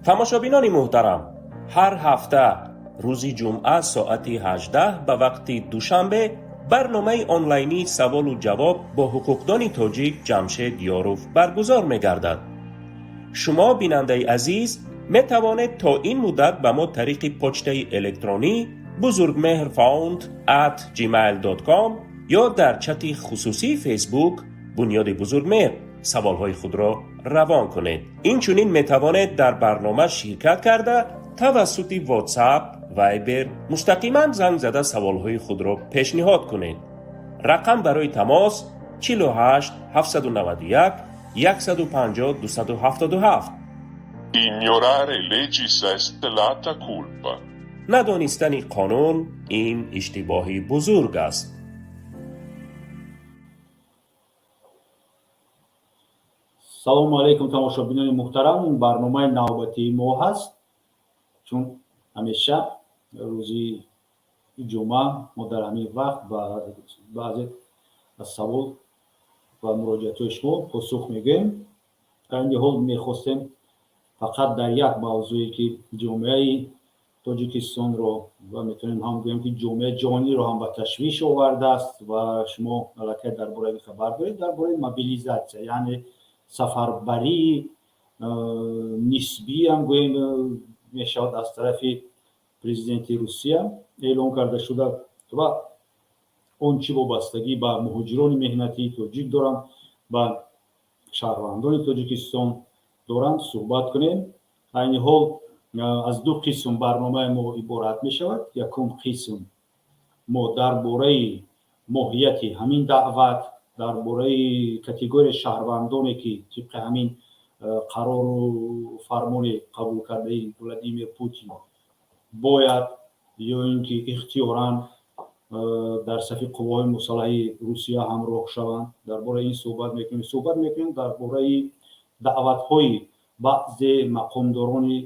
Тамошобинони муҳтарам, ҳар ҳафта рӯзи ҷумъа соати 18 ба вақти Душанбе барномаи онлайнии саволу ҷавоб бо ҳуқуқдони тоҷик Ҷамшед Ёров баргузор мегардад. Шумо, бинандаи азиз, метавонед то ин муддат ба мо тариқи почтаи электронӣ buzurgmehrfound@gmail.com ё дар чати хусусии Фейсбук Бунёди Бузургмеҳр саволҳои худро равон кунед. Инчунин метавонед дар барнома ширкат карда, тавассути WhatsApp, Viber мустақиман занг зада саволҳои худро пешниҳод кунед. Рақам барои тамос 48 791 150 277. Ignorare legis est lata culpa. Надонистани қонун ин иштибоҳи бузург аст. Салому алайкум, тамошобинони муҳтарам. Ин барномаи навбатии мо ҳаст, чун ҳамеша рӯзи ҷумъа мо дар ҳамин вақт ба баъзе аз савол ва муроҷиатҳои шумо посух мегӯем. Айни ҳол мехостем фақат дар як мавзӯе, ки ҷомеаи Тоҷикистонро ва метавонем ҳам гӯем, ки ҷомеаи ҷаҳониро ҳам ба ташвиш овардааст ва шумо аллакай дар бораи ин хабар доред, дар бораи мобилизатсия, яъне сафарбарии нисбиам гӯем мешавад, аз тарафи президенти Русия эълон карда шуда ва он чӣ вобастагӣ ба муҳоҷирони меҳнатии тоҷик доранд, ба шаҳрвандони Тоҷикистон доранд, суҳбат кунем. Айни ҳол аз ду қисм барномаи мо иборат мешавад. Якум қисм мо дар бораи моҳияти ҳамин даъват, дар бораи категорияи шаҳрвандоне, ки тибқи ҳамин қарору фармони қабул кардаи Владимир Путин бояд ё ин ки ихтиёран дар сафи қувваҳои мусаллаҳи Русия ҳамроҳ шаванд, дар бораи ин суҳбат мекунем. Суҳбат мекунем дар бораи даъватҳои баъзе мақомдорони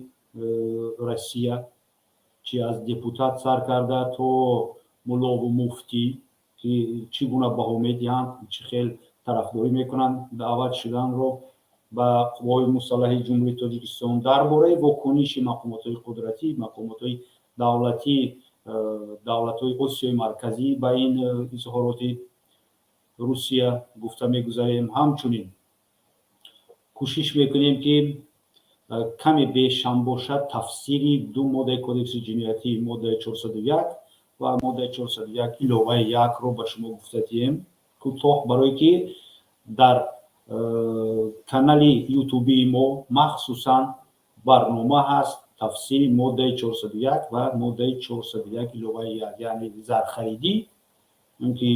Россия, чи аз депутат сар карда то муллову муфтӣ, ки чӣ гуна баҳо медиҳанд, чӣ хел тарафдорӣ мекунанд даъват шуданро ба қувваҳои мусаллаҳи Ҷумҳурии Тоҷикистон, дар бораи вокуниши мақомотҳои қудратӣ, мақомотҳои давлатӣ давлатҳои Осиёи Марказӣ ба ин изҳороти Русия гуфта мегузарем. Ҳамчунин кӯшиш мекунем, ки каме бешам бошад, тафсири ду моддаи Кодекси ҷиноятӣ, моддаи 401 ва моддаи 401 иловаи якро ба шумо гуфта диҳем кӯтоҳ, барое ки дар канали ютубии мо махсусан барнома ҳаст, тафсири моддаи 401 ва моддаи 401 иловаи як, яъне зархаридӣ, ки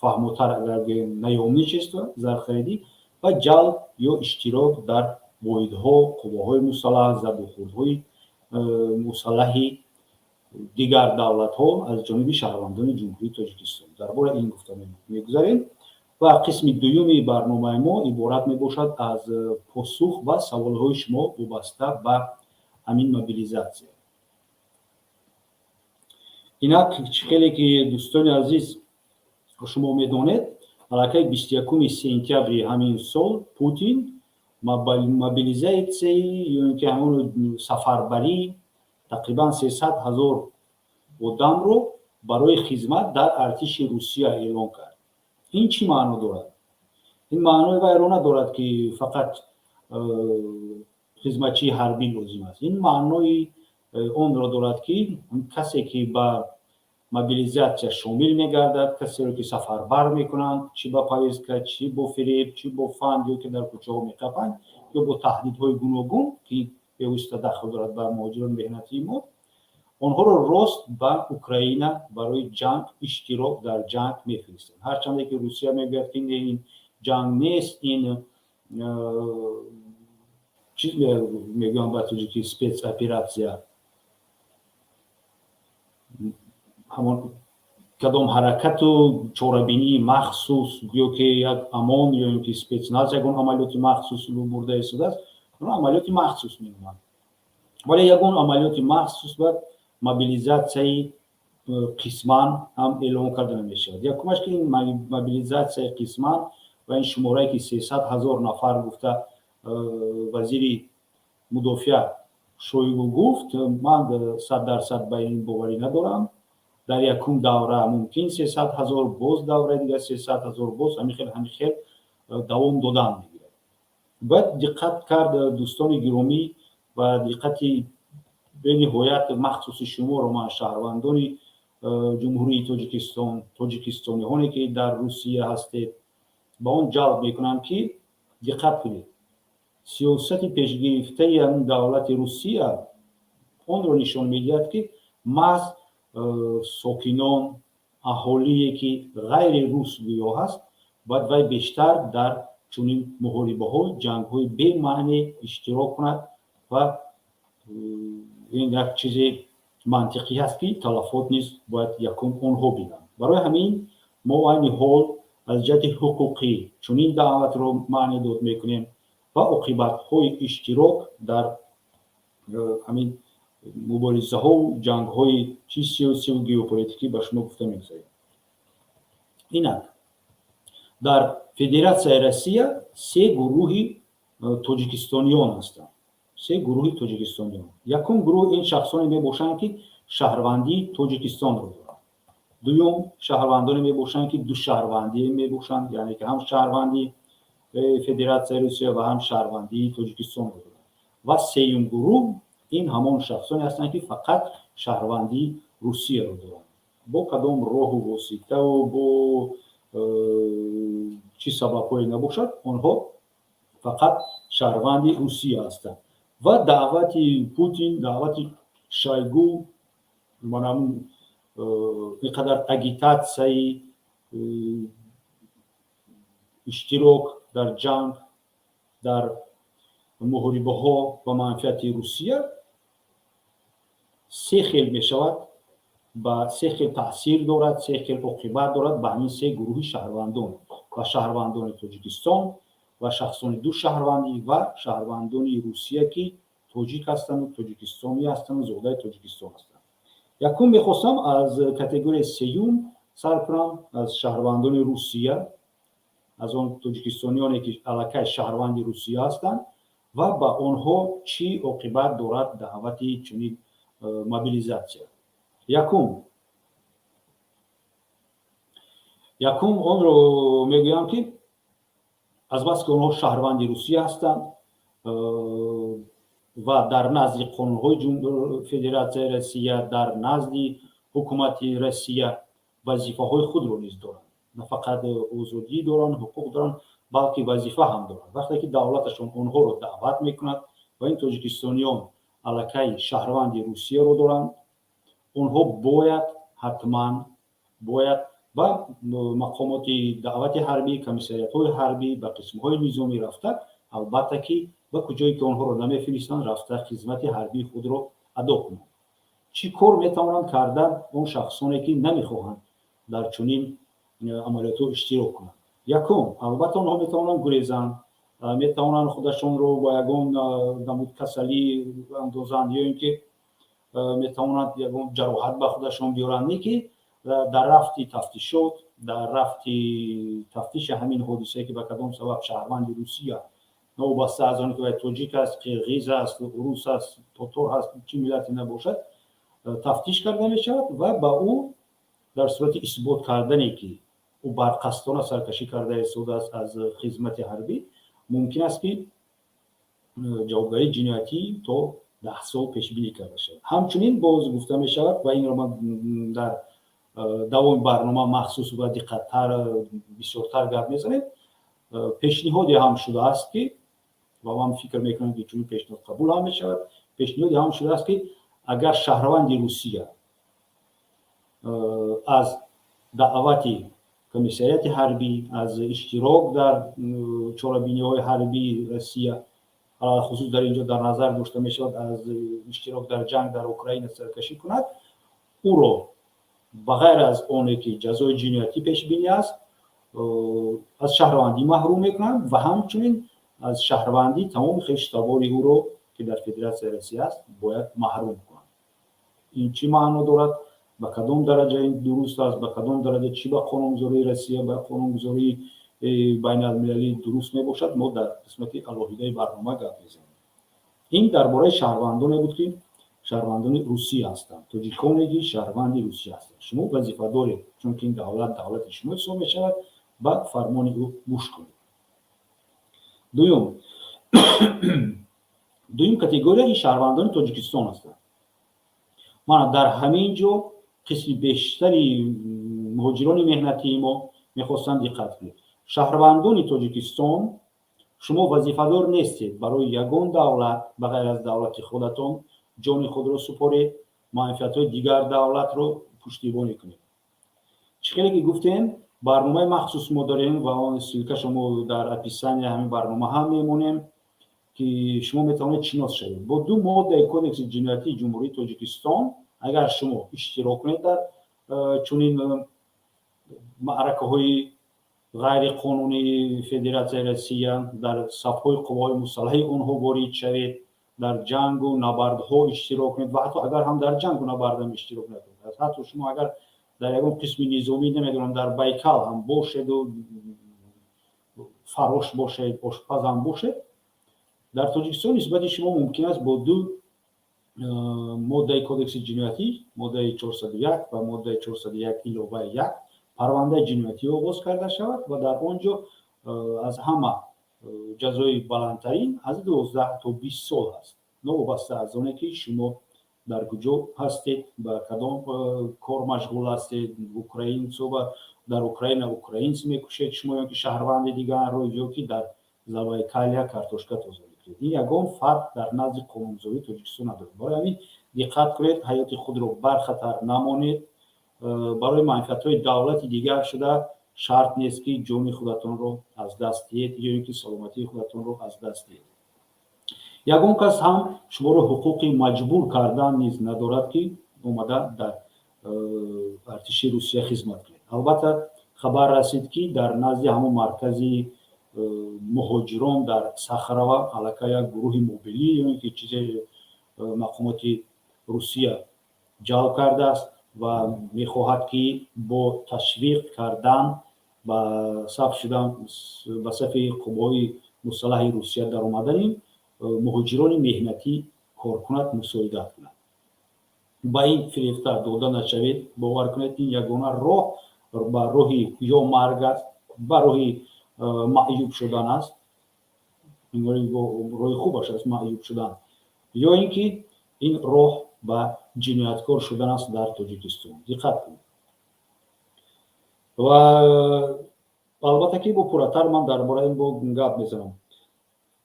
фаҳмотар агар гӯем, наёмничество, зархаридӣ ва ҷалб ё иштирок дар воҳидҳо, қувваҳои мусаллаҳ, задухӯрдҳои мусаллаҳи дигар давлатҳо аз ҷониби шаҳрвандони Ҷумҳурии Тоҷикистон. Дар бораи ин гуфта мегузарем. Ва қисми дуюми барномаи мо иборат мебошад аз посух ба саволҳои шумо вобаста ба ҳамин мобилизатсия. Инак, чӣ хеле ки, дӯстони азиз, шумо медонед, аллакай 21-уми сентябри ҳамин сол Путин мобилизатсияи ё ин ки ҳамон сафарбарӣ тақрибан 300 000 одамро барои хизмат дар артиши Русия эълон кард. Ин чӣ маъно дорад? Ин маънои вайро надорад, ки фақат хизматчии ҳарбӣ лозим аст. Ин маънои онро дорад, ки касе, ки ба мобилизатсия шомил мегардад, касеро, ки сафарбар мекунанд, чӣ ба повестка, чӣ бо фиреб, чӣ бо фанд, ё ки дар кӯчаҳо меқапанд, ё бо таҳдидҳои гуногун, ки бевосита дахл дорад ба муҳоҷирони меҳнатии мо, онҳоро рост ба Украина барои ҷанг, иштирок дар ҷанг мефиристанд. Ҳарчанде ки Русия мегӯяд, ки не, ин ҷанг нест, ин чиз мегӯям ба тоҷикӣ, спецоперация, ҳамон кадом ҳаракату чорабинии махсус, ё ки як ОМОН ё ин ки спецназ ягон амалиёти махсус бурда истодааст, амалиёти махсус меноманд. Вале ягон амалиёти махсус ба мобилизатсияи қисман ҳам эълон карда намешавад. Якумаш, ки ин мобилизатсияи қисман ва ин шуморае, ки 300 000 нафар гуфта вазири мудофиа Шойгу гуфт, ман 100% ба ин боварӣ надорам. Дар якум давра мумкин 300 000, боз давраи дигар 300 000, боз ҳамин хел, ҳамин хел давом додан мегирад. Бояд диққат кард, дӯстони гиромӣ, ва диққати бениҳоят махсуси шуморо ман, шаҳрвандони Ҷумҳурии Тоҷикистон, тоҷикистониҳоне, ки дар Русия ҳастед, ба он ҷалб мекунам, ки диққат кунед: сиёсати пешгирифтаи ҳамин давлати Русия онро нишон медиҳад, ки маҳз сокинон, аҳолие, ки ғайри рус гӯё ҳаст, бояд вай бештар дар чунин муҳорибаҳо, ҷангҳои бемаъне иштирок кунад. Ва ин як чизи мантиқӣ ҳаст, ки талафот низ бояд якум онҳо бинанд. Барои ҳамин мо айни ҳол аз ҷиҳати ҳуқуқӣ чунин даъватро маънидод мекунем ва оқибатҳои иштирок дар ҳамин муборизаҳову ҷангҳои чи сиёсиву геополитикӣ ба шумо гуфта мегузарем. Инак, дар Федератсияи Россия се гурӯҳи тоҷикистониён ҳастанд, се гурӯҳи тоҷикистониён. Якум гурӯҳ ин шахсоне мебошанд, ки шаҳрвандии Тоҷикистонро доранд. Дуюм шаҳрвандоне мебошанд, ки душаҳрвандӣ мебошанд, яъне ки ҳам шаҳрвандии Федератсияи Русия ва ҳам шаҳрвандии Тоҷикистонро доранд. Ва сеюм гурӯҳ ин ҳамон шахсоне ҳастанд, ки фақат шаҳрвандии Русияро доранд. Бо кадом роҳу воситаву бо чӣ сабабҳое набошад, онҳо фақат шаҳрванди Русия ҳастанд. Ва даъвати Путин, даъвати Шойгу, манамун ин қадар агитатсияи иштирок дар ҷанг, дар муҳорибаҳо ба манфиати Русия се хел мешавад, ба се хел таъсир дорад, се хел оқибат дорад ба ҳамин се гурӯҳи шаҳрвандон: ба шаҳрвандони Тоҷикистон ва шахсони душаҳрвандӣ ва шаҳрвандони Русия, ки тоҷик ҳастанду тоҷикистонӣ ҳастанду зодаи Тоҷикистон ҳастанд. Якум мехостам аз категорияи сеюм сар кунам, аз шаҳрвандони Русия, аз он тоҷикистониёне, ки аллакай шаҳрванди Русия ҳастанд, ва ба онҳо чӣ оқибат дорад даъвати чунин мобилизатсия. Якум онро мегӯям, ки азбаски онҳо шаҳрванди Русия ҳастанд ва дар назди қонунҳои Федератсияи Россия, дар назди ҳукумати Россия вазифаҳои худро низ доранд. На фақат озодӣ доранд, ҳуқуқ доранд, балки вазифа ҳам доранд. Вақте ки давлаташон онҳоро даъват мекунад ва ин тоҷикистониён аллакай шаҳрванди Русияро доранд, онҳо бояд ҳатман бояд ба мақомоти даъвати ҳарбӣ, комиссариятҳои ҳарбӣ, ба қисмҳои низомӣ рафта, албатта ки ба куҷое ки онҳоро намефиристанд, рафта хизмати ҳарбии худро адо кунанд. Чӣ кор метавонанд кардан он шахсоне, ки намехоҳанд дар чунин амалиётҳо иштирок кунанд? Якум, албатта, онҳо метавонанд гурезанд, метавонанд худашонро ба ягон намуд касалӣ андозанд ё ин ки метавонанд ягон ҷароҳат ба худашон биёранд. Не ки дар рафти тафтишот, дар рафти тафтиши ҳамин ҳодисае, ки ба кадом сабаб шаҳрванди Русия, новобаста аз он ки вай тоҷик аст, қирғиз аст, рус аст, тотор ҳаст, чӣ миллате набошад, тафтиш карда мешавад ва ба ӯ дар сурати исбот кардане, ки ӯ барқасдона саркашӣ карда истодааст аз хизмати ҳарбӣ, мумкин аст, ки ҷавобгарии ҷиноятӣ то 10 сол пешбинӣ карда шавад. Ҳамчунин боз гуфта мешавад, ва инро ман дар давоми барнома махсус ва диққаттар, бисёртар гап мезанем, пешниҳоде ҳам шудааст, ки ва ман фикр мекунам, ки чунин пешниҳод қабул ҳам мешавад, пешниҳоде ҳам шудааст, ки агар шаҳрванди Русия аз даъвати комиссариати ҳарбӣ, аз иштирок дар чорабиниҳои ҳарбии Россия, хусус дар ин ҷо дар назар дошта мешавад аз иштирок дар ҷанг дар Украина, саркашӣ кунад, ӯро ба ғайр аз оне ки ҷазои ҷиноятӣ пешбинӣ аст, аз шаҳрвандӣ маҳрум мекунанд ва ҳамчунин аз шаҳрвандӣ тамоми хештабори ӯро, ки дар Федератсияи Россия аст, бояд маҳрум кунанд. Ин чӣ маъно дорад, ба кадом дараҷа ин дуруст аст, ба кадом дараҷа чӣ ба қонунгузории Россия, ба қонунгузории байналмилалӣ дуруст мебошад, мо дар қисмати алоҳидаи барнома гап мезанем. Ин дар бораи шаҳрвандоне буд, ки шаҳрвандони Русия ҳастанд, тоҷиконе, ки шаҳрванди Русия ҳастанд. Шумо вазифа доред, чунки ин давлат давлати шумо ҳисоб мешавад, ба фармони ӯ гӯш кунед. Дуюм категория ин шаҳрвандони Тоҷикистон ҳастанд. Мана дар ҳамин ҷо қисми бештари муҳоҷирони меҳнатии мо мехостанд диққат кунед. Шаҳрвандони Тоҷикистон, шумо вазифадор нестед барои ягон давлат ба ғайр аз давлати худатон ҷони худро супоред, манфиатҳои дигар давлатро пуштибонӣ кунед. Чӣ хеле ки гуфтем, барномаи махсус мо дорем ва он ссылка шумо дар описания ҳамин барнома ҳам мемонем, ки шумо метавонед шинос шавед бо ду моддаи Кодекси ҷиноятии Ҷумҳурии Тоҷикистон. Агар шумо иштирок кунед дар чунин маъракаҳои ғайриқонунии Федератсияи Россия, дар сафҳои қувваҳои мусаллаҳи онҳо ворид шавед, дар ҷангу набардҳо иштирок кунед ва ҳатто агар ҳам дар ҷангу набардам иштирок накунед, ҳатто шумо агар дар ягон қисми низомӣ, намедонам, дар Байкал ҳам бошеду фарош бошед, ошпаз ҳам бошед, дар Тоҷикистон нисбати шумо мумкин аст бо ду моддаи Кодекси ҷиноятӣ, моддаи 401 ва моддаи 401 иловаи 1, парвандаи ҷиноятӣ оғоз карда шавад ва дар он ҷо аз ҳама ҷазои баландтарин аз 12 то 20 сол аст, новобаста аз оне ки шумо дар куҷо ҳастед, ба кадом кор машғул ҳастед, украинцо дар Украина украинц мекушед шумо ё ки шаҳрванди дигарро, ё ки дар Забайкалье картошка тоза мекунед. Ин ягон фарқ дар назди қонунгузории Тоҷикистон надорад. Барои ҳамин диққат кунед, ҳаёти худро бархатар намонед. Барои манфиатҳои давлати дигар шуда шарт нест, ки ҷони худатонро аз даст диҳед ё ин ки саломатии худатонро аз даст диҳед. Ягон кас ҳам шуморо ҳуқуқи маҷбур кардан низ надорад, ки омада дар артиши Русия хизмат кунед. Албатта, хабар расид, ки дар назди ҳамон маркази муҳоҷирон дар Сахарова аллакай як гурӯҳи мобилӣ ё ин ки чизе мақомоти Русия ҷалб кардааст ва мехоҳад, ки бо ташвиқ кардан ба саф шудан, ба сафи қувваҳои мусаллаҳи Русия даромадани муҳоҷирони меҳнатӣ кор кунад, мусоидат кунад. Ба ин фирефта дода нашавед. Бовар кунед, ин ягона роҳ ба роҳи ё марг аст, ба роҳи маъюб шудан аст, роҳи хубаш аст маъюб шудан, ё ин ки ин роҳ ба ҷинояткор шудан аст дар Тоҷикистон. Диққат кунед. Ва албатта, ки бо пурратар ман дар бораи ин бо гап мезанам.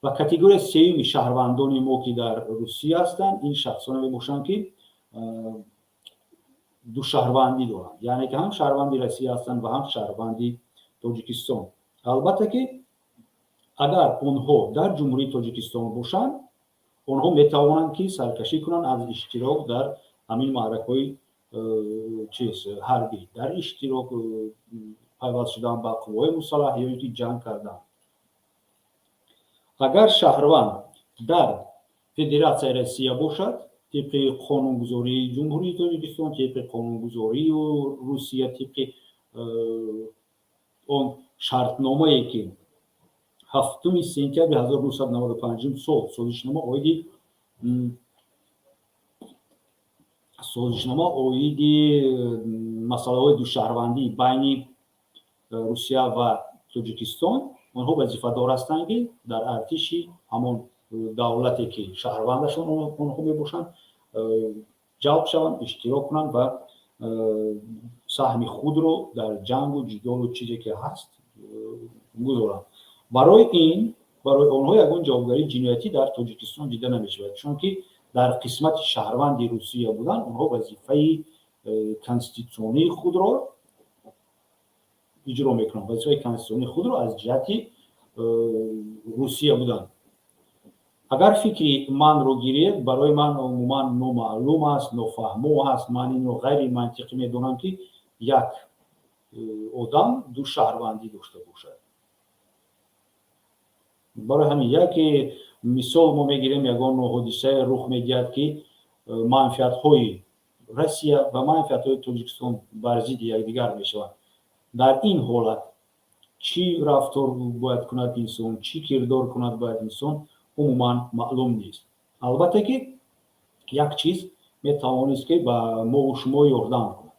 Ва категорияи сеюми шаҳрвандони мо, ки дар Русия ҳастанд, ин шахсоне мебошанд, ки душаҳрвандӣ доранд, яъне ки ҳам шаҳрванди Россия ҳастанд ва ҳам шаҳрванди Тоҷикистон. Албатта, ки агар онҳо дар Ҷумҳурии Тоҷикистон бошанд, онҳо метавонанд, ки саркашӣ кунанд аз иштирок дар ҳамин маъракаҳои чиз ҳарбӣ, дар иштирок пайваст шудан ба қувваҳои мусаллаҳ ё ин ки ҷанг кардан. Агар шаҳрванд дар Федератсияи Россия бошад, тибқи қонунгузории Ҷумҳурии Тоҷикистон, тибқи қонунгузории Русия, тибқи он шартномае, ки 7 сентябри 1995 сол, созишнома оиди масъалаҳои душаҳрвандӣ байни Русия ва Тоҷикистон, онҳо вазифадор ҳастанд, ки дар артиши ҳамон давлате, ки шаҳрвандашон онҳо мебошанд, ҷалб шаванд, иштирок кунанд ва саҳми худро дар ҷангу ҷидолу чизе ки ҳаст гузоранд. Барои ин барои онҳо ягон ҷавобгарии ҷиноятӣ дар Тоҷикистон дида намешавад, чунки дар қисмати шаҳрванди Русия будан онҳо вазифаи конститутсионии худро иҷро мекунанд, вазифаи конститутсионии худро аз ҷиҳати Русия будан. Агар фикри манро гиред, барои ман умуман номаълум аст, нофаҳмо аст. Ман инро ғайримантиқӣ медонам, ки як одам ду шаҳрвандӣ дошта бошад. Барои ҳамин яке мисол мо мегирем: ягон ҳодисае рух медиҳад, ки манфиатҳои Россия ва манфиатҳои Тоҷикистон бар зидди якдигар мешаванд. Дар ин ҳолат чӣ рафтор бояд кунад инсон, чӣ кирдор кунад бояд инсон, умуман маълум нест. Албатта ки як чиз метавонист ки ба мову шумо ёрдам кунад.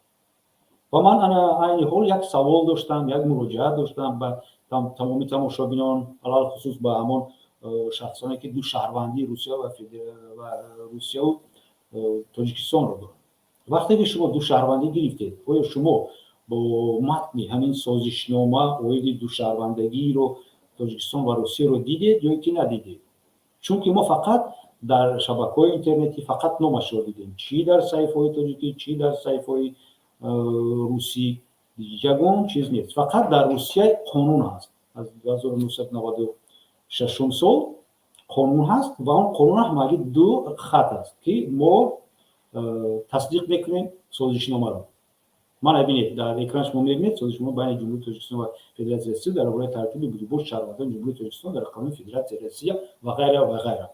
Ва ман ана айни ҳол як савол доштам, як муроҷиат доштам ба тамоми тамошобинон, алалхусус ба ҳамон шахсоне ки ду шаҳрвандии Русия ва Русияву Тоҷикистонро доранд. Вақте ки шумо ду шаҳрвандӣ гирифтед, оё шумо бо матни ҳамин созишнома оиди душаҳрвандагиро Тоҷикистон ва Русияро дидед ё ки надидед? Чунки мо фақат дар шабакаҳои интернетӣ фақат номашро дидем, чӣ дар саҳифаҳои тоҷикӣ, чӣ дар саҳифаҳои русӣ, ягон чиз нест. Фақат дар Русия қонун ҳаст, аз 1996 сол қонун ҳаст ва он қонун ҳамагӣ ду хат аст, ки мо тасдиқ мекунем созишномаро. Мана бинед, дар экран шумо мебинед созишнома байни Ҷумҳурии Тоҷикистон ва Федератсияи Россия дар бораи тартиби будубоши шаҳрвандони Ҷумҳурии Тоҷикистон дар қонуни Федератсияи Россия ва ғайра ва ғайра.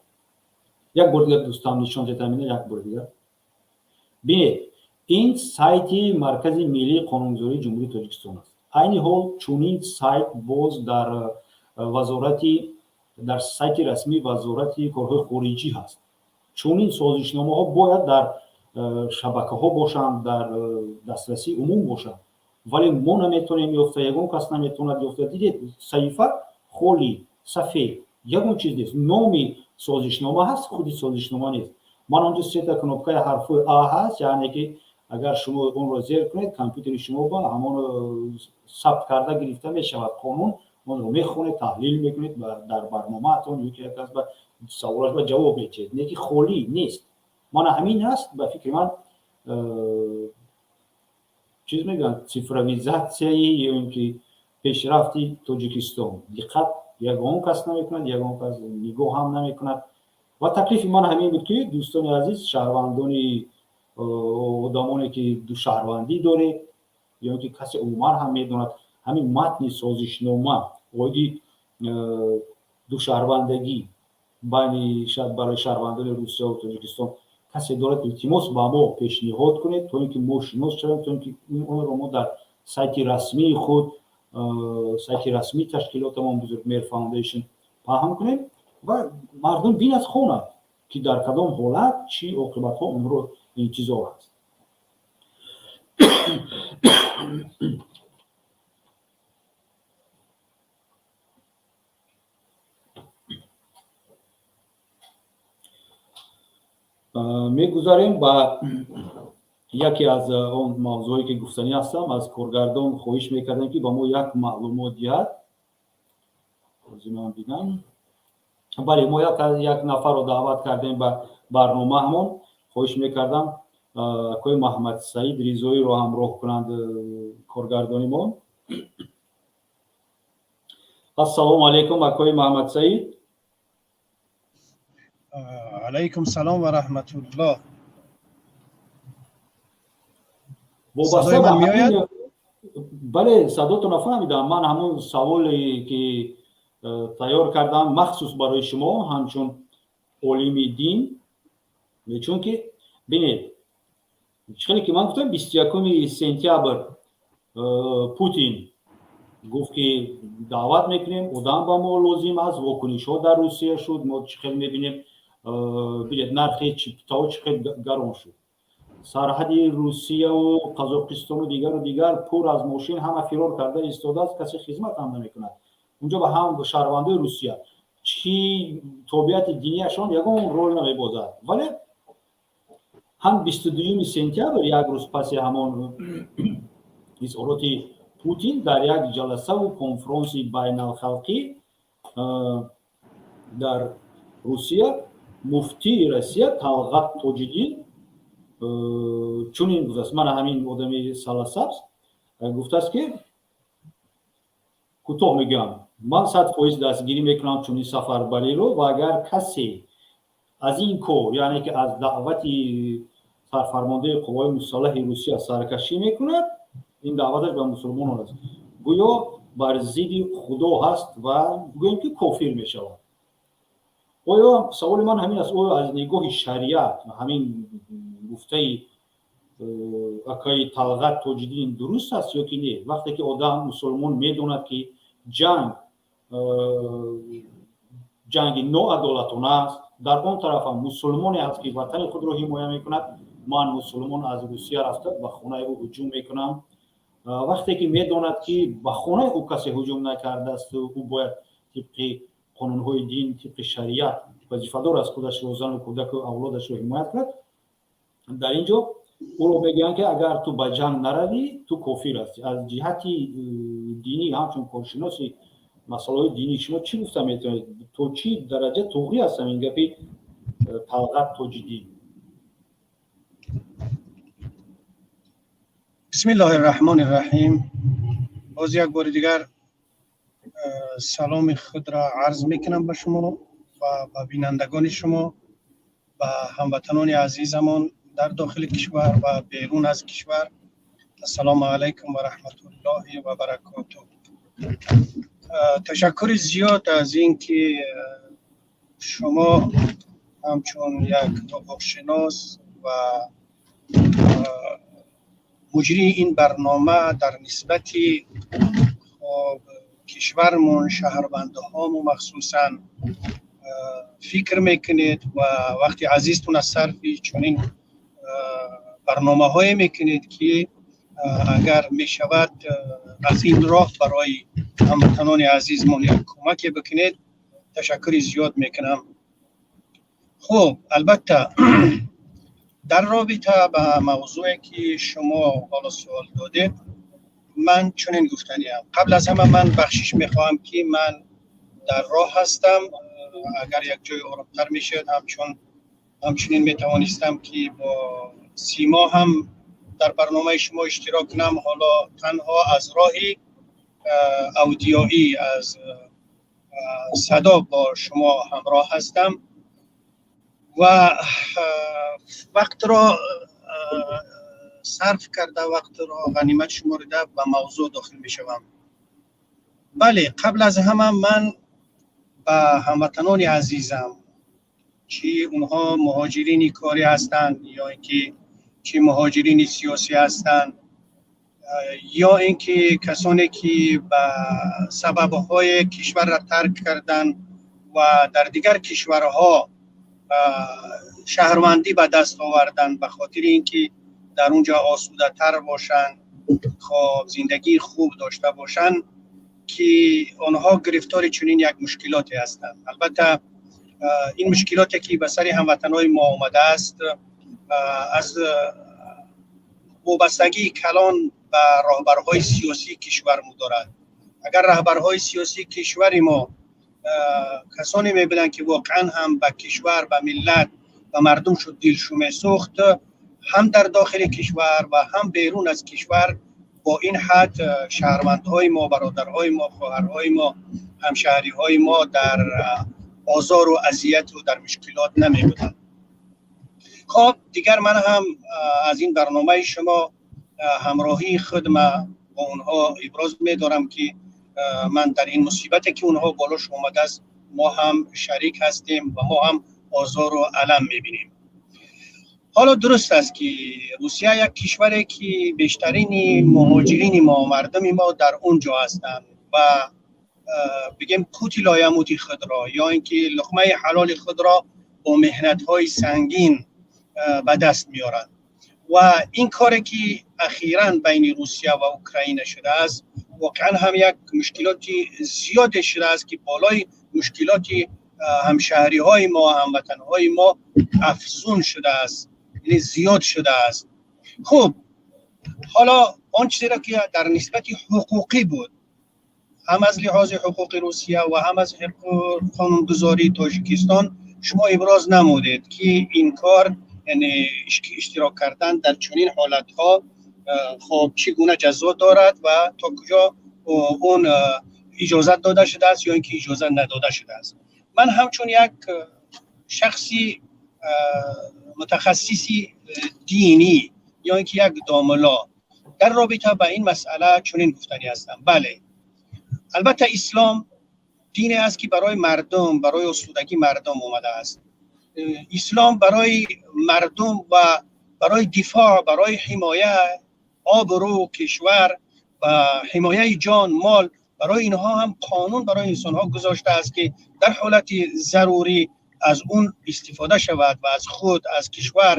Як бор дигар дӯстам нишон дедам, ина як бор дигар. Бинед, ин сайти Маркази миллии қонунгузории Ҷумҳурии Тоҷикистон аст. Айни ҳол чунин сайт боз дар вазорати, дар сайти расмии Вазорати корҳои хориҷӣ ҳаст. Чунин созишномаҳо бояд дар шабакаҳо бошанд, дар дастрасии умум бошанд, вале мо наметавонем ёфта, ягон кас наметавонад ёфта. Дидед, саҳифа холӣ, сафед, ягон чиз нест. Номи созишнома ҳаст, худи созишнома нест. Ман онҷо сета кнопкаи ҳарфҳои А ҳаст, яъне ки агар шумо онро зер кунед, компютери шумо ба ҳамон сабт карда гирифта мешавад қонун, онро мехонед, таҳлил мекунед дар барномаатон ё ки як кас ба саволаш ба ҷавоб медиҳед. Не ки холӣ нест. Мана ҳамин аст, ба фикри ман, чиз мегӯянд, цифровизатсияи ё ин ки пешрафти Тоҷикистон. Диққат ягон кас намекунад, ягон кас нигоҳ ҳам намекунад. Ва таклифи ман ҳамин буд, ки дӯстони азиз, шаҳрвандони, одамоне ки душаҳрвандӣ доред ё ин ки касе умуман ҳам медонад, ҳамин матни созишнома оиди душаҳрвандагӣ байни барои шаҳрвандони Русия ва Тоҷикистон касе дорад, илтимос ба мо пешниҳод кунед, то ин ки мо шинос шавем, то ин ки онро мо дар сайти расмии худ, сайти расмии ташкилотамон Бузургмеҳр Foundation паҳн кунем ва мардум бинад, хонад, ки дар кадом ҳолат чӣ оқибатҳо онҳоро интизор аст. Мегузарем ба яке аз он мавзӯъҳое ки гуфтанӣ ҳастам. Аз коргардон хоҳиш мекардем, ки ба мо як маълумот диҳад. Ман бинам, бале, мо як нафарро даъват кардем ба барномаамон. Хоҳиш мекардам акои Маҳмадсаид Ризоиро ҳамроҳ кунанд коргардони мо. Ассалому алайкум, акои Маҳмадсаид. Алайкум салом ва раҳматуллоҳ. Вобаста ба ҳамин, бале, садотонро фаҳмидам. Ман ҳамон саволе ки тайёр кардам махсус барои шумо ҳамчун олими дин, чунки бинед, хеле ки ман гуфтам, 21 сентябр Путин гуфт, ки даъват мекунем, одам ба мо лозим аст. Вокунишҳо дар Русия шуд, мо чӣ хел мебинем, бинед, нархи чиптаҳо чӣ хел гарон шуд. Сарҳади Русияву Қазоқистону дигару дигар пур аз мошин, ҳама фирор карда истодааст, касе хизмат ҳам намекунад унҷо. Ба ҳам шаҳрвандои Русия, чӣ тобеияти динияшон ягон рол намебозад. Вале ҳам 22 сентябр, як рӯз паси ҳамон изҳороти Путин, дар як ҷаласаву конфронси байналхалқӣ дар Русия муфтии Россия Талғат Тоҷиддин чунин гуфтааст. Мана ҳамин одами саласабз гуфтааст, ки кӯтоҳ мегӯям, ман 100% дастгирӣ мекунам чунин сафарбариро ва агар касе аз ин кор, яъне ки аз даъвати сарфармондаи қувваҳои мусаллаҳи Русия саркашӣ мекунад, ин даъваташ ба мусулмонон аст, гӯё бар зидди Худо ҳаст ва гӯем ки кофир мешавад. Оё, саволи ман ҳамин аст, оё аз нигоҳи шариат ҳамин гуфтаи акаи Талғат Тоҷиддин дуруст аст ё ки не? Вақте ки одам мусулмон медонад, ки ҷанг Ҷанги ноадолатона аст. Дар он тараф ҳам мусулмоне ҳаст, ки ватани худро ҳимоя мекунад. Ман, мусулмон, аз Русия рафта, ба хонаи ӯ ҳуҷум мекунам, вақте ки медонад, ки ба хонаи ӯ касе ҳуҷум накардаасту ӯ бояд тибқи қонунҳои дин, тибқи шариат вазифадор аст худашро, зану кӯдаку авлодашро ҳимоят кунад. Дар ин ҷо ӯро мегӯянд, ки агар ту ба ҷанг наравӣ, ту кофир ҳастӣ. Аз ҷиҳати динӣ, ҳамчун коршиноси масъалаҳои динӣ, шумо чӣ гуфта метавонед? То чӣ дараҷа туғрӣ аст ин гапи Талғат Тоҷиддин? Бисмиллоҳи раҳмони раҳим. Боз як бори дигар саломи худро арз мекунам ба шумо ва ба бинандагони шумо, ба ҳамватанони азизамон дар дохили кишвар ва берун аз кишвар. Ассалому алайкум ва раҳматуллоҳи ва баракотуҳ. Ташаккури зиёд аз ин ки шумо ҳамчун як ҳуқуқшинос ва муҷрии ин барнома дар нисбати кишвармон, шаҳрвандҳому махсусан фикр мекунед ва вақти азизтон аз сарфи чунин барномаҳое мекунед, ки агар мешавад, аз ин роҳ барои ҳамватанони азизмон як кӯмаке бикунед. Ташаккури зиёд мекунам. Хуб, албатта, дар робита ба мавзӯе ки шумо ҳоло суол додед, ман чунин гуфтаниам. Қабл аз ҳама ман бахшиш мехоҳам, ки ман дар роҳ ҳастам. Агар як ҷои оромтар мешуд, ҳамчунин метавонистам, ки бо симо ҳам дар барномаи шумо иштирок кунам. Ҳоло танҳо аз роҳи аудиоӣ, аз садо бо шумо ҳамроҳ ҳастам ва вақтро сарф карда, вақтро ғанимат шуморида, ба мавзӯъ дохил мешавам. Бале, қабл аз ҳама ман ба ҳамватанони азизам, чӣ онҳо муҳоҷирини корӣ ҳастанд ё ин ки чӣ муҳоҷирини сиёсӣ ҳастанд, ё ин ки касоне ки ба сабабҳои кишварро тарк карданд ва дар дигар кишварҳо шаҳрвандӣ ба даст оварданд, ба хотири ин ки дар он ҷо осудатар бошанд, хоб, зиндагии хуб дошта бошанд, ки онҳо гирифтори чунин як мушкилоте ҳастанд. Албатта, ин мушкилоте ки ба сари ҳамватанҳои мо омадааст, аз вобастагии калон ба роҳбарҳои сиёсии кишвар дорад. Агар раҳбарҳои сиёсии кишвари мо касоне мебинанд, ки воқеан ҳам ба кишвар, ба миллат, ба мардум шуд дилшу месӯхт, ҳам дар дохили кишвар ва ҳам берун аз кишвар, бо ин ҳад шаҳрвандҳои мо, бародарҳои мо, хоҳарҳои мо, ҳамшаҳриҳои мо дар озору азияту дар мушкилот намебуданд. Хоб, дигар ман ҳам аз ин барномаи шумо ҳамроҳии худ бо онҳо иброз медорам, ки ман дар ин мусибате ки онҳо болош омадааст, мо ҳам шарик ҳастем ва мо ҳам озору алам мебинем. Ҳоло дуруст аст, ки Русия як кишваре ки бештарини муҳоҷирини мо, мардуми мо дар он ҷо ҳастанд ва бигем қути лоямути худро ё ин ки луқмаи ҳалоли худро бо меҳнатҳои сангин ба даст меоранд. Ва ин коре ки ахиран байни Русия ва Украина шудааст, воқеан ҳам як мушкилоти зиёде шудааст, ки болои мушкилоти ҳамшаҳриҳои мо, ҳамватанҳои мо афзун шудааст, яъне зиёд шудааст. Хуб, ҳоло он чизеро ки дар нисбати ҳуқуқӣ буд, ҳам аз лиҳози ҳуқуқи Русия ва ҳам аз қонунгузории Тоҷикистон, шумо иброз намудед, ки ин кор, яъне иштирок кардан дар чунин ҳолатҳо, хоб, чӣ гуна ҷазо дорад ва то куҷо он иҷозат дода шудааст ё ин ки иҷозат надода шудааст. Ман ҳамчун як шахси мутахассиси динӣ ё ин ки як домулло дар робита ба ин масъала чунин гуфтанӣ ҳастам. Бале, албатта, ислом дине аст, ки барои мардум, барои осудагии мардум омадааст. Ислом барои мардум ва барои дифоъ, барои ҳимоя обрӯ кишвар ва ҳимояи ҷон, мол Барои инҳо ҳам қонун барои инсонҳо гузошта аст, ки дар ҳолати зарурӣ аз он истифода шавад ва аз худ, аз кишвар,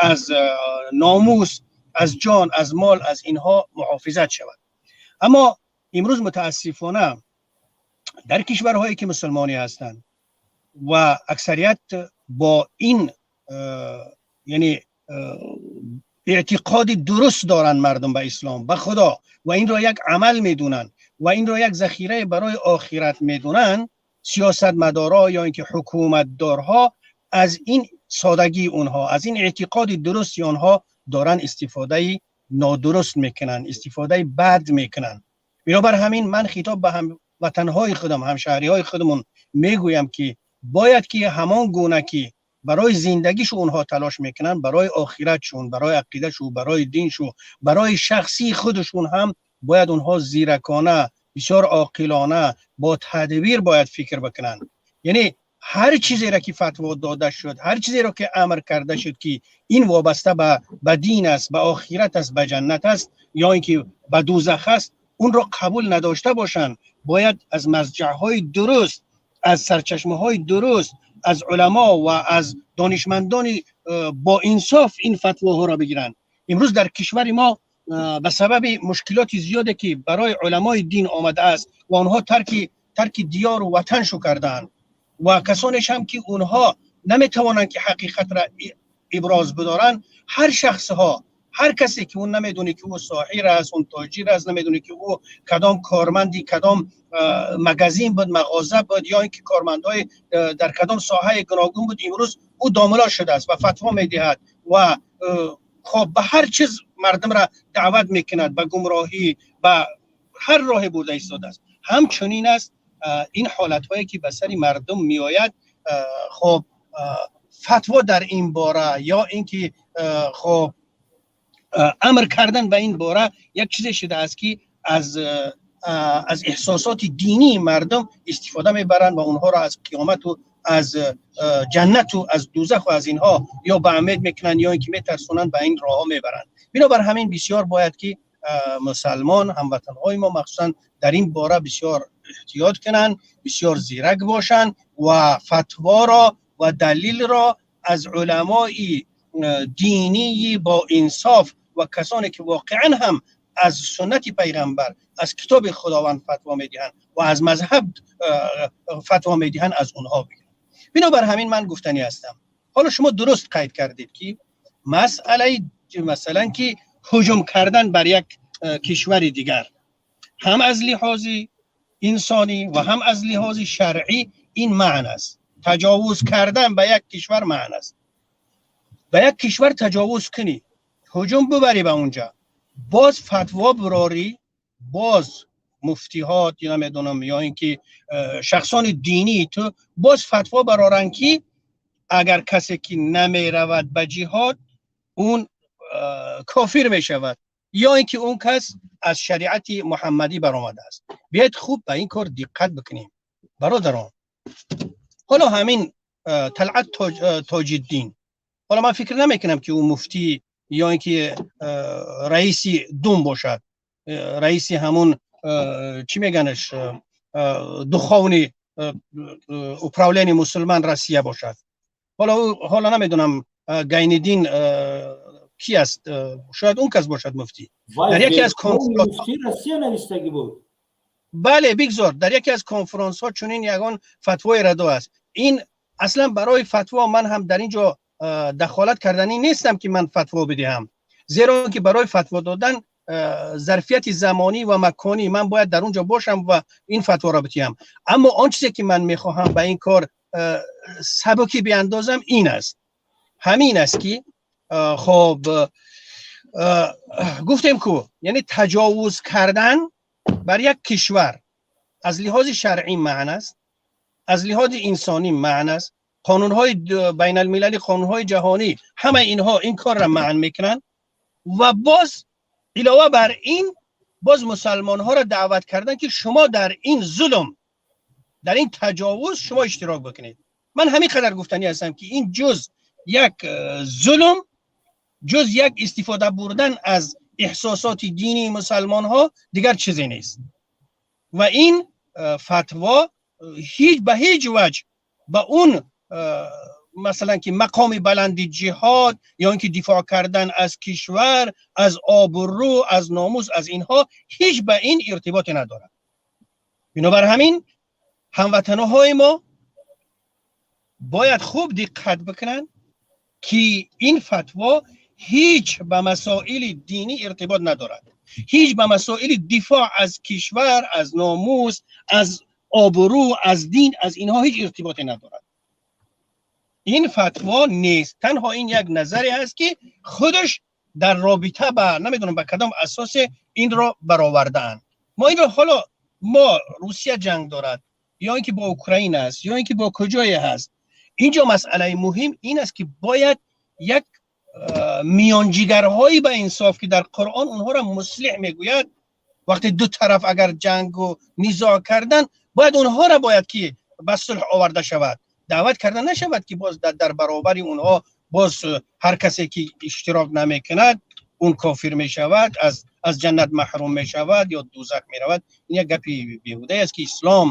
аз номус, аз ҷон, аз мол, аз инҳо муҳофизат шавад. Аммо имрӯз мутаассифона дар кишварҳое ки мусулмонӣ ҳастанд ва аксарият бо ин, яъне эътиқоди дуруст доранд мардум ба ислом, ба Худо, ва инро як амал медонанд ва инро як захира барои охират медонанд, сиёсатмадорҳо ё инки ҳукуматдорҳо аз ин содагии онҳо, аз ин эътиқоди дурусти онҳо доранд истифодаи нодуруст мекунанд, истифодаи бад мекунанд. Бинобар ҳамин ман хитоб ба ҳамватанҳои худам, ҳамшаҳриҳои худамон мегӯям, ки бояд ки ҳамон гуна ки барои зиндагишу онҳо талош мекунанд, барои охиратшон, барои ақидашу, барои диншу, барои шахсии худашон ҳам бояд онҳо зиракона, бисёр оқилона, бо тадбир бояд фикр бикунанд. Яъне ҳар чизеро ки фатво дода шуд, ҳар чизеро ки амр карда шуд, ки ин вобаста ба дин аст, ба охират аст, ба ҷаннат аст ё ин ки ба дӯзах аст, онро қабул надошта бошанд. Бояд аз марҷаъҳои дуруст, аз сарчашмаҳои дуруст, аз уламо ва аз донишмандони бо инсоф ин фатвоҳоро бигиранд. Имрӯз дар кишвари мо ба сабаби мушкилоти зиёде ки барои уламои дин омадааст ва онҳо тарки диёру ватаншу кардаанд ва касонеш ҳам ки онҳо наметавонанд ки ҳақиқатро иброз бидоранд, ҳар шахсҳо, ҳар касе ки он намедонӣ ки ӯ соҳир аст, он тоҷир аст, намедонӣ ки ӯ кадом корманди кадом магазин буд, мағоза буд ё ин ки кормандҳои дар кадом соҳаи гуногун буд, имрӯз ӯ домла шудааст ва фатво медиҳад ва хоб ба ҳар чиз мардумро даъват мекунад, ба гумроҳӣ, ба ҳар роҳе бурда истодааст. Ҳамчунин аст ин ҳолатҳое ки ба сари мардум меояд. Хоб, фатво дар ин бора ё ин ки хоб амр кардан ба ин бора як чизе шудааст, ки аз эҳсосоти динии мардум истифода мебаранд ва онҳоро аз қиёмату аз ҷаннату аз дӯзаху аз инҳо ё ба умед мекунанд ё ин ки метарсонанд, ба ин роҳҳо мебаранд. Бинобар ҳамин бисёр бояд ки мусалмон ҳамватанҳои мо махсусан дар ин бора бисёр эҳтиёт кунанд, бисёр зирак бошанд ва фатворо ва далилро аз уламои динии бо инсоф ва касоне ки воқеан ҳам аз суннати пайғамбар, аз китоби Худованд фатво медиҳанд ва аз мазҳаб фатво медиҳанд, аз онҳо бигиранд. Бинобар ҳамин ман гуфтанӣ ҳастам, ҳоло шумо дуруст қайд кардед, ки масъалаи масалан ки ҳуҷум кардан бар як кишвари дигар ҳам аз лиҳози инсонӣ ва ҳам аз лиҳози шаръӣ ин манъ аст. Таҷовуз кардан ба як кишвар манъ аст. Ба як кишвар таҷовуз кунӣ, ҳуҷум бибарӣ ба онҷа, боз фатво бирорӣ, боз муфтиҳот ё намедонам ё ин ки шахсони динии ту боз фатво бароранд, ки агар касе ки намеравад ба ҷиҳод, он кофир мешавад ё ин ки он кас аз шариати муҳаммадӣ баромадааст. Биёед, хуб ба ин кор диққат бикунем, бародарон. Ҳоло ҳамин Талъат Тоҷиддин, ҳоло ман фикр намекунам, ки ӯ муфтӣ ё ин ки раиси дум бошад, раиси ҳамун чӣ меганаш, духовный управление мусулман Россия бошад. Ҳоло намедонам Гайниддин ки аст, шояд он кас бошад муфтӣ. Дар яке аз Россия навистагӣ буд. Бале, бигзор. Дар яке аз конфронсҳо чунин ягон фатвое радо аст. Ин аслан барои фатво ман ҳам дар ин ҷо дахолат карданӣ нестам, ки ман фатво бидиҳам, зеро ки барои фатво додан зарфияти замонӣ ва маконӣ ман бояд дар он ҷо бошам ва ин фатворо бидиҳам. Аммо он чизе ки ман мехоҳам ба ин кор сабукӣ биандозам, ин аст, ҳамин аст, ки хоб гуфтем ку, яъне таҷовуз кардан бар як кишвар аз лиҳози шаръӣ манъ аст, аз лиҳози инсонӣ манъ аст. Қонунҳои байналмилалӣ, қонунҳои ҷаҳонӣ, ҳамаи инҳо ин корро манъ мекунанд. Ва боз илова бар ин боз мусалмонҳоро даъват кардан, ки шумо дар ин зулм, дар ин таҷовуз шумо иштирок бикунед. Ман ҳамин қадар гуфтанӣ ҳастам, ки ин ҷуз як зулм, ҷуз як истифода бурдан аз эҳсосоти динии мусалмонҳо дигар чизе нест. Ва ин фатво ҳеҷ ба ҳеҷ ваҷҳ ба он, масалан, ки мақоми баланди ҷиҳод ё инки дифоъ кардан аз кишвар, аз обрӯ, аз номус, аз инҳо ҳеҷ ба ин иртиботе надорад. Бинобар ҳамин ҳамватанҳои мо бояд хуб диққат бикунанд, ки ин фатво ҳеҷ ба масоили динӣ иртибот надорад, ҳеҷ ба масоили дифоъ аз кишвар, аз номус, аз обрӯ, аз дин, аз инҳо ҳеҷ иртиботе надорад. Ин фатво нест, танҳо ин як назаре аст, ки худаш дар робита ба намедонам ба кадом асосе инро баровардаанд. Мо инро ҳоло мо Русия ҷанг дорад ё инки бо Украина аст, ё инки бо куҷое ҳаст, инҷо масъалаи муҳим ин аст, ки бояд як миёнҷигарҳое ба инсоф, ки дар Қуръон онҳоро муслиҳ мегӯяд, вақте ду тараф агар ҷангу низоъ кардан, бояд онҳоро бояд ки ба сулҳ оварда шавад, даъват карда нашавад, ки боз дар баробари онҳо боз ҳар касе ки иштирок намекунад, он кофир мешавад, аз ҷаннат маҳрум мешавад ё дӯзах меравад. Ин як гапи беҳудае аст, ки ислом,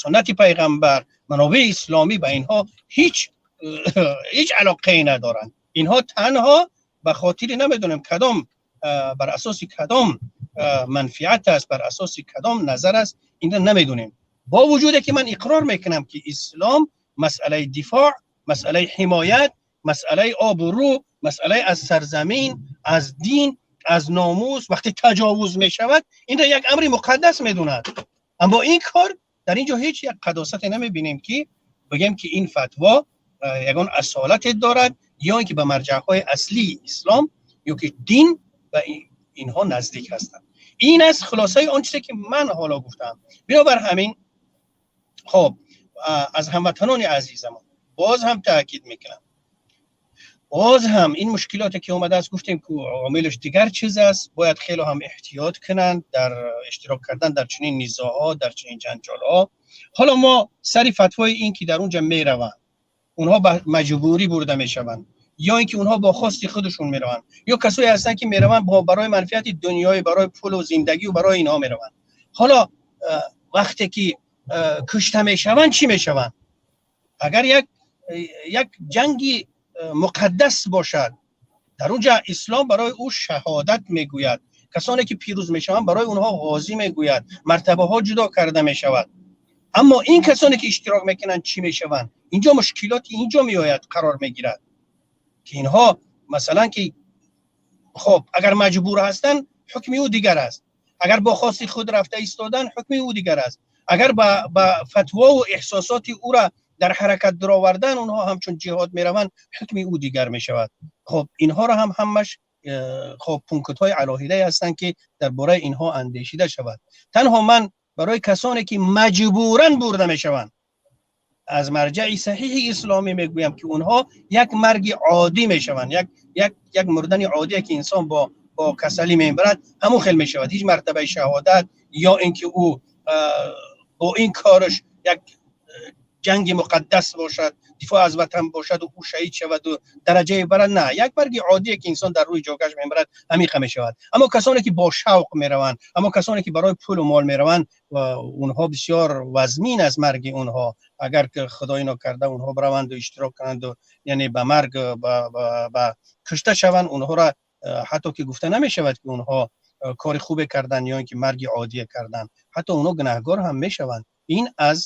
суннати пайғамбар, манобеи исломӣ ба инҳо ҳеҷ алоқае надоранд. Инҳо танҳо ба хотири намедонем кадом, бар асоси кадом манфиат аст, бар асоси кадом назар аст, инро намедонем. Бо вуҷуде ки ман иқрор мекунам, ки ислом масъалаи дифоъ, масъалаи ҳимоят, масъалаи обрӯ, масъалаи аз сарзамин, аз дин, аз номус вақте таҷовуз мешавад, инро як амри муқаддас медонад. Аммо ин кор дар инҷо ҳеҷ як қадосате намебинем, ки бигем, ки ин фатво ягон асолате дорад ё инки ба марҷаъҳои аслии ислом ё ки дин ба инҳо наздик ҳастанд. Ин аст хулосаи он чизе, ки ман ҳоло гуфтам. Бинобар ҳамин, хоб, аз ҳамватанони азизамон боз ҳам таъкид мекунам, боз ҳам ин мушкилоте, ки омадааст, гуфтем, ки омилаш дигар чиз аст, бояд хеле ҳам эҳтиёт кунанд дар иштирок кардан дар чунин низоъҳо, дар чунин ҷанҷолҳо. Ҳоло мо сари фатвои ин, ки дар онҷа мераванд, онҳо ба маҷбурӣ бурда мешаванд ё инки онҳо бо хости худашон мераванд, ё касое ҳастанд, ки мераванд бо барои манфиати дунёӣ, барои пулу зиндагӣ ва барои инҳо мераванд. Ҳоло вақте ки кушта мешаванд, чӣ мешаванд? Агар як ҷанги муқаддас бошад, дар онҷа ислом барои ӯ шаҳодат мегӯяд, касоне ки пирӯз мешаванд, барои онҳо ғозӣ мегӯяд, мартабаҳо ҷудо карда мешавад. Аммо ин касоне, ки иштирок мекунанд, чӣ мешаванд? Инҷо мушкилоти инҷо меояд, қарор мегирад, ки инҳо, масалан, ки хоб, агар маҷбур ҳастанд, ҳукми ӯ дигар аст, агар бо хости худ рафта истодан, ҳукми ӯ дигар аст, агар ба фатвову эҳсосоти ӯра дар ҳаракат даровардан онҳо ҳамчун ҷиҳод мераванд, ҳукми ӯ дигар мешавад. Хоб, инҳоро ҳам ҳамаш, хоб, пунктҳои алоҳидае ҳастанд, ки дар бораи инҳо андешида шавад. Танҳо ман барои касоне, ки маҷбуран бурда мешаванд, аз марҷаи саҳиҳи исломӣ мегӯям, ки онҳо як марги оддӣ мешаванд, як мурдани оддие, ки инсон бо касалӣ мемирад, ҳамон хел мешавад. Ҳеҷ мартабаи шаҳодат ё ин ки ӯ бо ин кораш як ҷанги муқаддас бошад, дифоъ аз ватан бошад, ӯ шаҳид шаваду дараҷае барад, на, як марги оддие, ки инсон дар рӯи ҷогаш мемирад, ҳамиқа мешавад. Аммо касоне, ки бо шавқ мераванд, аммо касоне, ки барои пулу мол мераванд, онҳо бисёр вазмин аст марги онҳо. Агар худои нокарда онҳо бираванду иштирок кунанду, яъне ба марг ба кушта шаванд, онҳоро ҳатто ки гуфта намешавад, ки онҳо кори хубе карданд ё ин ки марги оддие карданд, ҳатто онҳо гунаҳгор ҳам мешаванд. Ин аз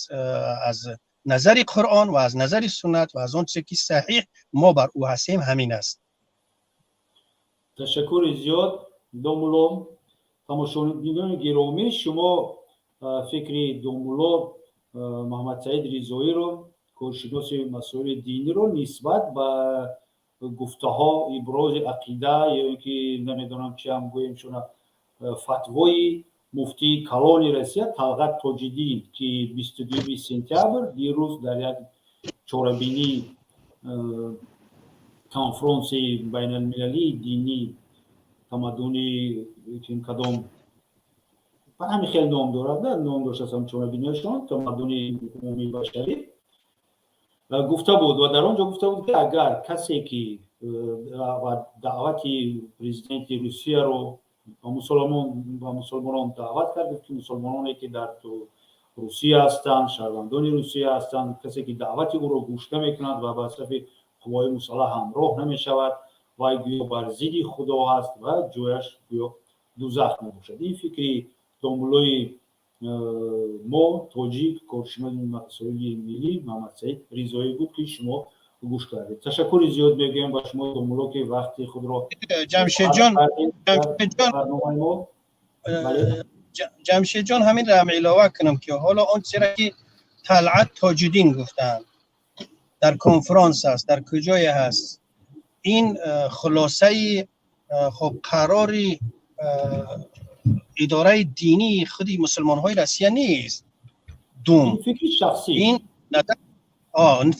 назари Қуръон ва аз назари суннат ва аз он чизе, ки саҳиҳ мо бар ӯ ҳастем, ҳамин аст. Ташаккури зиёд, домулло. Тамошобинони гиромӣ, шумо фикри домулло Муҳаммадсаид Ризоиро, коршиноси масоили диниро, нисбат ба гуфтаҳо, ибрози ақида ё ин ки намедонам чи ҳам гӯем шуна, фатвои муфтии калони Россия Талғат Тоҷиддин, ки 22 сентябр, дирӯз, дар як чорабинии конфронси байналмилалии динӣ, тамаддуни, кадом ба ҳамин хел ном дорад, ном доштастам чорабиниашон, тамаддуни умумии башарӣ, гуфта буд ва дар он ҷо гуфта буд, ки агар касе ки даъвати президенти Русияро Ба мусулмонон даъват кард, ки мусулмононе, ки дар Русия ҳастанд, шаҳрвандони Русия ҳастанд, касе ки даъвати ӯро гӯш намекунад ва ба сафи қувваҳои мусаллаҳ ҳамроҳ намешавад, вай гӯё бар зидди Худо ҳаст ва ҷояш гӯё дузах мебошад. Ин фикри домуллои мо, тоҷик, коршиноси масоили миллӣ Муҳаммадсаид Ризоӣ буд, ки шумо гӯш кардед. Ташаккури зиёд мегӯям ба шумо, домулло, ки вақти худро Ҷамшедҷон. Барномаи мо. Ҷамшедҷон, ҳамин ро илова кунам, ки ҳоло он чизеро ки Талъат Тоҷиддин гуфтанд, дар конфронс аст, дар куҷое ҳаст, ин хулосаи хуб қарори идораи динии худи мусулмонҳои Россия нест. Дум фикри шахсӣ. Ин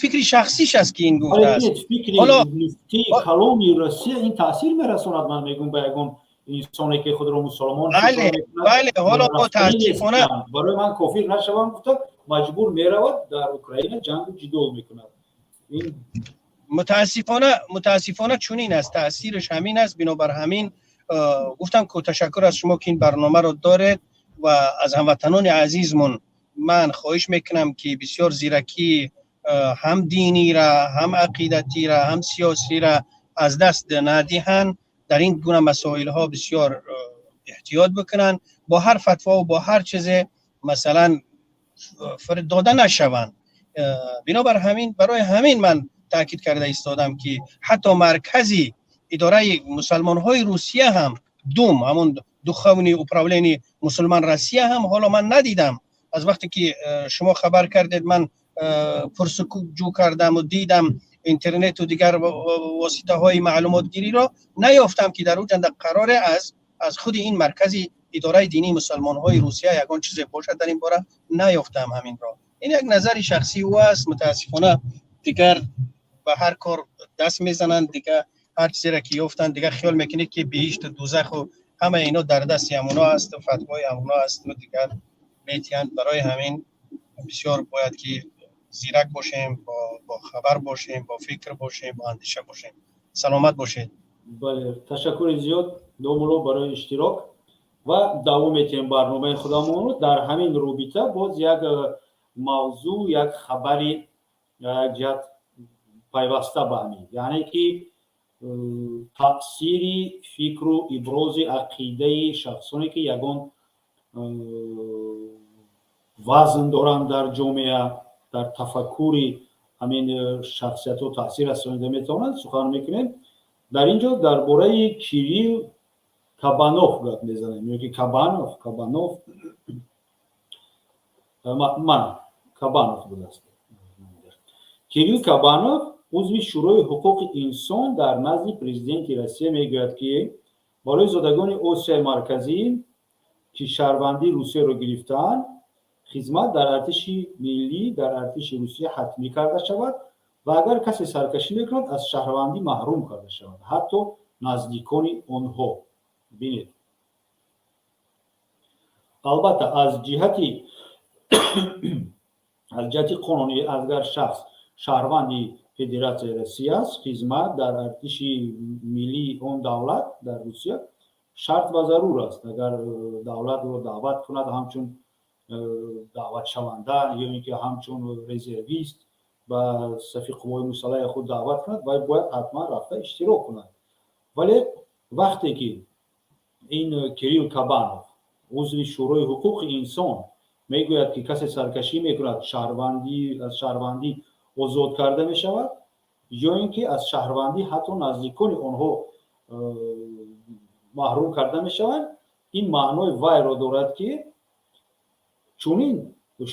фикри шахсиш аст, ки ин гуфтааст. Фикри калони Россия ин таъсир мерасонад, ман мегӯям, ба ягон инсоне, ки худро мусулмон Бале, ҳоло мутаассифона Барои ман кофир нашавам гуфта, маҷбур меравад, дар Украина ҷангу ҷидол мекунад. Мутаассифона, чунин аст, таъсираш ҳамин аст. Бинобар ҳамин гуфтам, ки ташаккур аз шумо, ки ин барномаро доред, ва аз ҳамватанони азизмон ман хоҳиш мекунам, ки бисёр зиракӣ ҳам динира, ҳам ақидатира, ҳам сиёсира аз даст надиҳанд, дар ин гуна масоилҳо бисёр эҳтиёт бикунанд, бо ҳар фатво ва бо ҳар чизе масалан дода нашаванд. Бинобар ҳамин, барои ҳамин ман таъкид карда истодам, ки ҳатто маркази идораи мусалмонҳои Русия ҳам, ДУМ, ҳамон Духовный управление мусулман Россия ҳам, ҳоло ман надидам. Аз вақте ки шумо хабар кардед, ман пурсуҷӯ кардам ва дидам, интернету дигар воситаҳои маълумотгириро наёфтам, ки дар ӯ ҷанда қароре аз худи ин маркази идораи динии мусалмонҳои Русия ягон чизе бошад дар ин бора, наёфтам ҳаминро. Ин як назари шахсии ӯ аст. Мутаассифона, дигар ба ҳар кор даст мезананд, дигар ҳар чизеро ки ёфтанд, дигар хиёл мекунед, ки биҳишту дузаху ҳама ино дар дасти ҳамоно аст, фатвои ҳамоно аст, дигар метиҳанд. Барои ҳамин бисёр бояд ки зирак бошем, бо хабар бошем, бо фикр бошем, бо андеша бошем. Саломат бошед. Бале, ташаккури зиёд, домулло, барои иштирок ва давом метиҳем барномаи худамонро. Дар ҳамин робита боз як мавзӯъ, як хабари як ҷиҳат пайваста ба ҳамин, яъне ки таъсири фикру ибрози ақидаи шахсоне, ки ягон вазн доранд дар ҷомеа, дар тафаккури ҳамин шахсиятҳо таъсир расонида метавонанд, сухан мекунем. Дар ин ҷо дар бораи Кирилл Кабанов гап мезанем ё ки Кабанов, Кабанов, ман Кабанов будааст. Кирилл Кабанов, узви Шӯрои ҳуқуқи инсон дар назди президенти Россия, мегӯяд, ки барои зодагони Осиёи Марказӣ, ки шаҳрвандии Русияро гирифтаанд, хизмат дар артиши миллӣ, дар артиши Русия ҳатмӣ карда шавад ва агар касе саркашӣ мекунад, аз шаҳрвандӣ маҳрум карда шавад, ҳатто наздикони онҳо. Бинед, албатта, аз ҷиҳати қонунӣ, агар шахс шаҳрванди Федератсияи Россия аст, хизмат дар артиши миллии он давлат, дар Русия, шарт ва зарур аст. Агар давлат ӯро даъват кунад ҳамчун даъватшаванда ё ин ки ҳамчун резервист ба сафи қуввои мусаллаҳи худ даъват кунад, вай бояд ҳатман рафта иштирок кунад. Вале вақте ки ин Кирилл Кабанов, узви Шӯрои ҳуқуқи инсон, мегӯяд, ки касе саркашӣ мекунад, аз шаҳрвандӣ озод карда мешавад ё ин ки аз шаҳрвандӣ ҳатто наздикони онҳо маҳрум карда мешаванд, ин маънои вайро дорад, ки чунин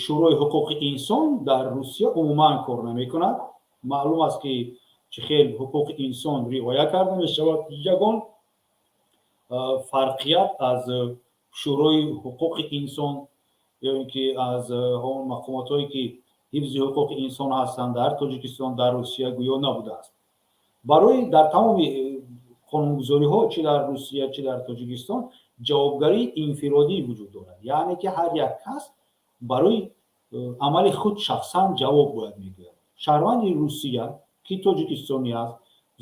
Шӯрои ҳуқуқи инсон дар Русия умуман кор намекунад. Маълум аст, ки чӣ хел ҳуқуқи инсон риоя карда мешавад. Ягон фарқият аз Шӯрои ҳуқуқи инсон ё ин ки аз он мақомотҳое, ки ҳифзи ҳуқуқи инсон ҳастанд дар Тоҷикистон, дар Русия гӯё набудааст. Барои дар тамоми қонунгузориҳо, чӣ дар Русия, чӣ дар Тоҷикистон, ҷавобгарии инфиродӣ вуҷуд дорад, яъне ки ҳар як кас барои амали худ шахсан ҷавоб бояд мегӯяд. Шаҳрванди Русия, ки тоҷикистонӣ аст,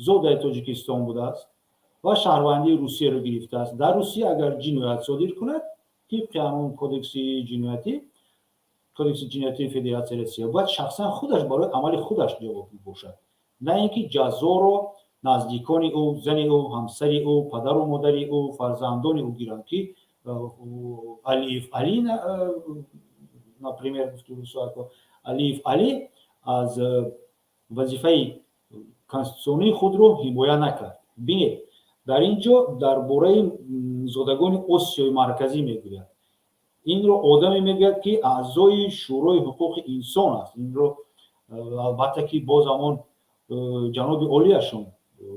зодаи Тоҷикистон будааст. Ва шаҳрвандии Русияро гирифтааст. Дар Русия агар ҷиноят содир кунад, тибқи ҳамон кодекси ҷиноятӣ, Кодекси ҷиноятии Федератсияи Россия, бояд шахсан худаш барои амали худаш ҷавобгӯ бошад, на ин ки ҷазоро наздикони ӯ, зани ӯ, ҳамсари ӯ, падару модари ӯ, фарзандони ӯ гиранд, ки Алиев Али, например, Алиев Али аз вазифаи конститутсионии худро ҳимоя накард. Бинед, дар ин ҷо дар бораи зодагони Осиёи Марказӣ мегӯяд. Инро одаме мегӯяд, ки аъзои Шӯрои ҳуқуқи инсон аст. Инро албатта, ки боз ҳамон ҷаноби олияшон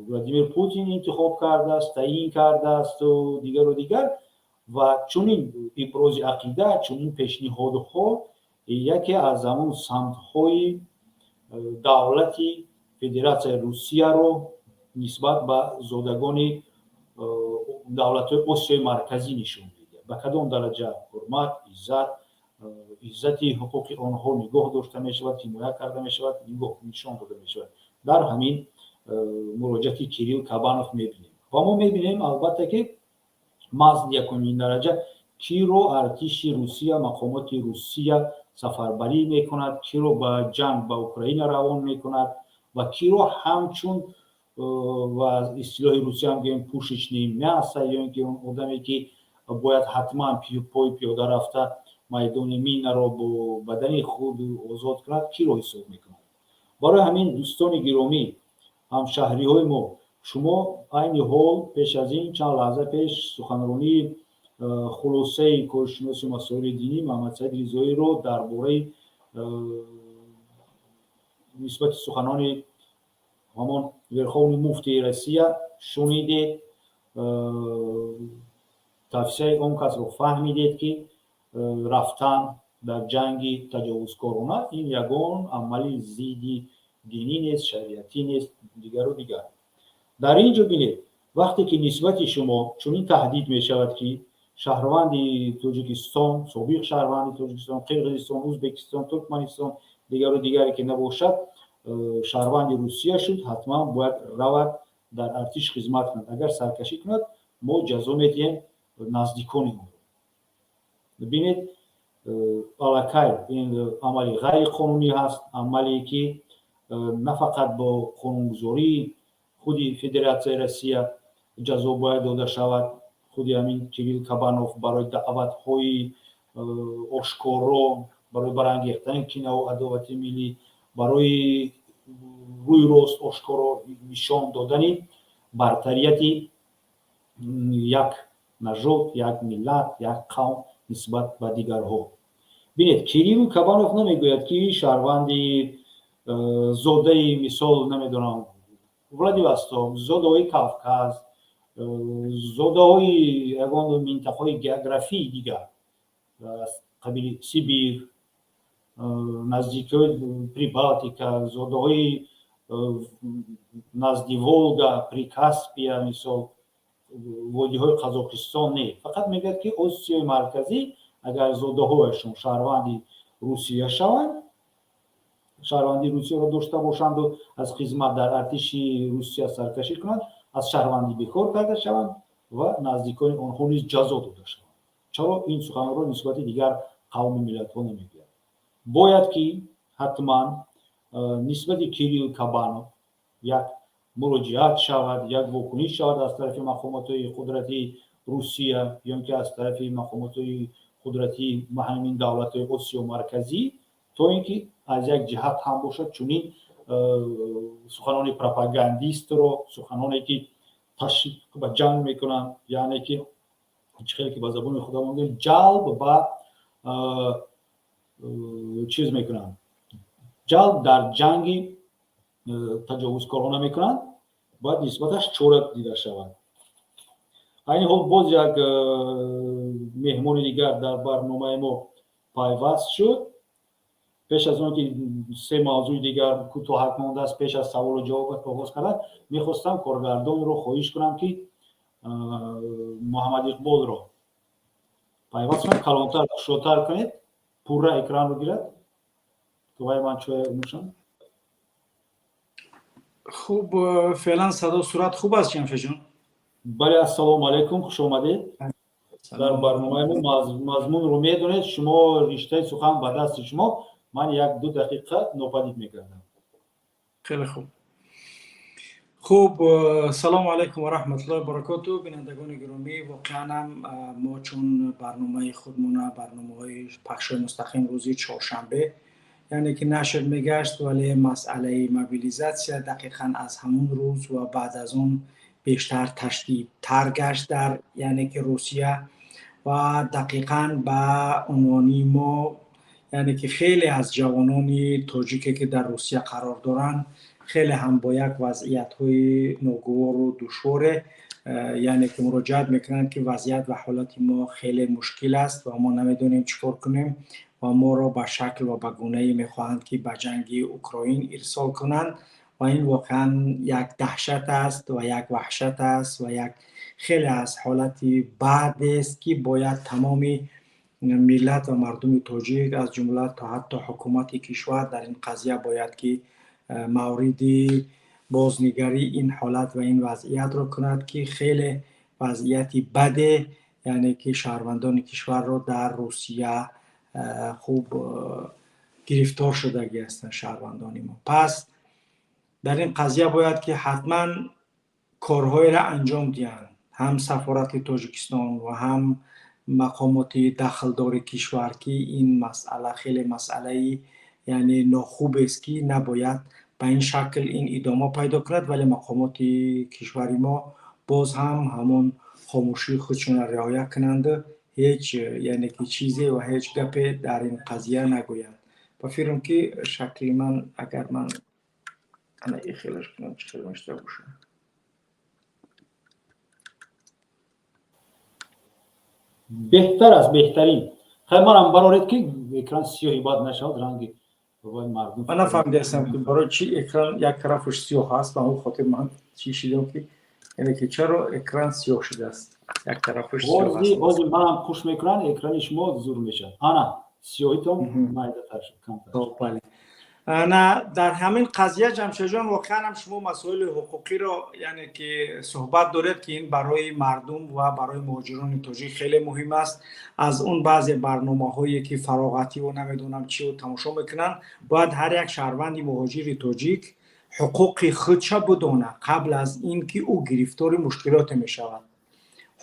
Владимир Путин интихоб кардааст, таъйин кардаасту дигару дигар. Ва чунин ибрози ақида, чунин пешниҳодҳо яке аз ҳамон самтҳои давлати Федератсияи Русияро нисбат ба зодагони давлатҳои Осиёи Марказӣ нишон медиҳад, ба кадом дараҷа ҳурмат, иззат, иззати ҳуқуқи онҳо нигоҳ дошта мешавад, ҳимоя карда мешавад, нигоҳ нишон дода мешавад. Дар ҳамин муроҷиати Кирилл Кабанов мебинем. Ва мо мебинем, албатта, ки маҳз якумин дараҷа киро артиши Русия, мақомоти Русия сафарбарӣ мекунад, киро ба ҷанг ба Украина равон мекунад ва киро ҳамчун, ва истилоҳи русиям гӯем, пушечное мясо, ё ин ки он одаме, ки бояд ҳатман пой пиёда рафта майдони минаро бо бадани худ озод кунад, киро ҳисоб мекунад. Барои ҳамин, дӯстони гиромӣ, ҳамшаҳриҳои мо, шумо айни ҳол, пеш аз ин, чанд лаҳза пеш, суханронии хулосаи коршиноси масоили динӣ Муҳаммадсаид Ризоиро дар бораи нисбати суханони ҳамон верховный муфтии Россия шунидед, тавсияи он касро фаҳмидед, ки рафтан дар ҷанги таҷовузкорона ин ягон амали зидди динӣ нест, шариатӣ нест, дигару дигар. Дар ин ҷо бинед, вақте ки нисбати шумо чунин таҳдид мешавад, ки шаҳрванди Тоҷикистон, собиқ шаҳрванди Тоҷикистон, Қирғизистон, Ӯзбекистон, Туркманистон, дигару дигаре ки набошад, шаҳрванди Русия шуд, ҳатман бояд равад, дар артиш хизмат кунад, агар саркашӣ кунад, мо ҷазо медиҳем наздикони ӯро. Бинед, аллакай ин амали ғайриқонунӣ ҳаст, амале ки на фақат бо қонунгузории худи Федератсияи Россия ҷазо бояд дода шавад худи ҳамин Кирилл Кабанов барои даъватҳои ошкоро, барои барангехтани кинаву адовати миллӣ, барои рӯи рост ошкоро нишон додани бартарияти як нажод, як миллат, як қавм нисбат ба дигарҳо. Бинед, Кирилл Кабанов намегӯяд, ки шаҳрванди зодаи, мисол, намедонам, Владивосток, зодаҳои Кавказ, зодаҳои ягон минтақаҳои географии дигар аз қабили Сибир, наздикиҳои Прибалтика, зодаҳои назди Волга, Прикаспия, мисол, водиҳои Қазоқистон не, фақат мегӯяд, ки Осиёи Марказӣ агар зодаҳояшон шаҳрванди Русия шаванд, шаҳрвандии Русияро дошта бошанду аз хизмат дар артиши Русия саркашӣ кунанд, аз шаҳрвандӣ бекор карда шаванд ва наздикони онҳо низ ҷазо дода шаванд. Чаро ин суханонро нисбати дигар қавму миллатҳо намегӯяд? Бояд ки ҳатман нисбати Кирилл Кабанов як муроҷиат шавад, як вокуниш шавад аз тарафи мақомотҳои қудратии Русия ё ин ки аз тарафи мақомотҳои қудратии ҳамин давлатҳои Осиё Марказӣ, то ин ки аз як ҷиҳат ҳам бошад, чунин суханони пропагандистро, суханоне ки ташвиқ ба ҷанг мекунанд, яъне ки чӣ хеле ки ба забони худамон гӯем, ҷалб ба чиз мекунанд, ҷалб дар ҷанги таҷовузкорона мекунанд, бояд нисбаташ чора дида шавад. Айни ҳол боз як меҳмони дигар дар барномаи мо пайваст шуд. Пеш аз он ки се мавзӯи дигар кӯтоҳак мондааст, пеш аз саволу ҷавобат оғоз кардан, мехостам коргардонро хоҳиш кунам, ки Муҳаммад Иқболро пайваст кунам. Калонтар, кушодтар кунед, пурра экранро гирад, то вай ман чӯя нӯшам. Хуб, феълан садо, сурат хуб аст, Ҷамшедҷон? Бале, ассалому алайкум, хуш омадед дар барномаи мо. Мазмунро медонед шумо, риштаи сухан ба дасти шумо. Ман 1-2 дақиқа нопадид мекардам. Хеле хуб. Хуб, салому алайкум ва раҳматуллоҳи баракоту, бинандагони гиромӣ. Воқеан ҳам мо чун барномаи худмона, барномаҳои пахшҳои мустақим рӯзи чоршанбе, яъне ки нашр мегашт, вале масъалаи мобилизатсия дақиқан аз ҳамун рӯз ва баъд аз он бештар ташдидтар гашт дар, яъне ки, Русия ва дақиқан ба унвони мо, яъне ки хеле аз ҷавонони тоҷике, ки дар Русия қарор доранд, хеле ҳам бо як вазъиятҳои ногувору душворе, яъне ки, муроҷиат мекунанд, ки вазъият ва ҳолати мо хеле мушкил аст ва мо намедонем чӣ кор кунем ва моро ба шакл ва ба гунае мехоҳанд, ки ба ҷанги Украин ирсол кунанд. Ва ин воқеан як даҳшат аст ва як ваҳшат аст ва як хеле аз ҳолати бадест, ки бояд тамоми миллат ва мардуми тоҷик, аз ҷумла то ҳатто ҳукумати кишвар, дар ин қазия бояд ки мавриди бознигарӣ ин ҳолат ва ин вазъиятро кунад, ки хеле вазъияти баде, яъне ки шаҳрвандони кишварро дар Русия хуб гирифтор шудагӣ ҳастанд шаҳрвандони мо. Пас дар ин қазия бояд ки ҳатман корҳоеро анҷом диҳанд, ҳам сафорати Тоҷикистон ва ҳам мақомоти дахлдори кишвар, ки ин масъала хеле масъалаи, яъне, нохубест, ки набояд ба ин шакл ин идома пайдо кунад. Вале мақомоти кишвари мо боз ҳам ҳамон хомӯшии худшонро риоя кунанду ҳеҷ, яъне ки, чизе ва ҳеҷ гапе дар ин қазия нагӯянд. Ба фикрам, ки шакли ман, агар ман ана ихелаш кунам, чӣ хел мешуда бошад? Беҳтар аст, беҳтарин. Хай, манам бароред, ки экран сиёҳи бад нашавад, ранги мардум. Ман нафаҳмидаастам, ки барои чӣ экран як тарафаш сиёҳ аст. Ба ҳамон хотир ман чӣ шидам, ки, яъне ки, чаро экран сиёҳ шудааст, як тарафаш сиёҳ аст. Ҳозир манам хуш мекунам, экрани шумо зур мешавад. Ана, сиёҳитон майдатар шуд, камтар. Бале. На, дар ҳамин қазия, Ҷамшедҷон, воқеан ҳам шумо масоили ҳуқуқиро, яъне ки, суҳбат доред, ки ин барои мардум ва барои муҳоҷирони тоҷик хеле муҳим аст. Аз он баъзе барномаҳое, ки фароғативу намедонам чиу тамошо мекунанд, бояд ҳар як шаҳрванди муҳоҷири тоҷик ҳуқуқи худша бидонад, қабл аз ин ки ӯ гирифтори мушкилоте мешавад.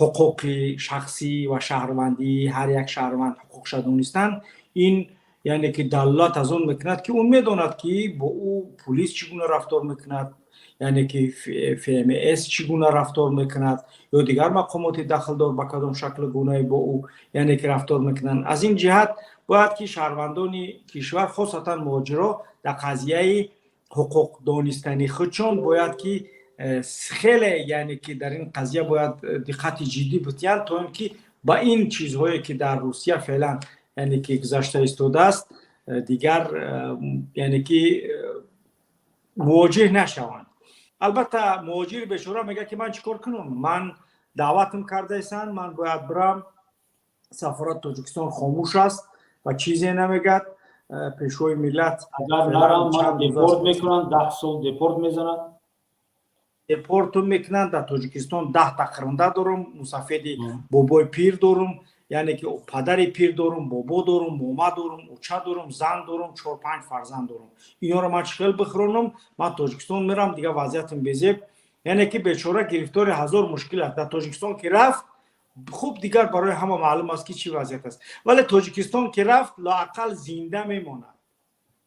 Ҳуқуқи шахсӣ ва шаҳрвандии ҳар як шаҳрванд, ҳуқуқша донистан, ин, яъне ки, далолат аз он мекунад, ки ӯ медонад, ки бо ӯ пулис чӣ гуна рафтор мекунад, яъне ки ФМС чӣ гуна рафтор мекунад ё дигар мақомоти дахлдор ба кадом шаклу гунае бо ӯ, яъне ки, рафтор мекунанд. Аз ин ҷиҳат бояд ки шаҳрвандони кишвар, хосатан муҳоҷиро, дар қазияи ҳуқуқ донистани худшон бояд ки хеле, яъне ки, дар ин қазия бояд диққати ҷиддӣ бидиҳанд, то ин ки ба ин чизҳое, ки дар Русия феълан, яъне ки, гузашта истодааст, дигар, яъне ки, мувоҷеҳ нашаванд. Албатта, муҳоҷири бечора мегӯяд, ки ман чӣ кор кунам, ман даъватам кардаистанд, ман бояд бирам. Сафорати Тоҷикистон хомӯш аст ва чизе намегӯяд. Пешвои миллат Агар нарам, ман депорт мекунанд, 10 сол депорт мезананд. Депортум мекунанд. Дар Тоҷикистон 10-та хиранда дорум, мусафеди бобои пир дорум, яъне ки падари пир дорум, бобо дорум, мома дорум, уча дорум, зан дорум, чор панҷ фарзанд дорум. Инҳоро ман чӣ хел бихӯронам? Ман Тоҷикистон мерам, дигар вазъиятам безеб. Яъне ки бечора гирифтори ҳазор мушкил аст. Дар Тоҷикистон ки рафт, хуб, дигар барои ҳама маълум аст, ки чӣ вазъият аст. Вале Тоҷикистон ки рафт, лоақал зинда мемонад.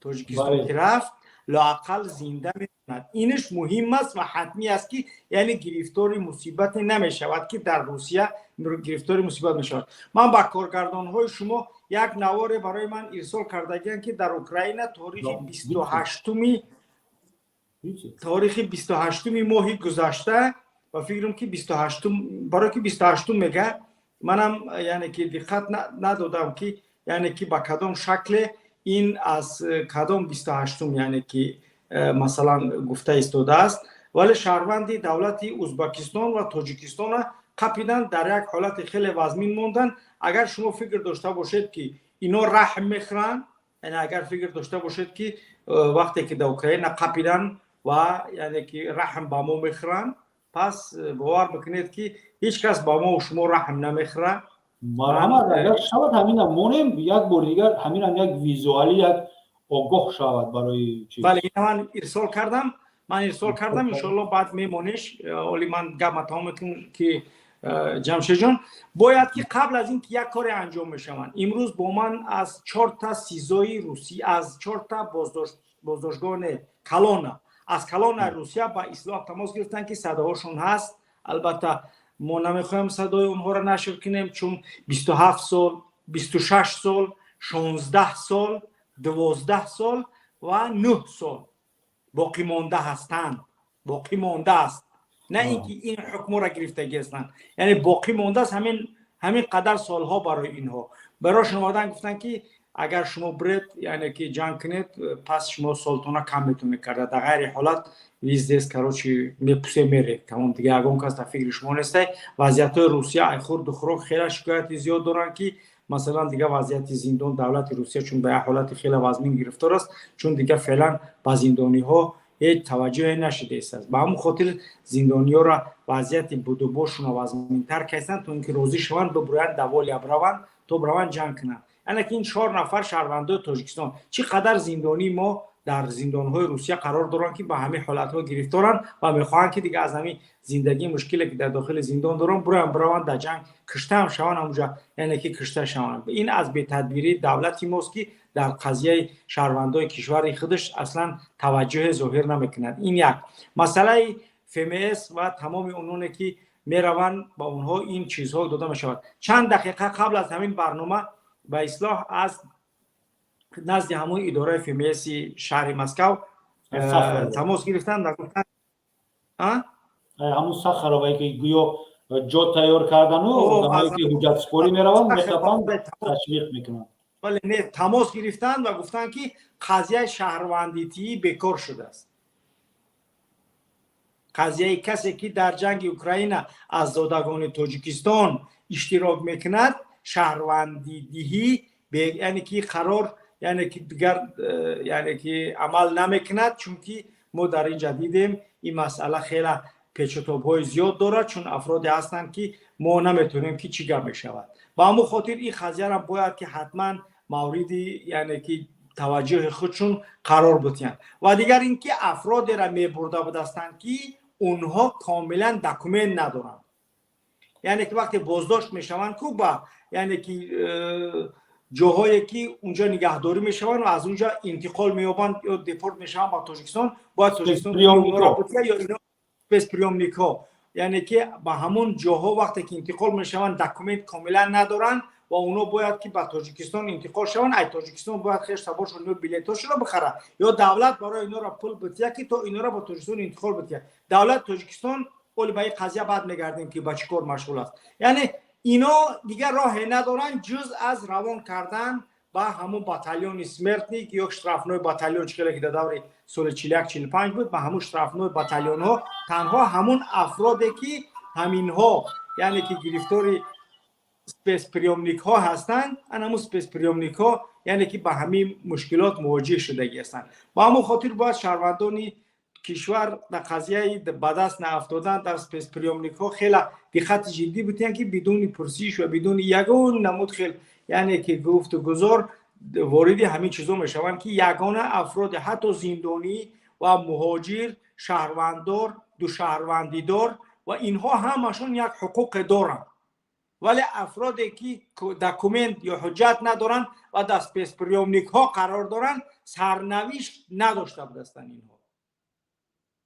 Тоҷикистон ки рафт, лоақал зинда мемонад. Инаш муҳим аст ва ҳатмӣ аст, ки, яъне, гирифтори мусибате намешавад, ки дар Русия гирифтори мусибат мешавад. Ман ба коргардонҳои шумо як наворе барои ман ирсол кардагиам, ки дар Украина таорихи 28-уми моҳи гузашта, ва фикрам, ки 28-ум, барое ки 28-ум мега, манам, яъне ки, диққат надодам, ки, яъне ки, ба кадом шакле ин аз кадом 28-ум, яъне ки, масалан, гуфта истодааст. Вале шаҳрванди давлати Узбакистон ва Тоҷикистона қапидан, дар як ҳолати хеле вазмин мондан. Агар шумо фикр дошта бошед, ки ино раҳм мехӯранд, яъне агар фикр дошта бошед, ки вақте ки дар Украина қапидан ва, яъне ки, раҳм ба мо мехӯранд. Пас бовар бикунед, ки ҳеҷ кас ба мо шумо раҳм намехӯрад. Марҳамат, агар шавад, ҳамина монем як бор дигар, ҳаминам як визуалӣ, як огоҳ шавад барои чиз. Бале, ина ман ирсол кардам, ман ирсол кардам, иншоалло баъд мемонеш. Оли ман гапма тамом мекунам, ки Ҷамшедҷон, бояд ки қабл аз ин ки як коре анҷом мешаванд, имрӯз бо ман аз чорта СИЗОи Русӣ, аз чорта боздоштгоҳ, колония, аз колонияи Русия ба ислоҳ тамос гирифтанд, ки садоҳошон ҳаст. Албатта, мо намехоҳем садои онҳоро нашр кунем, чун 27 сол, 26 сол, 16 сол, 12 сол ва 9 сол боқӣ монда ҳастанд, боқӣ мондааст, на ин ки ин ҳукмро гирифтагӣ ҳастанд, яъне боқӣ мондааст ҳамин қадар солҳо барои инҳо. Барошон омадан гуфтанд, ки агар шумо биред, яъне ки ҷанг кунед, пас шумо солтона кам метавонед карда, дар ғайри ҳолат виздес, короче, мепусе, мере, тамом, дига ягон кас дар фикри шумо нестай. Вазъиятҳои Русия, ай хурду хӯрок хеле шикояти зиёд доранд, ки масалан дигар вазъияти зиндон, давлати Русия чун ба як ҳолати хеле вазмин гирифтор аст, чун дигар феълан ба зиндониҳо ҳеҷ таваҷҷӯҳе нашудааст. Ба ҳамон хотир зиндониёро вазъияти будубошуно вазминтар карданд, то ин ки розӣ шаванд, бибурӯянд, даволия бираванд, то бираванд ҷанг кунанд. Яъне ки ин чор нафар шаҳрвандои Тоҷикистон, чӣ қадар зиндонии мо дар зиндонҳои Русия қарор доранд, ки ба ҳамин ҳолатҳо гирифторанд ва мехоҳанд, ки дигар аз ҳамин зиндагии мушкиле, ки дар дохили зиндон доранд, буроянд, бираванд дар ҷанг, киштаам шаванд ҳамуҷа, яъне ки кишта шаванд. Ин аз бетадбирии давлати мост, ки дар қазияи шаҳрвандои кишвари худаш аслан таваҷҷӯҳе зоҳир намекунад. Ин як масъалаи ФМС ва тамоми ононе, ки мераванд, ба онҳо ин чизҳо дода мешавад. Чанд дақиқа қабл аз ҳамин барнома ба ислоҳ аз назди ҳамон идораи ФМСи шаҳри Москав тамос гирифтанд ва гуфтанд. Ҳамун Сахаровае, ки гӯё ҷо тайёр кардану одамое, ки ҳуҷҷатсупорӣ мераванд, мехапанд, ташвиқ мекунанд. Бале, не, тамос гирифтанд ва гуфтанд, ки қазияи шаҳрвандитӣ бекор шудааст. Қазияи касе, ки дар ҷанги Украина аз зодагони Тоҷикистон иштирок мекунад, шаҳрвандидиҳӣ, яъне ки қарор, яъне ки дигар яъне ки амал намекунад, чунки мо дар ин ҷа дидем, ин масъала хела печутобҳои зиёд дорад, чун афроде ҳастанд, ки мо наметавонем, ки чӣ гап мешавад. Ба ҳамон хотир ин қазияро бояд ки ҳатман мавриди, яъне ки таваҷҷӯҳи худшон қарор бидиҳанд. Ва дигар ин ки афродеро мебурда будастанд, ки онҳо комилан документ надоранд, яъне ки вақте боздошт мешаванд ку ба, яъне ки ҷоҳое, ки унҷо нигаҳдорӣ мешаванд ва аз унҷо интиқол меёбанд ё депорт мешаванд ба Тоҷикистон, бояд Тоҷикистон ё ино спецприёмникҳо, яъне ки ба ҳамон ҷоҳо вақте ки интиқол мешаванд, документ комилан надоранд ва онҳо бояд ки ба Тоҷикистон интиқол шаванд. Ай Тоҷикистон бояд хеш таборшон ё билетҳошонро бихарад, ё давлат барои инора пул бития, ки то инора ба Тоҷикистон интиқол бития. Давлат Тоҷикистон оли ба ин қазия баъд мегардем, ки ба чӣ кор машғул аст. Яъне ино дигар роҳе надоранд, ҷуз аз равон кардан ба ҳамун батальони смертник ё штрафной батальон, чӣ хеле ки дар даври соли 41, 45 буд, ба ҳамун штрафной батальонҳо. Танҳо ҳамун афроде, ки ҳаминҳо, яъне ки гирифтори спецприёмникҳо ҳастанд, ан ҳамун спецприёмникҳо, яъне ки ба ҳамин мушкилот мувоҷиҳ шудагӣ ҳастанд. Ба ҳамон хотир бояд шаҳрвандони кишвар дар қазияи ба даст наафтодан дар спецприёмникҳо хеле диққати ҷиддӣ битиҳанд, ки бидуни пурсиш ва бидуни ягон намуд хел, яъне ки гуфту гузор вориди ҳамин чизо мешаванд, ки ягона афроде, ҳатто зиндонӣ ва муҳоҷир, шаҳрванддор, душаҳрвандидор ва инҳо ҳамашон як ҳуқуқе доранд, вале афроде, ки документ ё ҳуҷҷат надоранд ва дар спецприёмникҳо қарор доранд, сарнавишт надошта будастанд инҳо.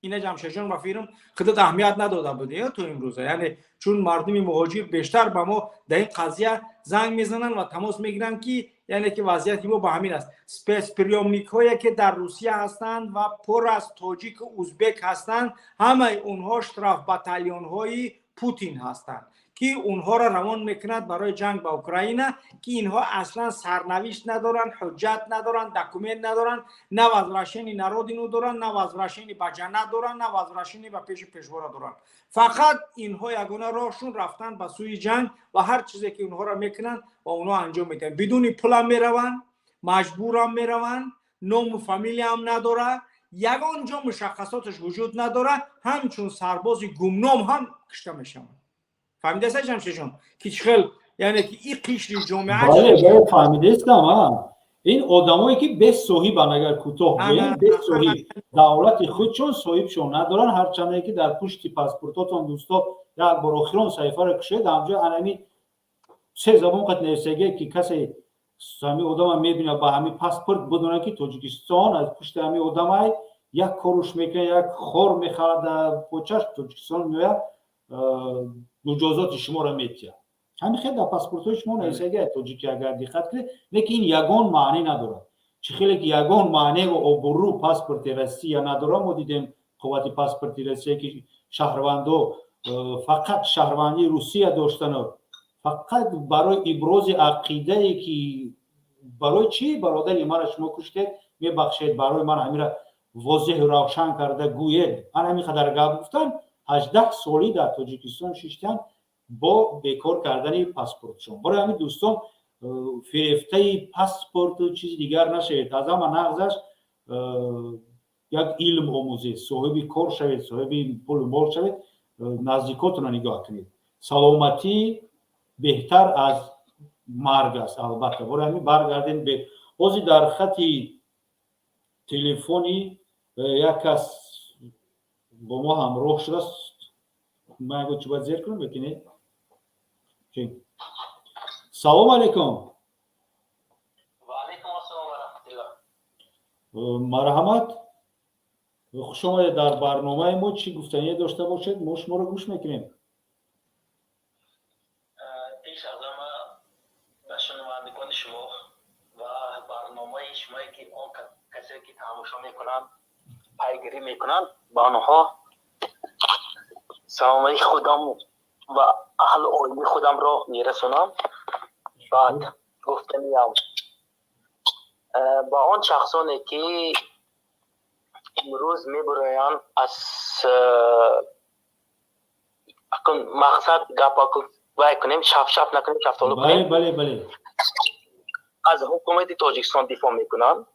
Ина, Ҷамшедҷон, ба фикрам, худат аҳамият надода будӣ то имрӯза, яъне чун мардуми муҳоҷир бештар ба мо дар ин қазия занг мезананд ва тамос мегиранд, ки яъне ки вазъияти мо ба ҳамин аст. Спецприёмникҳое, ки дар Русия ҳастанд ва пур аз тоҷику узбек ҳастанд, ҳамаи онҳо штрафбатальонҳои Путин ҳастанд, ки онҳоро равон мекунад барои ҷанг ба Украина, ки инҳо аслан сарнавишт надоранд, ҳуҷҷат надоранд, документ надоранд, на возвращение на родину доранд, на возвращение ба ҷаннат доранд, на возвращение ба пеши пешвора доранд. Фақат инҳо ягона роҳшон рафтан ба сӯи ҷанг ва ҳар чизе, ки онҳоро мекунанд ва онҳо анҷом медиҳанд. Бидуни пулам мераванд, маҷбурам мераванд, ному фамилияам надорад. Ягон ҷо мушаххасоташ вуҷуд надорад, ҳамчун сарбози гумном ҳам кушта мешаванд. Фаҳмидаста, Ҷамшедҷон, ки чӣ хел, яъне ки ин қишри ҷомеа? Бале, фаҳмидаистам. Ин одамое ки бесоҳибанд, агар кӯтоҳ гӯем, бесоҳиб, давлати худшон, соҳибшон надоранд. Ҳарчанде ки дар пушти паспортотон, дӯсто, як бор охирон саҳифаро кушед, ҳамҷо анами се забон қат нависагие, ки касе ҳами одама мебинад, ба ҳами паспорт бидонад, ки Тоҷикистон аз пушти ҳами одамай. Як коруш мекунад, як хор мехарад, почаш Тоҷикистон меояд, муҷозоти шуморо метиҳад. Ҳамин хел дар паспортҳои шумо нависагия тоҷики, агар диққат кунед. Лекин ин ягон маънӣ надорад. Чӣ хеле ки ягон маъневу обрӯ паспорти Россия надорад. Мо дидем қуввати паспорти Россия, ки шаҳрвандо фақат шаҳрвандии Русия доштану фақат барои ибрози ақидае, ки барои чӣ бародари мара шумо куштед, мебахшед, барои ман ҳамира возеҳу равшан карда гӯед, ан ҳамин қадар гап гуфтан, 18 солӣ дар Тоҷикистон шиштан бо бекор кардани паспортшон. Барои ҳамин, дӯстон, фирефтаи паспорту чизи дигар нашавед. Аз ҳама нағзаш як илм омӯзед, соҳиби кор шавед, соҳиби пулу мол шавед, наздикотонро нигоҳ кунед. Саломатӣ беҳтар аз марг аст, албатта. Барои ҳамин баргардем. Ҳозир дар хати телефони як кас бо мо ҳамроҳ шудааст. Ман ягон чӣ бояд зер кунам ё ки не? Салому алайкум. Ваалайкум ассалом ва раҳматуллоҳ. Марҳамат, хуш омадед дар барномаи мо. Чӣ гуфтание дошта бошед, мо шуморо гӯш мекунем. Пеш аз ҳама ба шунавандагони шумо ва барномаи шумое, ки он касе ки тамошо мекунанд, пайгирӣ мекунанд, ба онҳо саломати худам ва аҳлу оилаи худамро мерасонам. Баъд гуфтаниям ба он шахсоне, ки имрӯз мебароянд аз мақсад гап вай кунем, шафшаф накунем, шафтолу кунем. Бале, бале. Аз ҳукумати Тоҷикистон дифоъ мекунанд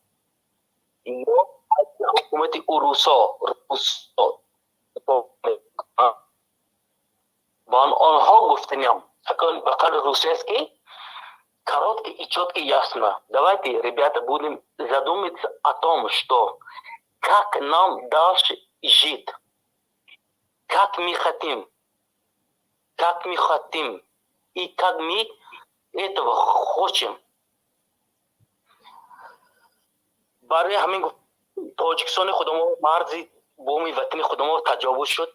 ё аз ҳукумати урусо, русо дифоъ мекунанд, ба онҳо гуфтаниям, ба қавли русияст, ки короткий и четкий, ясно. Давайте, ребята, будем задуматься о том, что как нам дальше жить, как мы хотим, как мы хотим и как мы этого хотим. Барои ҳамин Тоҷикистони худамо, марзи боми ватани худамо таҷовуз шуд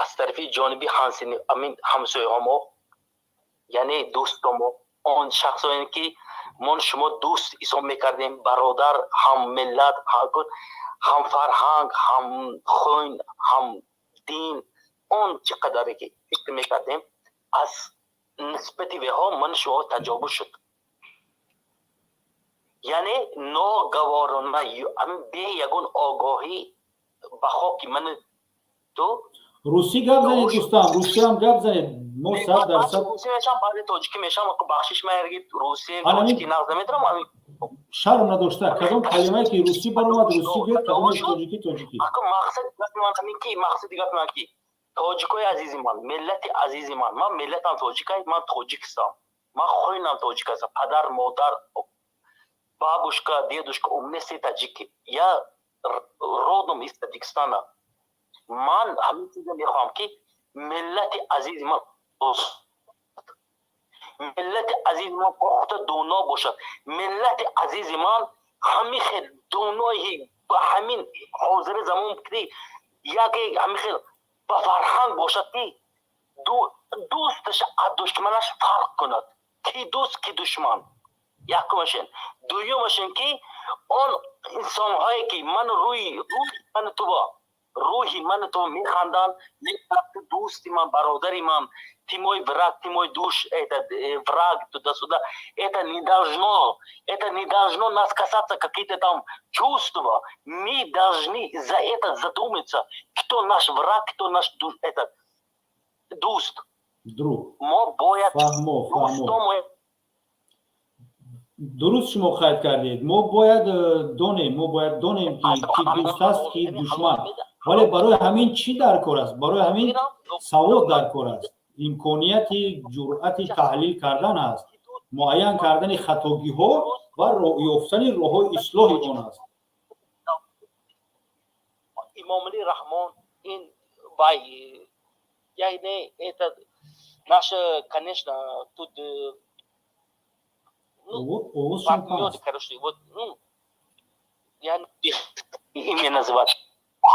аз тарафи ҷониби ҳамин ҳамсояҳомо, яъне дӯстомо, он шахсоне ки мо шумо дӯст ҳисоб мекардем, бародар, ҳаммиллат, ҳамфарҳанг, ҳамхун, ҳамдин, он чӣ қадаре ки фикр мекардем, аз нисбати веҳо ман шумо таҷовуз шуд, яъне ногаворона, бе ягон огоҳӣ ба хоки ман ту. Русӣ гап занед, дӯстам, русиам гап занед, мо 100%. Русӣ мешам, баъзе тоҷикӣ мешам. Бахшиш маярги, русӣ, тоҷикӣ нағз наметавонам. Шарм надошта, кадом калимае ки русӣ баромад, русӣ гӯед, кадоме тоҷикӣ, тоҷикӣ. Мақсади гапи ман ҳамин ки, мақсади гапи ман ки, тоҷикои азизи ман, миллати азизи ман, ман миллатам тоҷикай, ман тоҷикистам, ман хунам тоҷик ҳастам, падар, модар, бабушка, дедушка, у меня все таджики, я родом из Таджикистана. Ман ҳамин чиза мехоҳам, ки миллати азизи ман, миллати азизи ман похта доно бошад, миллати азизи ман ҳамин хел донои ба ҳамин ҳозири замон, ки яке ҳамин хел ба фарҳанг бошад, ки дӯсташ аз душманаш фарқ кунад, ки дӯст, ки душман. Якумашин. Дуюмашин, ки он инсонҳое ки ман рӯи ман туба рӯҳи ман ту механданд, ту дӯсти ман, бародари ман, ты мой враг, ты мой душ, это враг, туда-сюда, это не должно, это не должно нас касаться, какие-то там чувства. Мы должны за это задуматься, кто наш враг, кто наш этот дӯст. Друг. Мо бояд Фаҳмо, фаҳмо. Дуруст шумо қайд кардед. Мо бояд донем, ки ки дӯст аст, ки душман. Вале барои ҳамин чӣ дар кор аст? Барои ҳамин савод дар кор аст, имконияти ҷуръати таҳлил кардан аст, муайян кардани хатогиҳо ва ёфтани роҳҳои ислоҳи он аст. Имомали Раҳмон ин вай, яъне это наша, конечно, тут ну, партнёры, короче, вот, ну, я имя называть.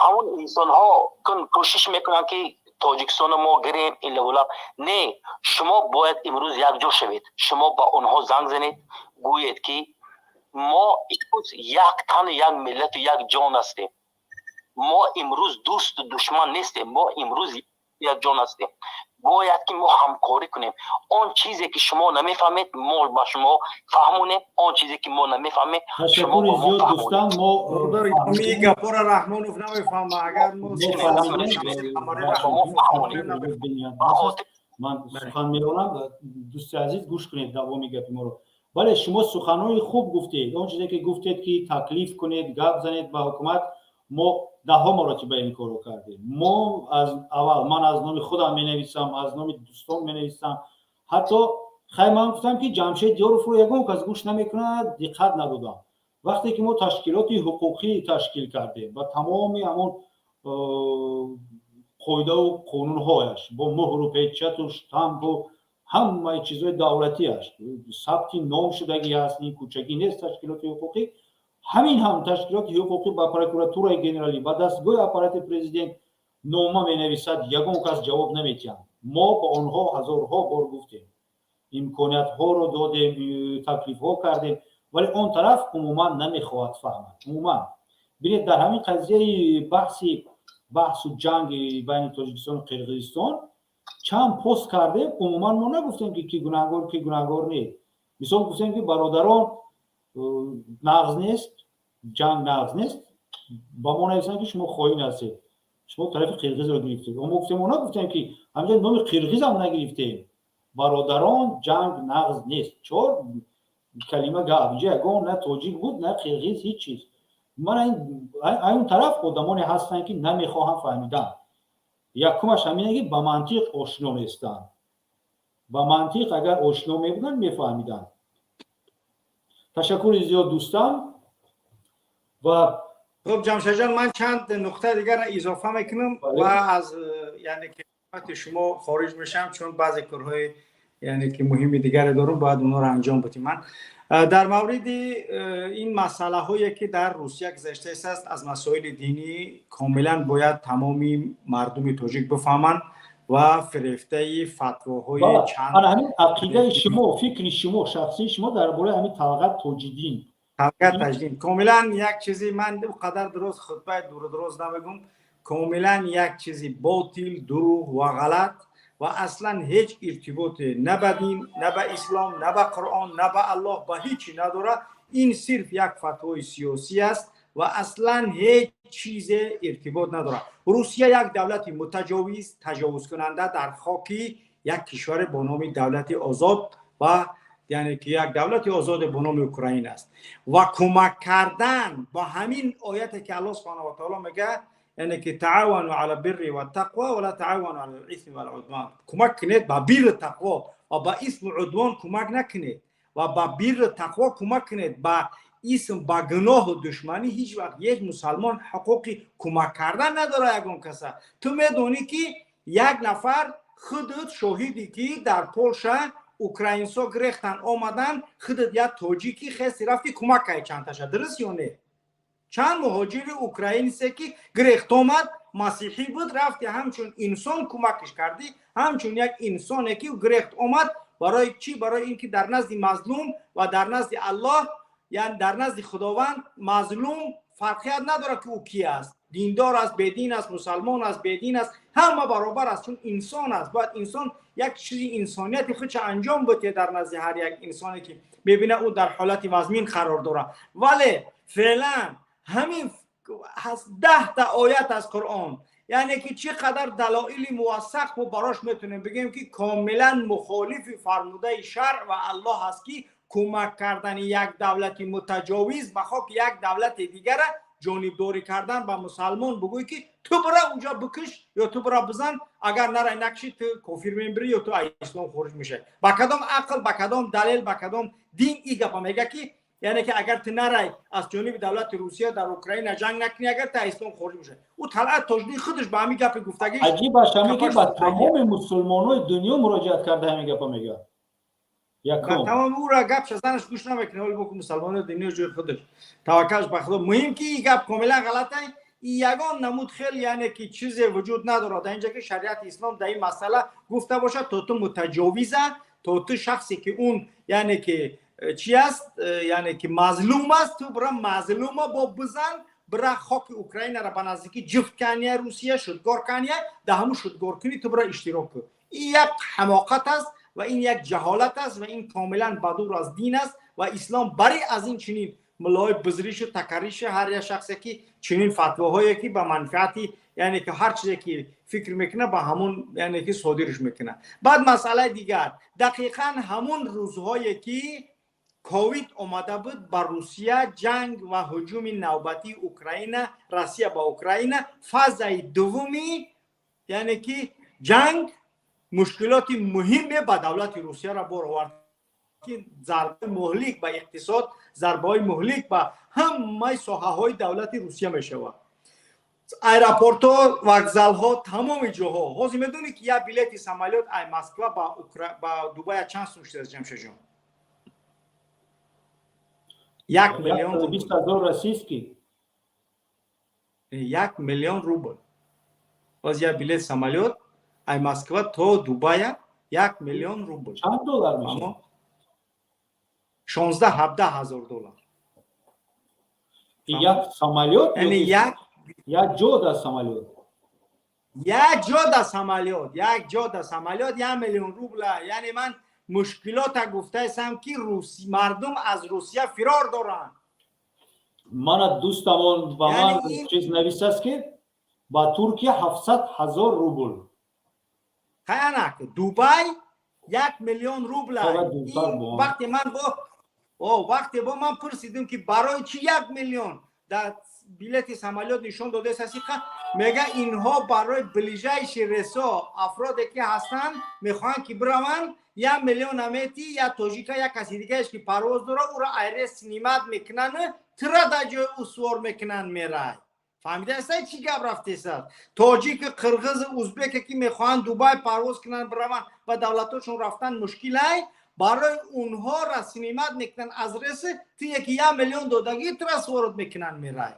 Ҳамон инсонҳо кӯшиш мекунанд, ки Тоҷикистоно мо гирем илавула. Не, шумо бояд имрӯз якҷо шавед. Шумо ба онҳо занг занед, гӯед, ки мо имрӯз як тану як миллату як ҷон ҳастем. Мо имрӯз дӯсту душман нестем, мо имрӯз як ҷон ҳастем. Бояд ки мо ҳамкорӣ кунем. Он чизе ки шумо намефаҳмед, мо ба шумо фаҳмонем, он чизе ки мо намефаҳмем. Ташаккури зиёд, дӯстан. Мо Гапора Раҳмонов намефаҳма, агар мо Ман сухан меронам. Дӯсти азиз, гӯш кунед давоми гапи моро. Бале, шумо суханҳои хуб гуфтед. Он чизе ки гуфтед, ки таклиф кунед, гап занед ба ҳукумат, мо даҳҳо маротиба ин корро кардем. Мо аз аввал, ман аз номи худам менависам, аз номи дӯстон менависам. Ҳатто хай, ман гуфтам, ки Ҷамшед Ёровро ягон кас гӯш намекунад, диққат надодам. Вақте ки мо ташкилоти ҳуқуқӣ ташкил кардем ва тамоми ҳамон қоидаву қонунҳояш бо муҳру печату штампу ҳамаи чизҳои давлатиаш сабти ном шудагӣ ҳаст, ин кӯчагӣ нест ташкилоти ҳуқуқӣ. Ҳамин ҳам ташкилоти ҳуқуқӣ ба прокуратураи генералӣ, ба дастгоҳи аппарати президент нома менависад, ягон кас ҷавоб наметиҳанд. Мо ба онҳо ҳазорҳо бор гуфтем, имкониятҳоро додем, таклифҳо кардем, вале он тараф умуман намехоҳад фаҳмад. Умуман, бинед, дар ҳамин қазияи баҳсу ҷанги байни Тоҷикистону Қирғизистон чанд пост кардем. Умуман мо нагуфтем, ки ки гунаҳгор, ки гунаҳгор нест. Мисол, гуфтем, ки бародарон, нағз нест, ҷанг нағз нест. Ба мо нависанд, ки шумо хоин ҳастед, шумо тарафи қирғизро гирифтед. Мо гуфтем, мо нагуфтем, ки ҳамҷа номи қирғизам нагирифтем. Бародарон, ҷанг нағз нест, чор калима гап. Инҷа ягон на тоҷик буд, на қирғиз, ҳеҷ чиз. Мана айн тараф одамоне ҳастанд, ки намехоҳанд фаҳмидан. Якумаш ҳамине, ки ба мантиқ ошно нестанд. Ба мантиқ агар ошно мебуданд, мефаҳмиданд. Ташаккури зиёд, дӯстам, ва Хуб, Ҷамшедҷон, ман чанд нуқтаи дигарро изофа мекунам ва аз, яъне ки, хидмати шумо хориҷ мешавам, чун баъзе корҳои, яъне ки, муҳими дигаре дорам, бояд онҳоро анҷом бидим. Ман дар мавриди ин масъалаҳое, ки дар Русия гузаштааст, аз масоили динӣ, комилан бояд тамоми мардуми тоҷик бифаҳманд ва фирефтаи фатвоҳои чанд Ана ҳамин ақидаи шумо, фикри шумо, шахсии шумо дар бораи ҳамин Талғат Тоҷиддин? Талғат Таҷдин комилан як чизи, ман ӯ қадар дуруст хутбаи дуру дуроз намегум, комилан як чизи ботил, дурӯғ ва ғалат ва аслан ҳеҷ иртиботе на ба дин, на ба ислом, на ба Қуръон, на ба Аллоҳ, ба ҳечи надорад. Ин сирф як фатвои сиёсӣ аст ва аслан ҳеҷ чизе иртибот надорад. Русия як давлати мутаҷовиз, таҷовузкунанда дар хоки як кишваре бо номи давлати озод ва, яъне ки, як давлати озоде бо номи Украина аст. Ва кӯмак кардан ба ҳамин ояте, ки Аллоҳ субҳана ва таоло мегӯяд, яъне ки تعاونوا على البر والتقوى ولا تعاونوا على الإثم والعدوان, кӯмак кунед ба бирру тақво ва ба исму удвон кӯмак накунед ва ба бирру тақво кӯмак кунед, ба исм, ба гуноҳу душманӣ ҳеҷ вақт як мусалмон ҳуқуқи кӯмак кардан надорад ягон каса. Ту медонӣ, ки як нафар, худат шоҳидӣ, ки дар Полша украинсо гирехтан омадан, худат як тоҷики хеси рафти, кӯмак кардӣ чандташа, дуруст ё не? Чанд муҳоҷири украинсе, ки гирехт омад, масиҳӣ буд, рафти, ҳамчун инсон кӯмакш кардӣ, ҳамчун як инсоне, ки гирехт омад. Барои чӣ? Барои ин ки дар назди мазлум ва дар назди Аллоҳ, яъне дар назди Худованд, мазлум фарқият надорад, ки ӯ ки аст, диндор аст, бедин аст, мусалмон аст, бедин аст, ҳама баробар аст, чун инсон аст. Бояд инсон як чизи инсонияти худша анҷом битиҳад дар назди ҳар як инсоне, ки мебина, ӯ дар ҳолати вазмин қарор дорад. Вале феълан ҳамин 10-та оят аз Қуръон, яъне ки, чӣ қадар далоили мувассақ мо барош метавонем бигӯем, ки комилан мухолифи фармудаи шаръ ва Аллоҳ аст, ки Кӯмак кардани як давлати мутаҷовиз ба хоки як давлати дигара ҷонибдорӣ кардан, ба мусалмон бигӯй, ки ту бира унҷо бикиш ё ту бира бизан, агар нарай накши, ту кофир мемирӣ ё ту аз ислом хориҷ мешавӣ. Ба кадом ақл, ба кадом далел, ба кадом дин и гапа мега, ки яъне ки агар ту нарай, аз ҷониби давлати Русия дар Украина ҷанг накунӣ, агар ту аз ислом хориҷ мешавӣ? Ӯ Талъат Тоҷдин худаш ба ҳамин гапи гуфтагиш. Аҷибаш ҳаме, ки ба тамоми мусулмонои дунё муроҷиат карда, ҳамин гапа мегӯяд. Тамоми ӯра гап занаш гӯш намекунад. Ҳоли боку мусалмонои дунё ҷои худаш, таваккалш ба Худо. Муҳим, ки ин гап комилан ғалата. И ягон намуд хел, яъне ки чизе вуҷуд надорад дар инҷа, ки шариати ислом дар ин масъала гуфта бошад, то ту мутаҷовиза, то ту шахсе ки он, яъне ки чи аст, яъне ки мазлум аст, ту бира мазлума бо бизан, бира хоки Украинара ба наздикӣ ҷифт кания, Русия шудгор кания, дар ҳамун шудгоркунӣ ту бира иштирок кун. Ин як ҳамоқат аст ва ин як ҷаҳолат аст ва ин комилан бадур аз дин аст ва ислом бари аз ин чунин муллои бизришу такаришу ҳар як шахсе, ки чунин фатвоҳое, ки ба манфиати, яъне ки ҳар чизе ки фикр мекунад, ба ҳамун, яъне ки содирш мекунад. Баъд масъалаи дигар: дақиқан ҳамун рӯзҳое, ки ковид омада буд ба Русия, ҷанг ва ҳуҷуми навбатии Украина, Россия ба Украина, фазаи дуввуми, яъне ки ҷанг, мушкилоти муҳиме ба давлати Русияро бор овард, ки зарбаи муҳлик ба иқтисод, зарбаҳои муҳлик ба ҳамаи соҳаҳои давлати Русия мешавад: аэропортҳо, вокзалҳо, тамоми ҷоҳо. Ҳозир медонӣ, ки як билети самолёт ай Москва ба Дубая чанд сум шудааст, Ҷамшедҷон? 1 миллион. 20 000 российский. 1 миллион рубл. Боз як билет самолёт ай Москва то Дубая 1 миллион рубл. Чанд доллар мешавад? 16-17 ҳазор доллар. Як самолёт? Яъне як як ҷо дар самолёт? Як ҷо дар самолёт, як ҷо дар самолёт 1 миллион рубла. Яъне ман мушкилота гуфтаистам, ки мардум аз Русия фирор доранд. Мана, дӯстамон ба ман чиз нависааст, ки ба Туркия 700 000 рубл. Хаянак, Дубай 1 миллион рубла. Вақте ман бо вақте бо ман пурсидим, ки барои чӣ 1 миллион дар билети самолёт нишон додааст, асиқа мега, инҳо барои ближайший рейсо афроде, ки ҳастанд, мехоҳанд, ки бираванд, 1 миллион амети я тоҷика, як каси дигаеш, ки парвоз дора, ӯро ай рейс снимать мекунанд, тира дар ҷои ӯ сувор мекунанд, мерай. Фаҳмидаастай, чӣ гап рафтесад? Тоҷики, қирғизи, узбеке, ки мехоҳанд Дубай парвоз кунанд, бираванд, ба давлатҳошон рафтан мушкилай, барои онҳоро снимать мекунанд аз рейси, ту яки 1 миллион додагӣ, тура сворот мекунанд, мерай.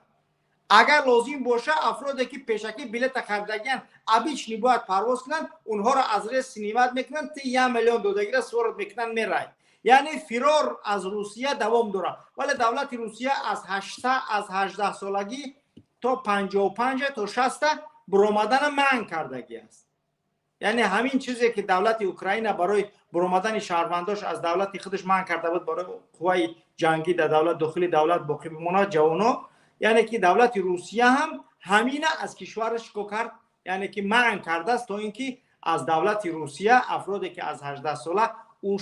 Агар лозим боша, афроде, ки пешакӣ билета харидагиян, обычный бояд парвоз кунанд, онҳоро аз рейс снимать мекунанд, ту 1 миллион додагиро сворот мекунанд, мерай. Яъне фирор аз Русия давом дорад, вале давлати Русия аз 18-солагӣ то 55, то 60 буромадана манъ кардагӣ аст. Яъне ҳамин чизе, ки давлати Украина барои буромадани шаҳрвандош аз давлати худаш манъ карда буд, барои қувваи ҷангӣ дар давлат, дохили давлат боқӣ бимонад ҷавоно, яъне ки давлати Русия ҳам ҳамина аз кишвараш чико кард, яъне ки манъ кардааст, то ин ки аз давлати Русия афроде, ки аз 18 сола, ӯ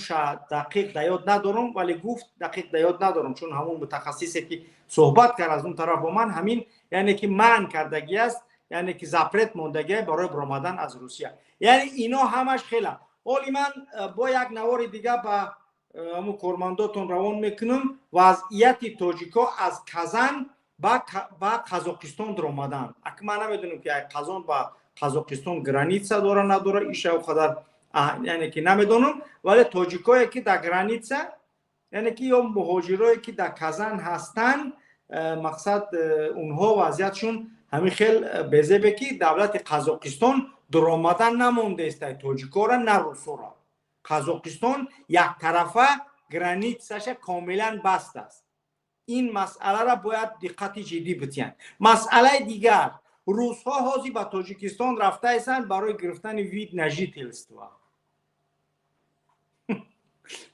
дақиқ да ёд надорам, вале гуфт, дақиқ да ёд надорам, чун ҳамун мутахассисе, ки суҳбат кард аз он тараф бо ман, ҳамин, яъне ки манъ кардагӣ аст, яъне ки запрет мондагӣ барои баромадан аз Русия. Яъне ино ҳамаш хела. Ҳоли ман бо як навори дига ба ҳамун кормандотон равон мекунам: вазъияти тоҷико аз Казан ба Қазоқистон даромадан. Ак ман намедонам, ки Қазон ба Қазоқистон граница дора, надора, иша қадар, яъне ки намедонам, вале тоҷикое, ки дар граница, яъне ки ё муҳоҷирое, ки дар Казан ҳастанд, мақсад, онҳо вазъиятшон ҳамин хел безебе, ки давлати Қазоқистон дуромадан намондаестай тоҷикора, на русора. Қазоқистон яктарафа границаша комилан баст аст. Ин масъаларо бояд диққати ҷиддӣ битиҳанд. Масъалаи дигар: русҳо ҳозир ба Тоҷикистон рафтаестанд барои гирифтани вид на жительство.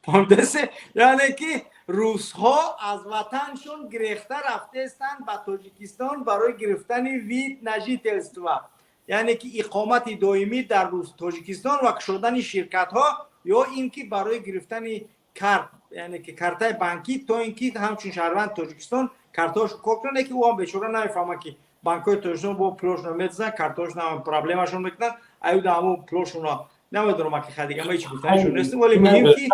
Фаҳмидасе? Яъне ки русҳо аз ватаншон гирехта рафтаестанд ба Тоҷикистон барои гирифтани вид на жительство, яъне ки иқомати доимӣ дар Тоҷикистон ва кушодани ширкатҳо, ё ин ки барои гирифтани карт. Яъне ки картаи банкӣ, то ин ки ҳамчун шаҳрванди Тоҷикистон картаҳошо кор кунанд. Яке ӯ ҳам бечора намефаҳмад, ки банкҳои Тоҷикистон бо пулошона медизанд, картаҳошона проблемашон мекунанд. Аюда ҳамун пулошона намедонам, ки хадига ма ҳеч гуфтанишон нестем, вале муҳим ки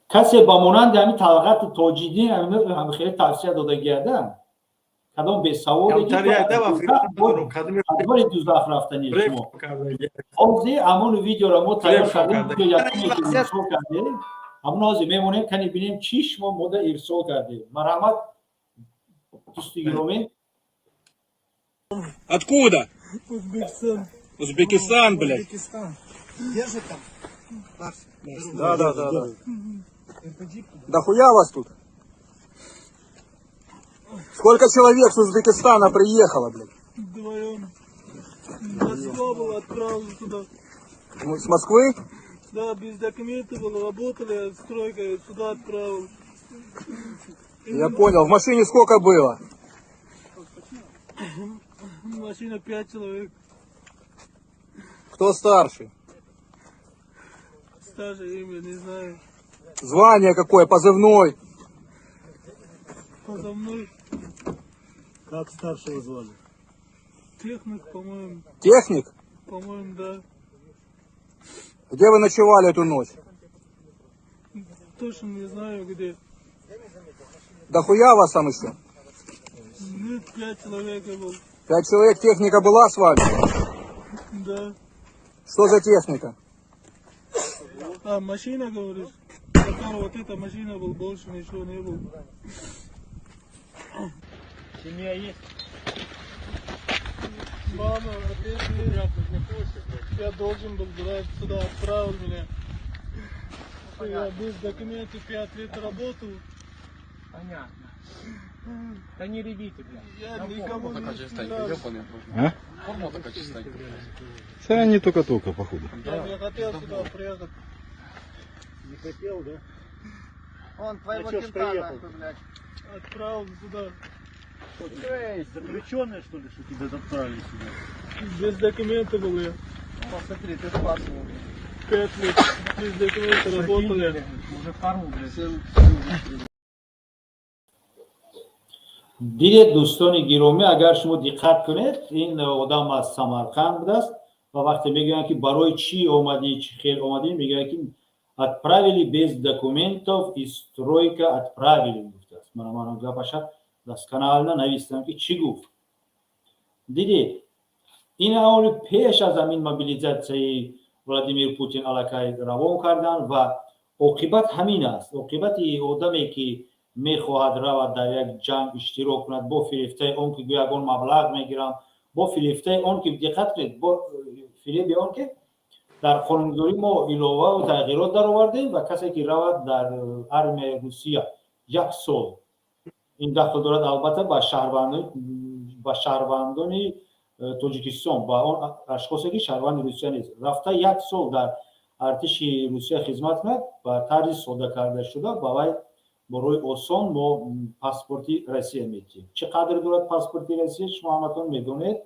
Касе ба монанди ҳамин Талғати Тоҷиддин ҳамин хеле тавсия додагиада, кадом бесаводе дузах рафтани шумо. Ҳозир ҳамон видеоро мо тайёр кардем, ирсол кардем. Ҳамон ҳозир мемонем, кани бинем, чӣ шумо мода ирсол кардем. Марҳамат, дӯсти гиромӣ. Откуда? Узбекистан. Узбекистан, блядь. Узбекистан. Держит там? Да. Да хуя вас тут? Сколько человек с Узбекистана приехало, блядь? Вдвоем. Москва была, отправил сюда. С Москвы? Да, без документов было, работали, стройка, сюда отправил. Я понял. В машине сколько было? Машина, пять человек. Кто старший? Старший имя не знаю. Звание какое, позывной? Позывной. Как старшего звали? Техник, по-моему. Техник? По-моему, да. Где вы ночевали эту ночь? Точно не знаю где. Да хуя вас там еще? Нет, пять человек был. Пять человек, техника была с вами? Да. Что за техника? А, машина, говоришь? Которая вот эта машина был, больше ничего не было. Семья есть? Мама, отец есть. Я должен был брать сюда, отправил меня. Я без документов 5 лет работал. Понятно. Да не ревите, блядь. Я никому не стрелял. А? Форма такая чистенькая. Це они только-только, походу. Я не хотел сюда приехать. Не хотел, да? Он твоего А чё ж кента, приехал? Нахуй, блядь. Отправил сюда. Заключенный, что ли, что тебя отправили сюда? Без документов был я. Посмотри, ты спас его. 5 лет без документов работали. Уже фарму, блядь. Дидед, дӯстони гиромӣ, агар шумо диққат кунед, ин одам аз Самарқанд будааст ва вақте мегӯянд, ки барои чӣ омадӣ, чӣ хел омадӣ, мегӯянд, ки отправили без документов и стройка отправили, гуфтааст. Мана гапаша досконально навистам, ки чӣ гуфт. Дидед, ин ҳоли пеш аз ҳамин мобилизатсияи Владимир Путин аллакай равон карданд ва оқибат ҳамин аст. Оқибати одаме, ки мехоҳад равад, дар як ҷанг иштирок кунад, бо фирефтаи он ки гӯё ягон маблағ мегирам, бо фирефтаи он ки, диққат кунед, бо фиреби он ки дар қонунгузорӣ мо иловаву тағйирот даровардем ва касе ки равад дар армияи Русия як сол, ин дахл дорад, албатта, ба шаҳрвандони Тоҷикистон, ба он ашхосе, ки шаҳрванди Русия нест, рафта як сол дар артиши Русия хизмат кунад, ба тарзи сода карда шуда ба вай барои осон мо паспорти Россия медиҳем. Чӣ қадр дорад паспорти Россия, шумо ҳаматон медонед.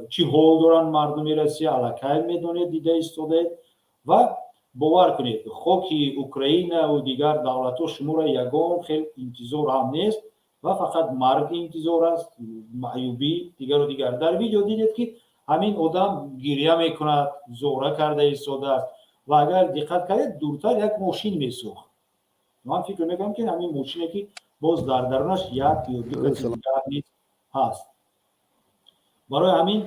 Чӣ ҳол доранд мардуми Россия, аллакай медонед, дида истодаед. Ва бовар кунед, хоки Украинаву дигар давлатҳо шуморо ягон хел интизор ҳам нест ва фақат марг интизор аст, маъюбӣ, дигару дигар. Дар видео дидед, ки ҳамин одам гиря мекунад, зора карда истодааст. Ва агар диққат кардед, дуртар як мошин месӯхт. Ман фикр мекунам, ки ҳамин мошине, ки боз дар дарунаш як ё ду каси дигар низ ҳаст. Барои ҳамин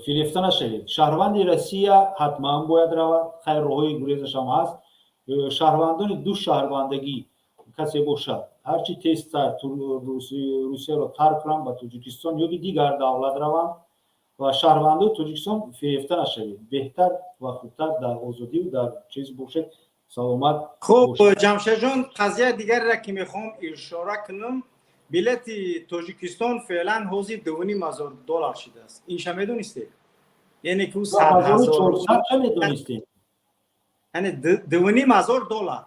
фирефта нашавед. Шаҳрванди Россия ҳатман бояд равад. Хайр, роҳҳои гурезаш ҳам ҳаст. Шаҳрвандони ду шаҳрвандагӣ касе бошад, ҳарчи тезтар Русияро тарк кунанд, ба Тоҷикистон ё ки дигар давлат раванд. Ва шаҳрвандои Тоҷикистон, фирефта нашавед, беҳтар ва хубтар дар озодию дар чиз бошед, саломат. Хуб, Ҷамшедҷон, қазияи дигареро, ки мехоҳам ишора кунам: билети Тоҷикистон феълан ҳозир 2500 доллар шудааст. Инша медонистед? Яъне ки ӯ медонистем. Яъне 2500 доллар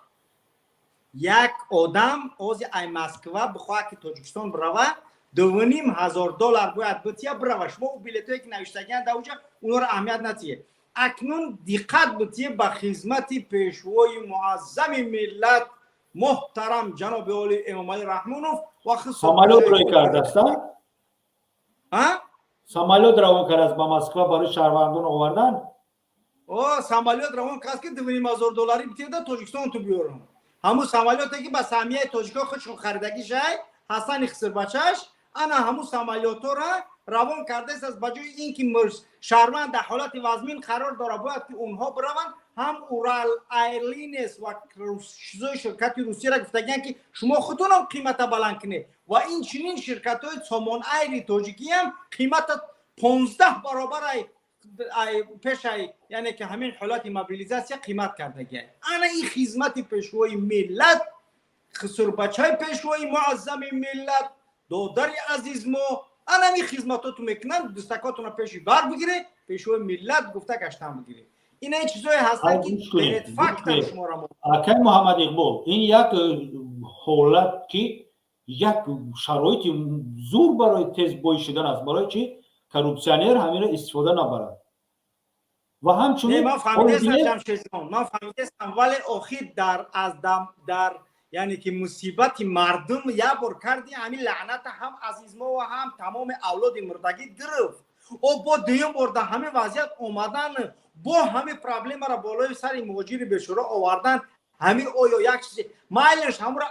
як одам ҳозир ай Москва бихоҳад, ки Тоҷикистон бирава, 2500 доллар бояд бития, бирава. Шумо ӯ билетое, ки навиштагиан дар уҷа, онҳоро аҳамият натиҳед. Акнун диққат бутие ба хизмати Пешвои Муаззами миллат, муҳтарам ҷаноби оли Эмомалӣ Раҳмонов ва Самолёт рӯй кардааст? Самолёт равон кардааст ба Москва барои шаҳрвандон овардан. О, самолёт равон кард, ки 2,5 ҳазор долларӣ битеда Тоҷикистон ту биёрам. Ҳамун самолёте, ки ба саҳмияи тоҷикҳо худшон харидагӣ шай, Ҳасани хисрбачаш, ана ҳамун самолётҳоро равон кардааст. Аз ба ҷои ин ки шаҳрванд дар ҳолати вазмин қарор дорад, бояд ки онҳо бираванд. Ҳам Урал Airlines ва чизои ширкати Русияро гуфтагиянд, ки шумо худтонам қимата баланд кунед, ва ин чунин ширкатҳои Сомон Айри тоҷикиам қимата 15 баробар пешай, яъне ки ҳамин ҳолати мобилизатсия қимат кардагия. Ана ин хизмати Пешвои миллат, хисурбачаи Пешвои Муаззами миллат, додари азиз мо, ана ҳамин хизматоту мекунанд. Дустакотуна пеши бар бигире, Пешвои миллат гуфта гаштан бигире. Ина чизое ҳастанд, ки фактам шуморо. Акай Муҳаммад Иқбол, ин як ҳолат, ки як шароити зур барои тез бой шудан аст. Барои чи коррупсионер ҳаминро истифода набарад? Ва ҳамчунин Ман фаҳмидастам, Ҷамшедҷон, ман фаҳмидастам, вале охир дар аз дар, яъне ки мусибати мардум як бор карди, ҳамин лаъната ҳам азизмо ва ҳам тамоми авлоди мурдагӣ гирифт. О, бо дуюм бор дар ҳамин вазъият омадан, бо ҳамин проблемаро болои сари муҳоҷири бешура овардан, ҳамин оё як чизе майлаш ҳамуро,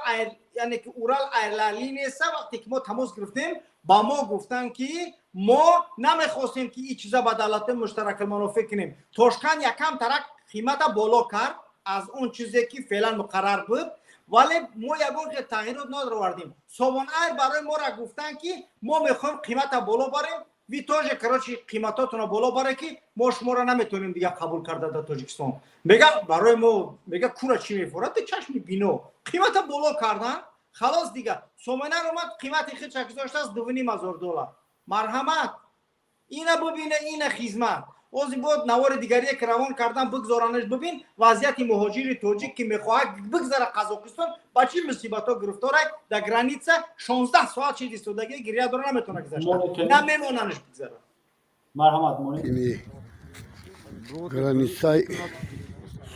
яъне ки Урал Airlines, вақте ки мо тамос гирифтем, ба мо гуфтанд, ки мо намехостем, ки ин чиза ба давлатҳои муштаракулманофеъ кунем. Тошканд якам тарак қимата боло кард аз он чизе, ки феълан муқаррар буд, вале мо ягон хел тағйирот надовардем. Сомон Айр барои моро гуфтанд, ки мо мехоҳем қимата боло барем, вы тоже, короче, қиматотонро боло баре, ки мо шуморо наметавонем дига қабул карда дар Тоҷикистон. Мега, барои мо мега, кура чӣ мефорад, чашми бино қимата боло кардан, халос. Дига Сомонайр омад, қимати худша гузоштааст 2,5 ҳазор доллар. Марҳамат, ина бубина, ина хизмат. Ози бод навори дигарие, ки равон кардан, бигзоранаш, бибин вазъияти муҳоҷири тоҷик, ки мехоҳад бигзара Қазоқистон, ба чӣ мусибатҳо гирифторай. Дар граница 16 соат чиз истодагӣ, гиря дора, наметавона гузашта, на мемонанаш бигзара. Марҳамат. Границаи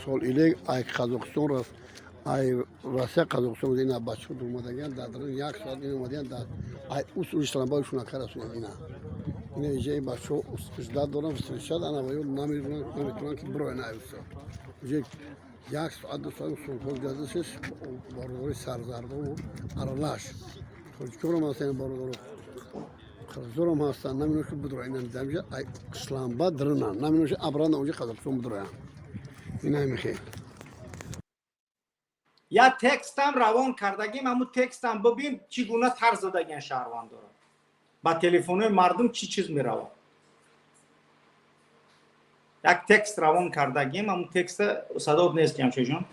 сол илек ай Қазоқистон, ай Россия Қазоқистон, ина бачаҳо омадагиан дар дарун як соат ин омадиан, дар ай ус исломбод шуна карасуна. Ина иҷаи бачаҳо ждать дорам, встречать, ана ва ё наметавонанд, ки бироян. Ай уса уже як соат, 2 соат сулҳо газашеш, бародари сарзардову аралаш тоҷикорам ҳастан, бародаро қирғизорам ҳастан, намедонам, ки бидроян. Дамҷа ай Исламбад дарунан, намедонам, ки обратно уҷа Қазоқистон бидроян. Ина мехел. Я текстам равон кардагим, ҳамун текстам бибин, чӣ гуна тарз додагиан шаҳрвандоро, ба телефонҳои мардум чӣ чиз меравад. Як текст равон кардагим, ҳамун текста садот нест, Ҷамшедҷон,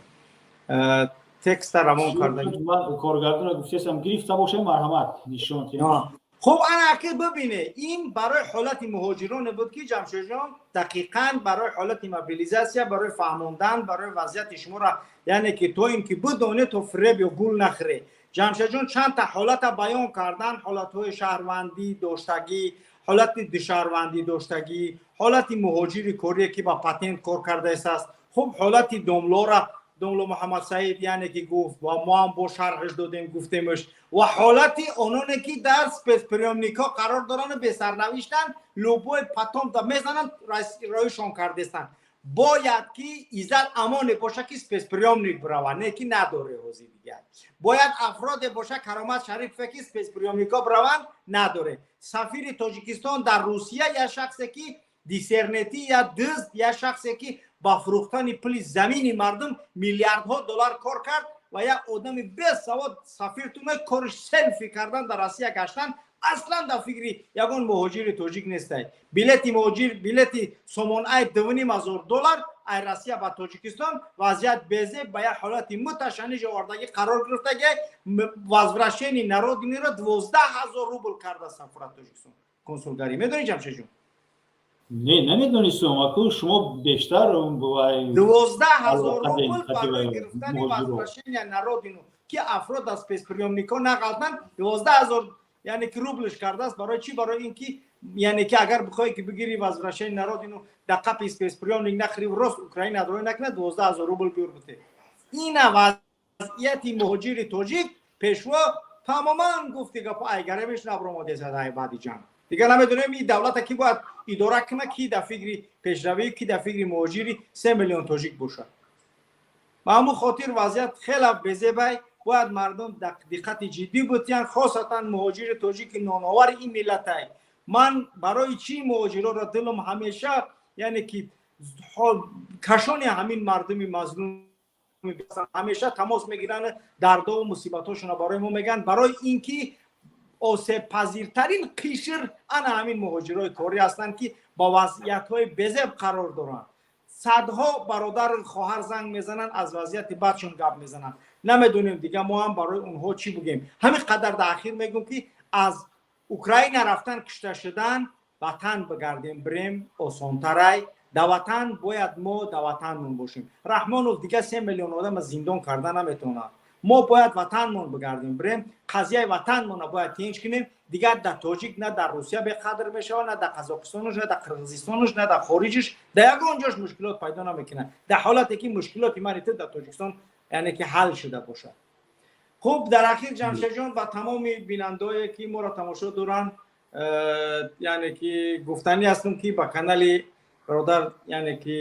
текста равон кардагим. Коргардонро гуфтесам, гирифта бошем, марҳамат, нишон. Хуб, ана ки бибине, ин барои ҳолати муҳоҷироне буд, ки, Ҷамшедҷон, дақиқан барои ҳолати мобилизатсия, барои фаҳмондан, барои вазъияти шуморо, яъне ки то ин ки бидоне, то фиреб ё гул нахӯре. Ҷамшедҷон, чандта ҳолата баён кардан: ҳолатҳои шаҳрвандӣ доштагӣ, ҳолати душаҳрвандӣ доштагӣ, ҳолати муҳоҷири корие, ки ба патент кор кардаистааст. Хуб, ҳолати домлора домло Муҳаммадсаид, яъне ки гуфт, ва мо ҳам бо шарҳаш додем, гуфтемш, ва ҳолати ононе, ки дар спецприёмникҳо қарор дорану бесарнавиштанд, любой потом да мезананд, роишон кардестанд. Бояд ки иззат амоне боша, ки спецприёмник биравад, не ки надоре. Ҳозир дигар бояд афроде боша, Каромат Шарифе, ки спецприёмникҳо бираванд, надоре. Сафири Тоҷикистон дар Русия, як шахсе, ки диссернетӣ, я дизд, як шахсе, ки ба фурӯхтани пули замини мардум миллиардҳо доллар кор кард, ва як одами бесавод сафиртуна, кори селфи кардан дар Россия гаштан, аслан дар фикри ягон муҳоҷири тоҷик нестай. Билети муҳоҷир, билети Сомонай 2,5 ҳазор доллар ай Россия ба Тоҷикистон. Вазъият безеб, ба як ҳолати муташанниж овардагӣ қарор гирифтаги. Возвращение на родинаро 12 000 рубл карда сафорат Тоҷикистон консулгарӣ. Медонӣ, Ҷамшедҷон? Не, намедонистам, аку шумо бештар. 12 000 рубл барои гирифтани возвращение на родину, ки афрод аз спецприёмникҳо нағалтанд, 12 000, яъне ки рублш кардааст. Барои чӣ? Барои ин ки Яъне ки агар бихоҳӣ ки бигирӣ возвращение на родину, дар қапи спецприёмник нахӯри, рост Украина рой накунад, 12 000 рубл биёр бите. Ина вазъияти муҳоҷири тоҷик. Пешво тамоман гуфти гапо айгаремеш набромодесад. Ай баъди ҷанг дигар намедонем ин давлата ки бояд идора кунад, ки дар фикри пешравӣ, ки дар фикри муҳоҷири 3 миллион тоҷик бошад. Ба ҳамун хотир вазъият хеле безебай. Бояд мардум диққати ҷиддӣ бутиянд, хосатан муҳоҷири тоҷики ноновари ин миллатай. Ман барои чӣ муҳоҷироро дилам ҳамеша, яъне ки кашони ҳамин мардуми мазлум, ҳамеша тамос мегиранд, дардову мусибатҳошонро барои мо мегӯянд, барои ин ки осебпазиртарин қишр ана ҳамин муҳоҷирои корӣ ҳастанд, ки ба вазъиятҳои безеб қарор доранд. Садҳо бародару хоҳар занг мезананд, аз вазъияти бадшон гап мезананд. Намедонем дига мо ҳам барои онҳо чӣ бигӯем. Ҳамин қадар дар ахир мегӯм, ки аз Украина рафтан, кушта шудан, ватан бигардем, бирем, осонтарай. Да ватан бояд мо да ватанмон бошем. Раҳмонов дига 3 миллион одама зиндон карда наметавонад. Мо бояд ватанмон бигардем, бирем, қазияи ватанмонро бояд тинч кунем. Дигар дар тоҷик на дар Русия беқадр мешавад, на дар Қазоқистонуш, на дар Қирғизистонуш, на дар хориҷиш, дар ягон ҷош мушкилот пайдо намекунад, дар ҳолате ки мушкилоти мани ту дар Тоҷикистон, яъне ки ҳал шуда бошад. Хуб, дар ахир, Ҷамшедҷон, ба тамоми бинандаое ки моро тамошо доранд, яъне ки гуфтанӣ ҳастам, ки ба канали бародар, яъне ки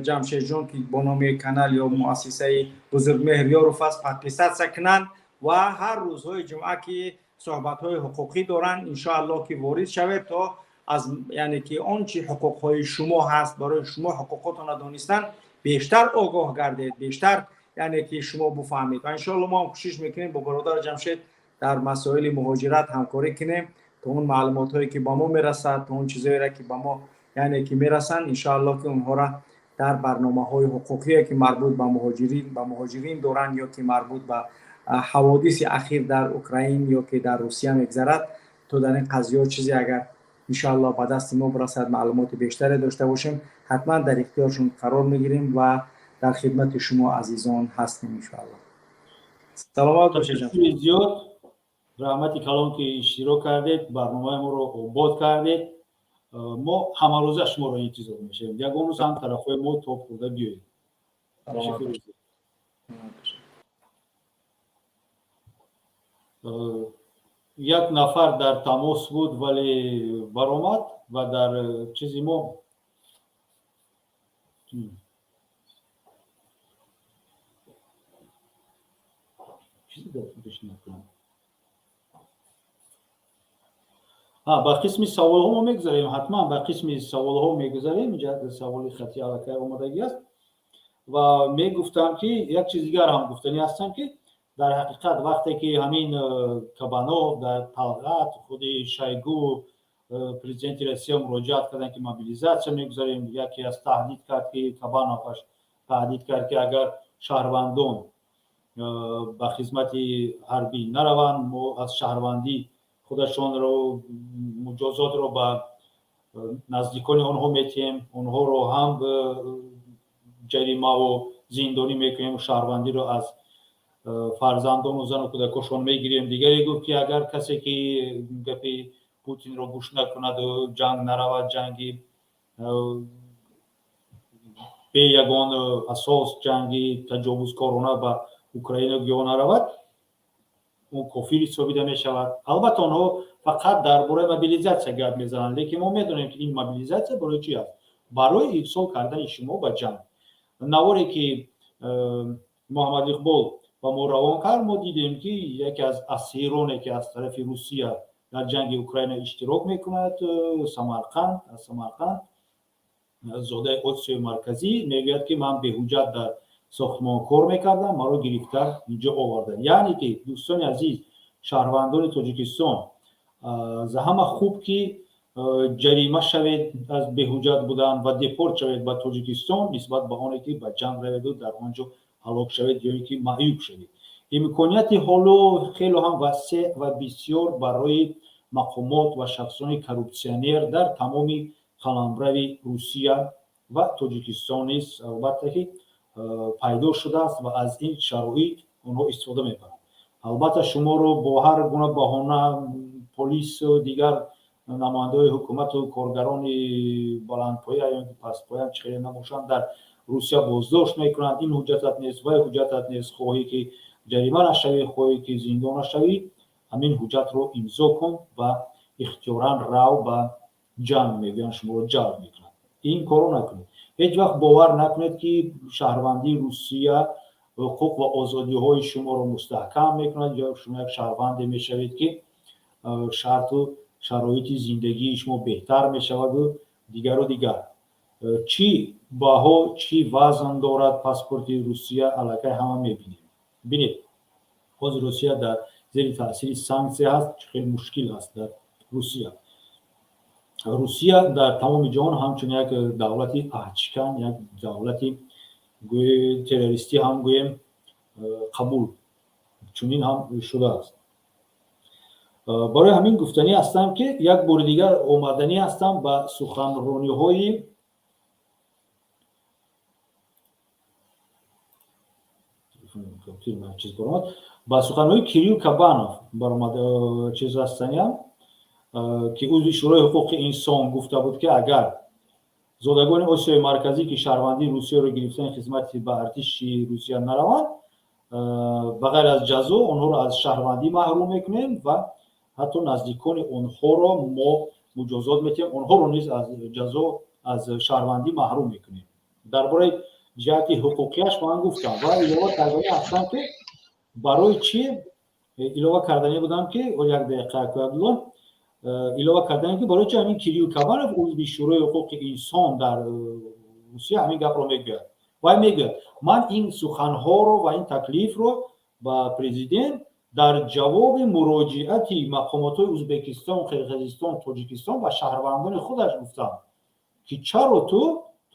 Ҷамшедҷон, ки бо номи канал ё муассисаи Бузургмеҳр Ёров аст, подписаться кунанд ва ҳар рӯзҳои ҷумъа, ки суҳбатҳои ҳуқуқӣ доранд, иншоаллоҳ ки ворид шавед, то аз, яъне ки он чи ҳуқуқҳои шумо ҳаст, барои шумо ҳуқуқотонро донистан бештар огоҳ гардед, бештар, яъне ки шумо буфаҳмед. Ва иншоалло мо ҳам кӯшиш мекунем бо бародар Ҷамшед дар масоили муҳоҷират ҳамкорӣ кунем, то он маълумотҳое ки ба мо мерасад, то он чизҳоеро ки ба мо, яъне ки мерасанд, иншоалло ки онҳоро дар барномаҳои ҳуқуқие, ки марбут ба муҳоҷирин доранд ё ки марбут ба ҳаводиси ахир дар Украин ё ки дар Русия мегзарад, то дар ин қазиё чизе агар иншоалло ба дасти мо бирасад, маълумоти бештаре дошта бошем, ҳатман дар ихтиёршон қарор мегирем ва дар хидмати шумо азизон ҳастем, иншоалло. Саломат бошед. Зиёд раҳмати калон, ки иштирок кардед, барномаи моро обод кардед. Мо ҳамарӯза шуморо интизор мешавем. Ягон рӯз ҳам тарафҳои мо тоб хӯрда биёед. Саломат. Як нафар дар тамос буд, вале баромад ва дар чизи мо чизе пешниҳод кунам. Ба қисми саволҳо мо мегузарем, ҳатман ба қисми саволҳо мегузарем. Инҷа саволи хати аллакай омодагӣ аст ва мегуфтам, ки як чиз дигар ҳам гуфтанӣ ҳастам, ки дар ҳақиқат вақте ки ҳамин Кабанов дар Талғат, худи Шойгу, президенти Россия муроҷиат карданд, ки мобилизатсия мегузарем, яке аз таҳдид кард, ки Кабановаш таҳдид кард, ки агар шаҳрвандон ба хизмати ҳарбӣ нараванд, мо аз шаҳрвандӣ худашонро муҷозотро ба наздикони онҳо метиҳем, онҳоро ҳам ҷаримаву зиндонӣ мекунем, шаҳрвандиро аз фарзандону зану кӯдакошон мегирем. Дигаре гуфт, ки агар касе ки гапи Путинро гӯш накунаду ҷанг наравад, ҷанги бе ягон асос, ҷанги таҷовузкорона ба Украина гӯё наравад, ӯ кофир ҳисобида мешавад. Албатта, онҳо фақат дар бораи мобилизатсия гап мезананд, лекин мо медонем, ки ин мобилизатсия барои чи аст? Барои ирсол кардани шумо ба ҷанг. Наворе ки Муҳаммад Иқбол ба мо равон кард, мо дидем, ки яке аз асироне, ки аз тарафи Русия дар ҷанги Украина иштирок мекунад, Самарқанд, аз Самарқанд, зодаи Осиёи Марказӣ, мегӯяд, ки ман беҳуҷҷат дар сохтмон кор мекардам, маро гирифта инҷо оварданд. Яъне ки, дӯстони азиз, шаҳрвандони Тоҷикистон, за ҳама хуб ки ҷарима шавед аз беҳуҷҷат будан ва депорт шавед ба Тоҷикистон, нисбат ба оне ки ба ҷанг раведу дар он ҷо ҳалок шавед ё ин ки маъюб шавед. Имконияти ҳоло хело ҳам васеъ ва бисёр барои мақомот ва шахсони коррупсионер дар тамоми қаламрави Русия ва Тоҷикистон низ, албатта, ки пайдо шудааст ва аз ин шароит онҳо истифода мебаранд. Албатта, шуморо бо ҳар гуна баҳона полису дигар Намояндаҳои ҳукумату коргарони баландпоя ё ки пастпоя, чӣ хеле набошанд, дар Русия боздошт мекунанд. Ин ҳуҷҷатат нест, вай ҳуҷҷатат нест, хоҳӣ ки ҷарима нашавӣ, хоҳӣ ки зиндон нашавӣ, ҳамин ҳуҷҷатро имзо кун ва ихтиёран рав ба ҷанг, мегӯянд, шуморо ҷалб мекунанд. Ин корро накунед. Ҳеҷ вақт бовар накунед, ки шаҳрвандии Русия ҳуқуқ ва озодиҳои шуморо мустаҳкам мекунад ё шумо як шаҳрванде мешавед, ки шарту шароити зиндагии шумо беҳтар мешаваду дигару дигар. Чӣ баҳо, чӣ вазн дорад паспорти Русия, аллакай ҳама мебинем. Бинед, ҳозир Русия дар зери таъсири санксия ҳаст, чӣ хеле мушкил ҳаст дар Русия. Русия дар тамоми ҷаҳон ҳамчун як давлати аҳдшикан, як давлати террористӣ ҳам гӯем қабул чунин ҳам шудааст. Барои ҳамин гуфтанӣ ҳастам, ки як бори дигар омаданӣ ҳастам ба суханрониҳои чиз баромад, ба суханҳои Кирилл Кабанов баромад, чиз ҳастаниам, ки узви Шӯрои ҳуқуқи инсон гуфта буд, ки агар зодагони Осиёи Марказӣ, ки шаҳрвандии Русияро гирифтани хизмати ба артиши Русия нараванд, ба ғайр аз ҷазо онҳоро аз шаҳрвандӣ маҳрум мекунем ва ҳатто наздикони онҳоро мо муҷозот метиҳем, онҳоро низ аз ҷазо, аз шаҳрвандӣ маҳрум мекунем. Дар бораи ҷиҳати ҳуқуқияш ман гуфтам ва илова карданӣ ҳастам, ки барои чӣ илова карданӣ будам, ки як дақиқа, Абдулло, илова кардане, ки барои чӣ ҳамин Кирилл Кабанов, узви Шӯрои ҳуқуқи инсон дар Русия, ҳамин гапро мегӯяд. Вай мегӯяд: ман ин суханҳоро ва ин таклифро ба президент дар ҷавоби муроҷиати мақомотҳои Ӯзбекистон, Қирғизистон, Тоҷикистон ба шаҳрвандони худаш гуфтам, ки чаро ту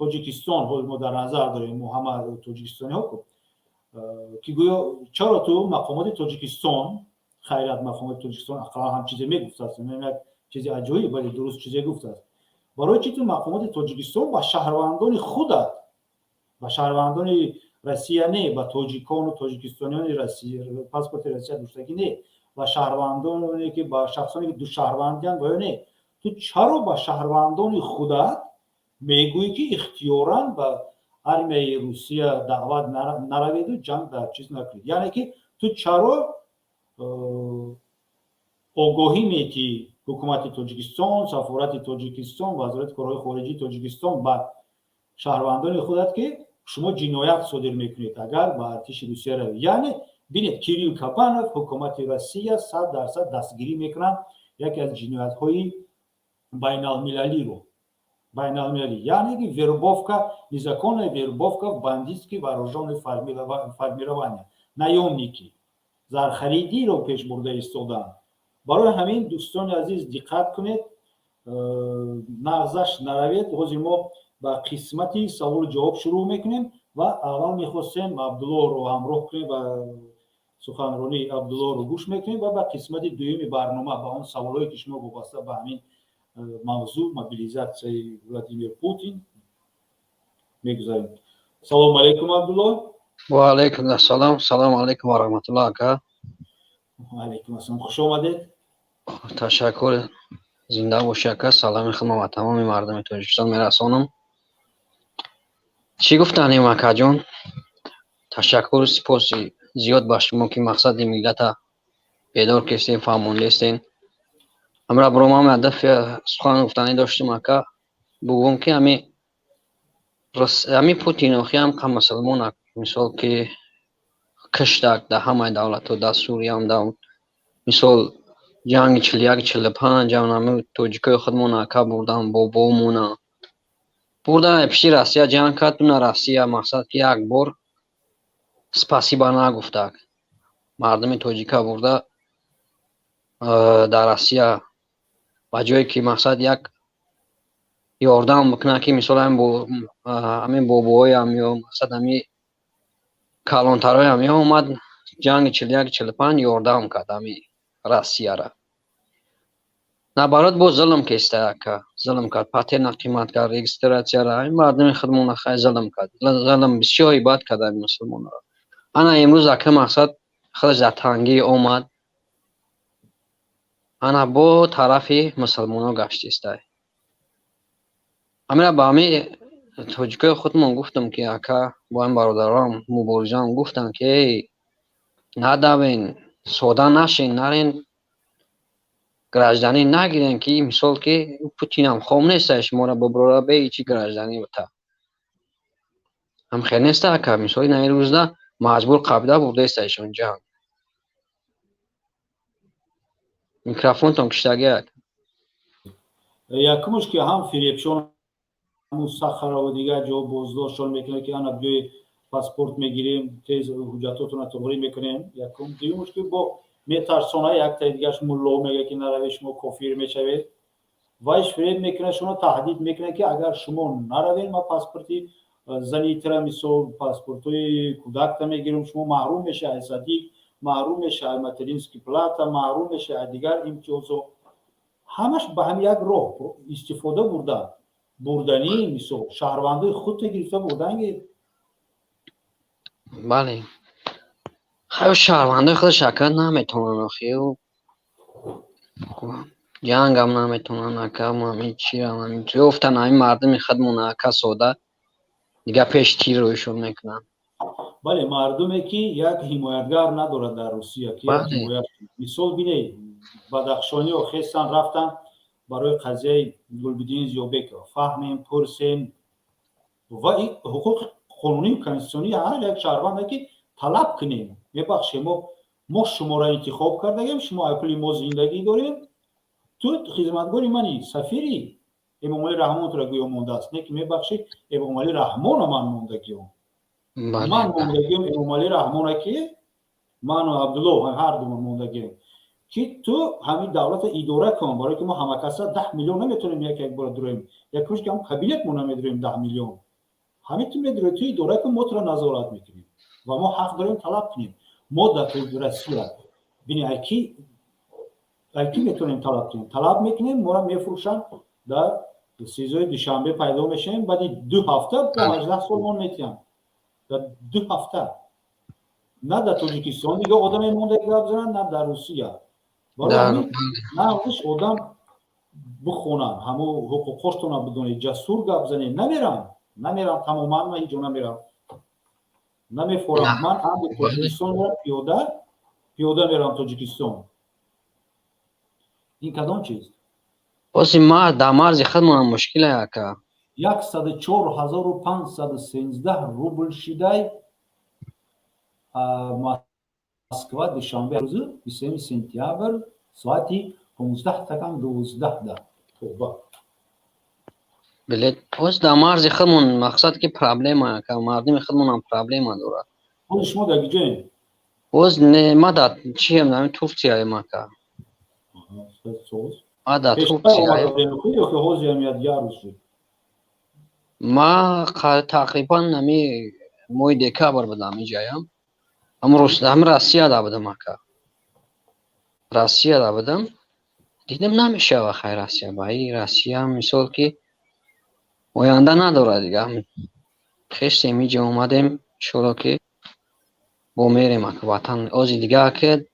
Тоҷикистон, ҳозир мо дар назар дорем мо ҳама тоҷикистониҳо, ки гӯё чаро ту мақомоти Тоҷикистон, хайрат, мақомоти Тоҷикистон ақаллан ҳам чизе мегуфтааст, як чизи аҷоиб, вале дуруст чизе гуфтааст, барои чӣ ту мақомоти Тоҷикистон ба шаҳрвандони худат, ба шаҳрвандони Россия не, ба тоҷикону тоҷикистониёни Россия, паспорти Россия доштагӣ не, ба шаҳрвандоне ки, ба шахсоне ки душаҳрвандианд ва ё не, ту чаро ба шаҳрвандони худат мегӯӣ, ки ихтиёран ба армияи Русия даъват нараведу ҷанг дар чиз накунед? Яъне ки ту чаро огоҳӣ метиҳӣ ҳукумати Тоҷикистон, сафорати Тоҷикистон, Вазорати корҳои хориҷии Тоҷикистон ба шаҳрвандони худат, ки шумо ҷиноят содир мекунед, агар ба артиши Русия равед? Яъне бинед, Кирилл Кабанов, ҳукумати Россия 100% дастгирӣ мекунанд яке аз ҷиноятҳои байналмилалиро, байналмилалӣ, яъне ки вербовка, незаконная вербовка в бандитские вооруженные формирования, наёмники, зархаридиро пеш бурда истодаанд. Барои ҳамин, дӯстони азиз, диққат кунед, нағзаш наравед. Ҳозир мо ба қисмати саволу ҷавоб шурӯъ мекунем ва аввал мехостем Абдуллоҳро ҳамроҳ кунем ва суханронии Абдуллоҳро гӯш мекунем ва ба қисмати дуюми барнома, ба он саволҳое, ки шумо вобаста ба ҳамин мавзӯъ, мобилизатсияи Владимир Путин, мегузарем. Салому алайкум, Абдуллоҳ. Ва алайкум ассалом. Салому алайкум ва раҳматуллоҳ, ака. Алайкум ассалом, хуш омадед. Ташаккур, зинда бошӣ, ака. Саломи худро ба тамоми мардуми Тоҷикистон мерасонам. Чӣ гуфтанем, акаҷон? Ташаккур, сипоси зиёд ба шумо, ки мақсади миллата бедор кистен, фаҳмондестен. Ҳамра биромам, ҳадафи сухан гуфтанӣ доштем, ака, бугум, ки ҳами Путин охи ҳам қа мусулмонак, мисол, ки киштак дар ҳамаи давлатҳо, дар Суриям, дар мисол ҷанги 41, 45 ами тоҷикои худмон, ака, бурдан, бобомона бурдан, пиши Россия ҷанг кард. Уна Россия, мақсад, ки як бор спасибо нагуфтак. Мардуми тоҷика бурда дар Россия, ба ҷое ки, мақсад, як ёрдам бикунад, ки мисол ҳамин бобоҳоям ё, мақсад, ҳами калонтароям ё омад ҷанги 41, 45 ёрдам кард ҳами Россияра. Наоборот, боз зулм кеста, ака, зулм кард, патента қимат кард, регистратсияра ҳамин мардуми худмона хай зулм кард, зулм бисёри бад кард ҳамин мусулмонро. Ана имрӯз, ака, мақсад, худаш дар тангӣ омад. Ана бо тарафи мусулмоно гаштистай. Ҳамира ба ҳами тоҷикои худмон гуфтам, ки ака, бо ин бародарам муборизам гуфтам, ки эй, надавен, сода нашен, нарен, гражданин нагирен, ки мисол ки Путинам хом неста, шуморо буброра бе ҳичи гражданин бута. Ҳам хел неста, ака. Мисоли на ин рӯзда маҷбур қабда бурдаистаишон ҷанг. Микрофонтон киштаги, ака. Якумш, ки ҳам фиребшон Сахарову дигар ҷо боздоштшон мекунад, ки ана биёи, паспорт мегирем, тез ҳуҷҷатотонро туғрӣ мекунем, якум. Дуюмш, ки бо метарсона, яктаи дигарш мулло мега, ки наравед, шумо кофир мешавед. Вайш фиреб мекунад, шумо таҳдид мекунад, ки агар шумо наравед, ма паспорти зани тира, мисол, паспортҳои кӯдакта мегирем, шумо маҳрум мешавед аз садик, маҳрум мешавед аз материнский плата, маҳрум мешавед аз дигар имтиёзо. Ҳамаш ба ҳам як роҳ истифода бурда бурданӣ, мисол, шаҳрвандои худта гирифта бурданги. Бале, хайо, шаҳрвандои худаш, ака, наметавонанд, охи ҷангам наметавонанд, ака. Ҳамин чирам ёфтан, ҳамин мардуми худмон, ака, сода дигар пеш тир рӯйшон мекунанд. Бале, мардуме ки як ҳимоятгар надорад дар Русия, ки мисол, бинед, бадахшониҳо хестан, рафтан барои қазияи Гулбиддини Зиёбеков. Фаҳмем, пурсем ва ҳуқуқи қонунию конститутсионии ҳар як шаҳрванде, ки талаб кунем: мебахшем, мо шуморо интихоб кардагем, шумо аз пули мо зиндагӣ дорем, ту хизматгори мани, сафири Эмомалӣ Раҳмон тура гӯё мондааст. Не ки, мебахшед, Эмомалӣ Раҳмона ман мондагиём, ман мондагиём Эмомалӣ Раҳмона, ки ману Абдулло ҳардумон мондагием, ки ту ҳамин давлата идора кун, барое ки мо ҳамакаса 10 миллион наметавонем як як бора дуроем, якуш ки ҳам кабинет мо намедуроем 10 миллион. Ҳамин ту медурои, ту идора кун, мо туро назорат мекунем ва мо ҳақ дорем талаб кунем. Мо дар Россия, бини, айки метавонем талаб кунем? Талаб мекунем, моро мефурӯшанд, дар СИЗОи Душанбе пайдо мешавем, баъди 2 ҳафта бо 18 сол мон метиҳанд дар 2 ҳафта. На дар Тоҷикистон дига одаме монда гап занад, на дар Русия. Барои одам бихонанд, ҳамо ҳуқуқҳоштона бидонед, ҷасур гап занед. Намерам, намерам, тамоман ман ҳеҷ ҷо намерам, намефорам. Ман анди Тоҷикистон мерам, пиёда, пиёда мерам Тоҷикистон. Ин кадом чиз? Бози дар марзи худмонам мушкиле, ака. 104 513 рубл шидай Москва Душанбе, рӯзи 20 сентябр, соати 11:45 да. Тоба. Билет боз дар марзи худмон, мақсад ки проблема, ака, мардуми худмонам проблема дорад. Ҳози шумо дар куҷоем? Боз не, ма дар чием, дар Турсияем, ака. Ма дар Турсияем. Ма тақрибан ҳами моҳи декабр будам иҷаям. Ҳам Россияда будам, ака, Россияда будам, дидам намешава. Хай, Россия ба и Россия, мисол, ки оянда надорад дига. Хестем, иҷа омадем, иншолло ки бо мерем, ака, ватан. Ози дига ки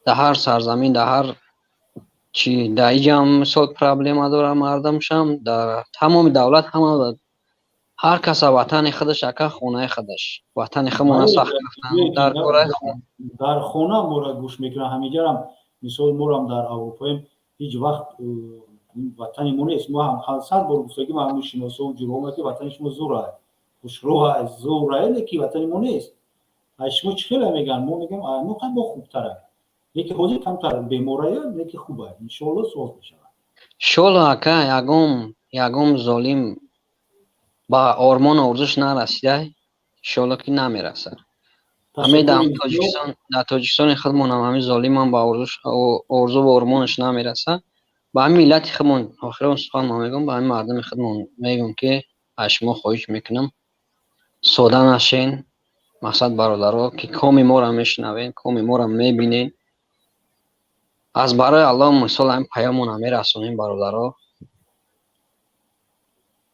дар ҳар сарзамин, дар ҳар чи, дар иҷам, мисол, проблема дорад мардумшам, дар тамоми давлат ҳама, ҳар каса ватани худаш, ака, хонаи худаш, ватани худмона сахт дар кораи. Дар хона моро гӯш мекунанд ҳамиҷарам. Мисол, морам дар Аврупоем, ҳеҷ вақт ватани мо нест. Мо ҳам сад бор гуфтагим, ҳамин шиносову ҷурома, ки ватани шумо зӯра, хушрӯа, зӯра, леки ватани мо нест. Ай шумо чӣ хела мегӯянд, мо мегӯем, мо хай мо хубтара, леки ҳозир камтар беморая, леки хуба, иншоалло, соз мешавад. Иншоалло, ака, ягон золим ба ормону орзуш нарасида, иншоалло ки намерасад. Ҳамин дар Тоҷикистон, дар Тоҷикистони худмонам ҳамин золимам ба орзуву ормонаш намерасад. Ба ҳамин миллати худмон охирон сухан ма мегӯям, ба ҳамин мардуми худмон мегӯям, ки аз шумо хоҳиш мекунам, сода нашен. Мақсад, бародаро, ки коми моро мешунавед, коми моро мебинед, аз барои Аллоҳ, мисол, ҳамин паёмона мерасонем: бародаро,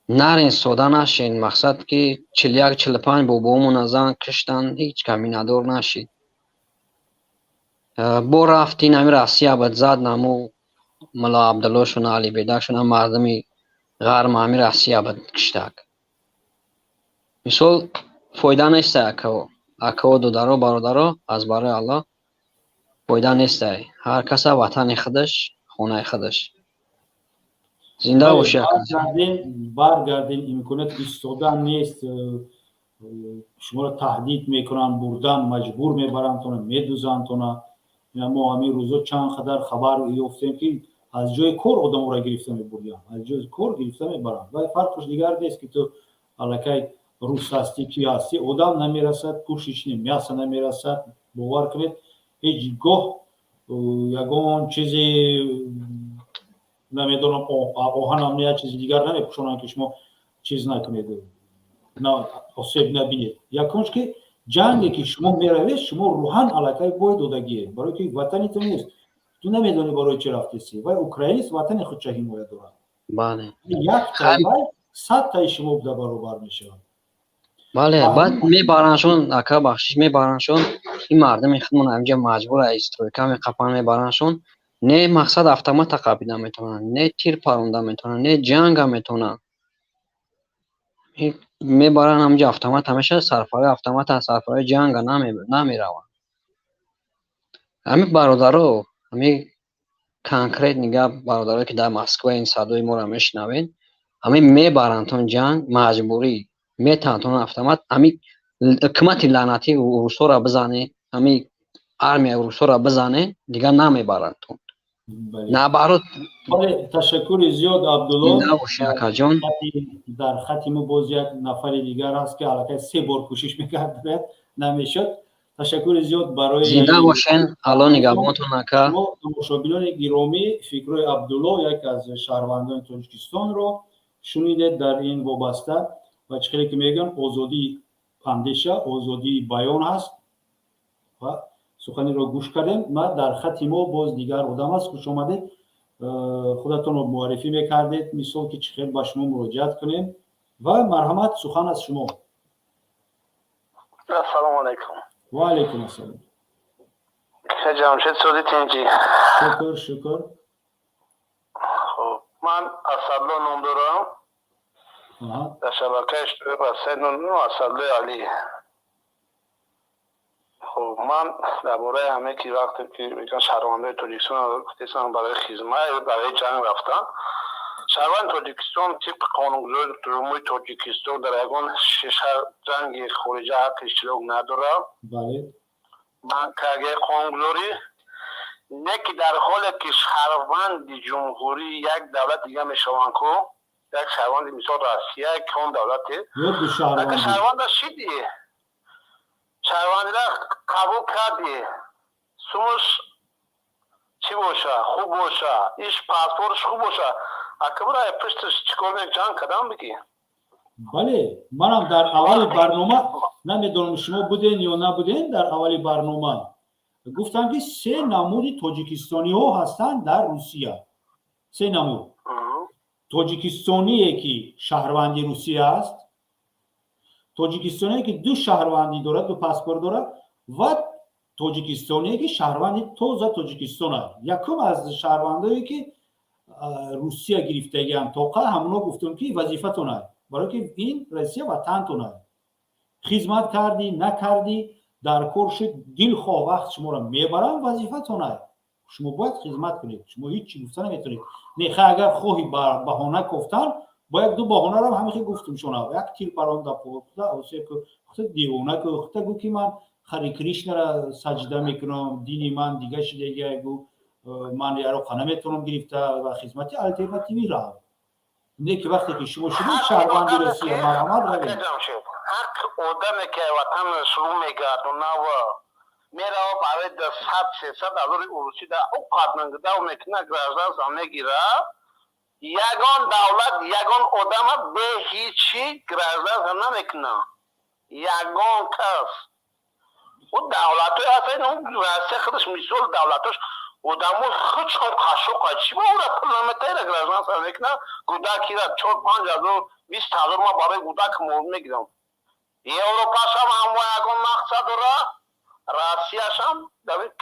нарен, сода нашен. Мақсад ки 41, 45 бобоомона зан киштанд, ҳеҷ каминадор нашид. Бо рафтин ҳамин Россия бад зад наму. Мулло Абдуллошуна, Алибедакшуна мардуми ғарм ҳами Россия ба киштак. Мисол, фоида нестай, акао, акао, додаро, бародаро, аз барои Аллоҳ, фоида нестай. Ҳар каса ватани худаш, хонаи худаш. Зинда бошӣ. Баргарден, имконият истодан нест. Шуморо таҳдид мекунанд, бурдан маҷбур мебарандтона, медузандтона. Мо ҳамин рӯзо чанд қадар хабар ёфтем, ки аз ҷои кор одаморо гирифта мебурдиям, аз ҷои кор гирифта мебаранд. Вай фарқаш дигар нест, ки ту аллакай рус ҳастӣ, ки ҳастӣ. Одам намерасад, пушечный мясо намерасад. Бовар кунед, ҳеҷ гоҳ ягон чизи, намедонам, оҳанам, як чизи дигар намепӯшонанд, ки шумо чиз накунед, осеб набинед. Якумш, ки ҷанге ки шумо меравед, шумо рӯҳан аллакай бой додагие, барое ки ватани ту нест, ту намедонӣ барои чӣ рафтеси. Вай украинец ватани худша ҳимоя дорад. Як вай 100 таи шумо буда баробар мешавад. Бале, баъд мебараншон, ака, бахшиш, мебараншон ин мардуми худмон ҳаминҷа маҷбур стройка меқапан, мебараншон. Не, мақсад, автомата қапида метавонанд, не тир паронда метавонанд, не ҷанга метавонанд. Мебаранд ҳаминҷа, автомат ҳамеша сарфарои автомата, сарфарои ҷанга намераванд. Ҳамин бародаро, ҳамин конкретный гап, бародарое ки дар Москва ин садои моро мешунавед, ҳамин мебарандтон ҷанг маҷбурӣ, метаҳандтон автомат. Ҳамин ҳукумати лаънатии русҳоро бизанед, ҳамин армияи русҳоро бизанед, дигар намебарандтон. Наоборот. Ташаккури зиёд, Абдулло. Акаҷон. Дар хати мо боз як нафари дигар ҳаст, ки аллакай се бор кӯшиш мекард, намешуд. Ташаккури зиёд барои Зинда бошен, Алло нигаҳбонтон, ака. Тамошобинони гиромӣ, фикрҳои Абдулло, яке аз шаҳрвандони Тоҷикистонро шунидед дар ин вобаста. Ва чӣ хеле ки мегӯям, озодии андеша, озодии баён ҳаст ва суханиро гӯш кардем. Ма дар хати мо боз дигар одам аст. Хуш омадед. Худатонро муаррифӣ мекардед, мисол, ки чӣ хел ба шумо муроҷиат кунем, ва марҳамат, сухан аз шумо. Ассалому алайкум. Ва алайкум ассалом. Ҷамшед, сози, тинҷӣ? Шукр, шукр. Хуб, ман Асадло ном дорам, дар шабакаи Асадлои Алӣ. Хуб, ман дар бораи ҳаме ки вақте ки мегӯян шаҳрвандои Тоҷикистон гуфтесан барои хизмат, барои ҷанг рафтан, шаҳрванди Тоҷикистон тибқи қонунгузории Ҷумҳурии Тоҷикистон дар ягон ҷанги хориҷа ҳаққи иштирок надорад. Каге қонунгузорӣ не, ки дар ҳоле ки шаҳрванди ҷумҳурии як давлат дига мешаванд ку, як шаҳрванди, мисол, Россия, ки он давлате шаҳрванда шидӣ, шаҳрвандира қабул кардӣ, сумуш чӣ боша, хуб боша, иш паспортш хуб боша, акбара пушташ чӣ кор ҷанг кардам бигӣ. Бале, манам дар аввали барнома, намедонам, шумо буден ё набуден, дар аввали барнома гуфтам, ки се намуди тоҷикистониҳо ҳастанд дар Русия. Се намуд: тоҷикистоние, ки шаҳрванди Русия аст, тоҷикистоние, ки ду шаҳрвандӣ дорад, ду паспорт дорад, ва тоҷикистоние, ки шаҳрванди тоза Тоҷикистон аст. Якум, аз шаҳрвандое, ки Русия гирифтагиам тоқа, ҳамоно гуфтам, ки вазифатон аст, барое ки ин Россия ватантон аст. Хизмат кардӣ, накардӣ, дар кор шуд, дилхоҳ вақт шуморо мебарам, вазифатон аст, шумо бояд хизмат кунед. Шумо ҳеҷ чӣ гуфта наметавонед. Не, ха, агар хоҳӣ баҳона кофтан, бо як ду баҳонарам ҳамихе гуфтум шуна: як тир паронда, хута девона ку, хута гӯ, ки ман Хари Кришнара саҷда мекунам, дини ман дига шидагия, гӯ, ман яроқа наметавонам гирифта ва хизмати алтернативӣ рав. Не, ки вақте ки шумо шудед шаҳрванди Россия, марҳамат, равед. Ҳақ одаме ки ватан шурӯъ мегардонава, мерава барои 100-300 ҳазори урусӣ да уқаднагдав мекуна, гражданство мегира. Ягон давлат ягон одама бе ҳичи гражданство намекуна, ягон кас. Ӯ давлатҳое ҳастанд, Россия худаш мисол, давлатош одамо худшон қашоқа, чӣ ба ӯра пул наметаира гражданство мекуна? Гудакира 4-5 ҳазор, 20 ҳазор ма барои гудак мол мегирам. Европашам ҳамво ягон мақсад дора. Россияшам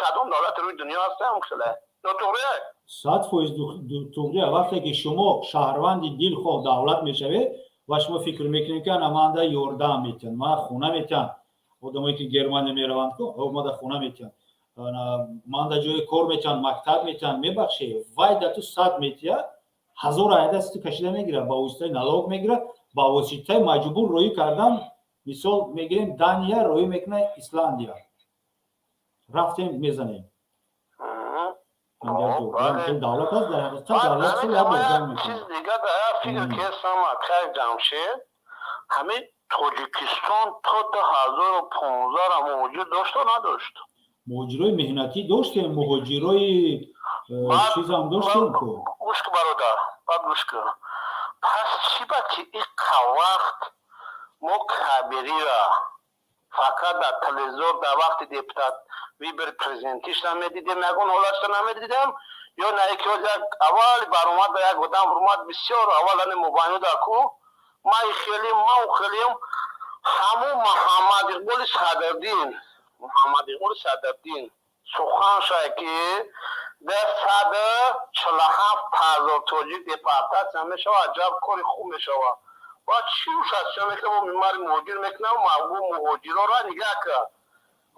кадом давлати рӯи дунё ҳастам хеле нотуғрия. 100% туғрия. Вақте ки шумо шаҳрванди дилхоҳ давлат мешавед ва шумо фикр мекунед, ки ана манда ёрдам метиҳанд, мана хона метиҳанд, одамое ки Германия мераванд, мада хона метиҳанд, манда ҷои кор метиҳанд, мактаб метиҳанд, мебахшед, вай да ту 100 метиҳад, 1000 айдасти ту кашида мегирад, ба воситаи налог мегирад, ба воситаи маҷбур роҳӣ кардан. Мисол мегирем, Дания роҳӣ мекунад Исландия, рафтем мезанем, давлат аст, дар ҳақиқат давлат. Чиз дига дар фикр кесам, акай Ҷамшед, ҳамин Тоҷикистон то 2015 муҳоҷир дошто надошт? Муҳоҷирои меҳнатӣ доштем, муҳоҷирои чизам доштем ку. Гӯш ку, бародар, баъд гӯш ку. Пас чӣ ба ки иқа вақт мо Кабирира фақат дар телевизор дар вақти депутат выбор президентиш намедидем, ягон ҳолатша намедидем, ё на ки як аввали баромад ба як одам румад бисёр аввал ани мубайнуда ку май хелим, мау хелим, ҳамун Муҳаммад Иқболи Садрдин, Муҳаммад Иқболи Садрдин сухан шай, ки дар 147 000 тоҷик депортатсия мешава, аҷаб кори хуб мешава. Ва чӣ ушастия мекунам, мимари муҳоҷир мекунам, мавгу муҳоҷирора нигаҳ кард.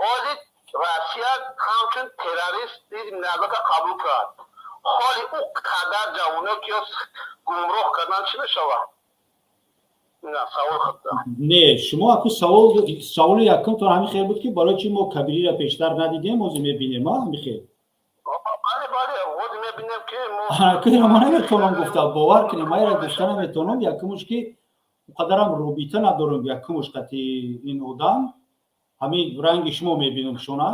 Ҳозир Россия ҳамчун террорист назака қабул кард. Ҳоли ӯ қадар ҷавоно ки гумроҳ кардан, чӣ мешавад? Не, шумо аку савол, саволи якумтон ҳамин хел буд, ки барои чи мо Кабириро пештар надидем, ҳозир мебинем, ҳамин хел? Ма наметавонам гуфта, бовар кунем, ма ира гуфта наметавонам. Якумуш, ки қадарам робита надорам, якумуш қати ин одам ҳамин ранги шумо мебинам шуна.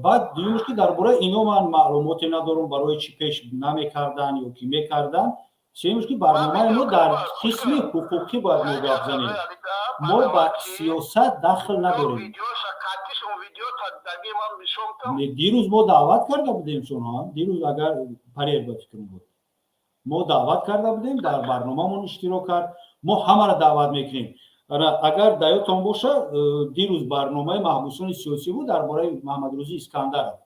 Баъд дуюмуш, ки дар бораи ино ман маълумоте надорам, барои чӣ пеш намекардан ё ки мекардан. Сеюмуш, ки барномаи мо дар қисми ҳуқуқӣ бояд мо гап занем, мо ба сиёсат дахл надорем. Дирӯз мо даъват карда будем шуно, дирӯз, агар парер ба фикрам буд, мо даъват карда будем, дар барномамон иштирок кард. Мо ҳамаро даъват мекунем. Агар даётон боша, дирӯз барномаи маҳбусони сиёсӣ буд дар бораи Маҳмадрӯзӣ Искандаров.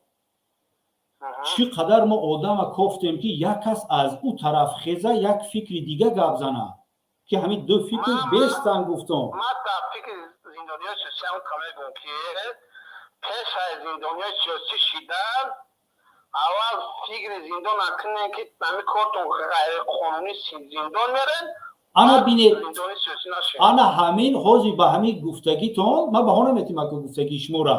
Чӣ қадар мо одама кофтем, ки як кас аз ӯ тараф хеза, як фикри дига гап зана, ки ҳамин ду фикр бестан гуфтом. Ман дар фикри зиндониёи сиёсиам мегӯм, ки пеш аз зиндониёи сиёсӣ шидан, аввал фикри зиндон накунем, ки ҳамин кортон ғайриқонунӣ зиндон мерен. Ана бинед, ана ҳамин ҳозир ба ҳамин гуфтагитон ман баҳо наметим. Ака, гуфтагии шуморо,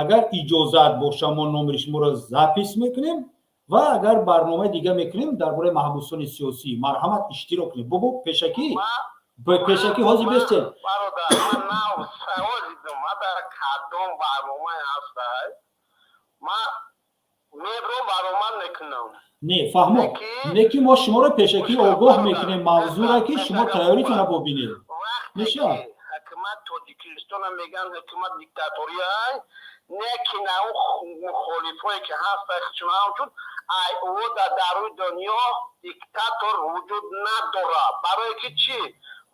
агар иҷозат боша, мо номери шуморо запись мекунем ва агар барномаи дига мекунем дар бораи маҳбусони сиёсӣ, марҳамат, иштирок кунед. Бобо, пешакӣ, пешакӣ ҳозир бестед. Бародар, ман нав савол дидам, ман дар кадом барномае ҳастай, ман мебром, баромад мекунам. Не, фаҳмо, не, ки мо шуморо пешакӣ огоҳ мекунем мавзӯра, ки шумо тайёритона бобинед, мешавад. Ҳукумат Тоҷикистона меган ҳукумат диктаторияй, не ки на ӯ мухолифое ки ҳаста, чун ҳамчун ай ӯ дар рӯи дунё диктатор вуҷуд надорад. Барое ки чӣ,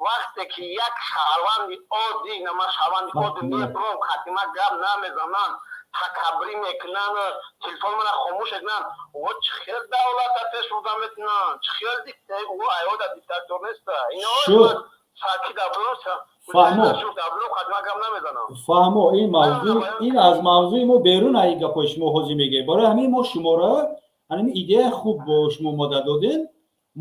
вақте ки як шаҳрванди оддӣ, нама шаҳрванди оддӣ мебром, хатима гап намезананд, такаббурӣ мекунанд, телефон мана хомӯш мекунанд, о чӣ хел давлата пеш бурда метунанд? Чӣ хел ӯ айода диктатор неста? Ино Фаҳмо, фаҳмо. Ин мавзӯъ, ин аз мавзӯи мо берун, ай гапҳои шумо ҳозир мегӯед. Барои ҳамин мо шуморо ҳамин идеяи хуб бо шумо омода додем,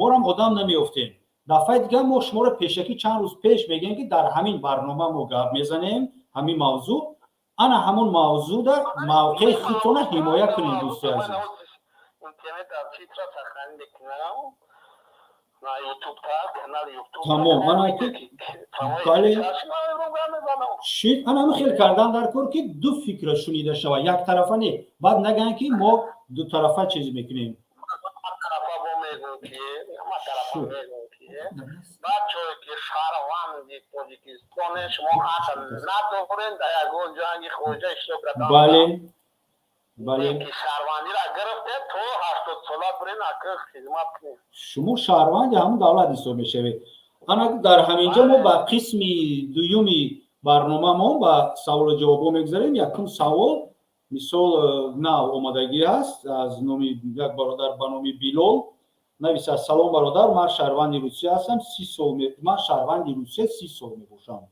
морам одам намеёфтем. Дафъаи дигар мо шуморо пешакӣ чанд рӯз пеш мегӯем, ки дар ҳамин барнома мо гап мезанем, ҳамин мавзӯъ, ана ҳамон мавзӯъда мавқеи худтона ҳимоя кунем, дӯсти азиз. Интернет аз читра сохранӣ мекунам на Ютуб та канали Ютуб. Тамом, ана бале, шид, ана ҳамин хел кардан дар кор, ки ду фикра шунида шавад, яктарафа не. Баъд нагӯянд, ки мо дутарафа чиз мекунем. Тарафа бо мегӯм, ки ҳама тарафа мегӯм, ки бачое ки шаҳрванди Тоҷикистоне, шумо ҳақ надорен дар ягон ҷанги хориҷа иштирок кардан. Бале. Ки шаҳрвандиро гирифте, то 80 сола бирен, ака, хизмат кунед. Шумо шаҳрванди ҳамун давлат ҳисоб мешавед. Ана дар ҳаминҷо мо ба қисми дуюми Барномамон ба саволу ҷавобҳо мегузарем. Якум савол, мисол, нав омадагӣ аст аз номи як бародар ба номи Билол. Нависад: «Салом, бародар, ман шаҳрванди Русия ҳастам, 30 сол, ман шаҳрванди Русия 30 сол мебошам,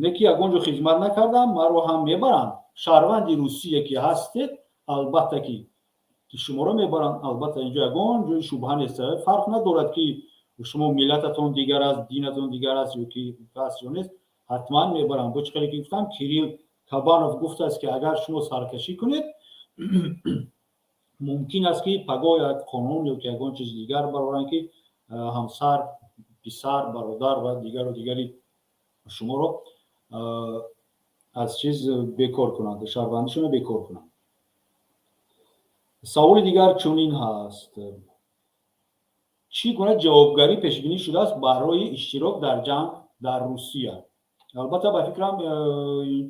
не ки ягон ҷо хизмат накардам, маро ҳам мебаранд?» Шаҳрванди Русия ки ҳастед, албатта ки шуморо мебаранд. Албатта, инҷо ягон ҷои шубҳа нест. Фарқ надорад, ки шумо миллататон дигар аст, динатон дигар аст ё ки ҳаст ё нест, ҳатман мебаранд. Бо чӣ хеле ки гуфтам, Кирилл Кабанов гуфтааст, ки агар шумо саркашӣ кунед, мумкин аст, ки пагоҳ як қонун ё ки ягон чизи дигар бароранд, ки ҳамсар, писар, бародар ва дигару дигари шуморо аз чиз бекор кунанд, шаҳрвандишонро бекор кунанд. Саволи дигар чунин ҳаст: чӣ гуна ҷавобгарӣ пешбинӣ шудааст барои иштирок дар ҷанг дар Русия? Албатта, ба фикрам,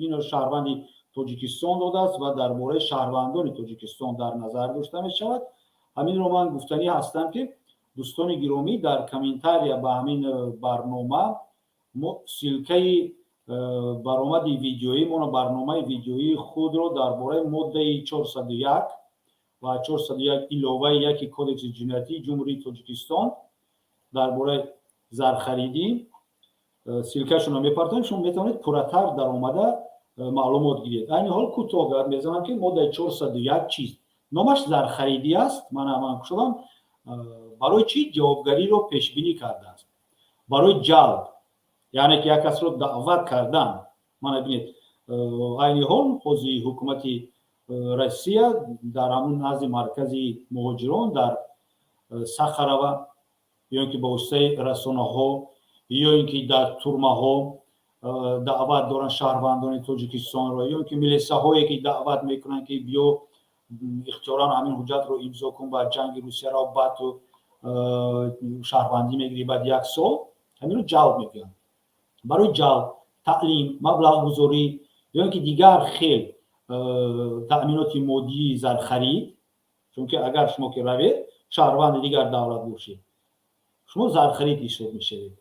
ино шаҳрванди Тоҷикистон додааст ва дар бораи шаҳрвандони Тоҷикистон дар назар дошта мешавад. Ҳаминро ман гуфтанӣ ҳастам, ки, дӯстони гиромӣ, дар комментария ба ҳамин барнома мо ссылкаи баромади видеоӣ моно, барномаи видеоии худро дар бораи моддаи 401 ва 401 иловаи яки Кодекси ҷиноятии Ҷумҳурии Тоҷикистон дар бораи зархаридӣ ссылкашонро мепартоем. Шумо метавонед пурратар даромада маълумот гиред. Айни ҳол кӯтоҳ гап мезанам, ки моддаи 401 чист. Номаш зархаридӣ аст. Ман кушодам. Барои чӣ ҷавобгариро пешбинӣ кардааст? Барои ҷалб, яъне ки як касро даъват кардан. Мана бинед, айни ҳол ҳозир ҳукумати Россия дар ҳамун назди маркази муҳоҷирон дар Сахарова ё ин ки ба воситаи расонаҳо, ё ин ки дар турмаҳо даъват доранд шаҳрвандони Тоҷикистонро, ё ин ки милисаҳое ки даъват мекунанд, ки биё, ихтиёран ҳамин ҳуҷҷатро имзо кун, ба ҷанги Русияро, баъд ту шаҳрвандӣ мегирӣ баъд як сол. Ҳаминро ҷалб мекунанд. Барои ҷалб, таълим, маблағгузорӣ ё ин ки дигар хел таъминоти моддии зархарид. Чунки агар шумо ки равед, шаҳрванди дигар давлат бошед, шумо зархарид ҳисоб мешавед.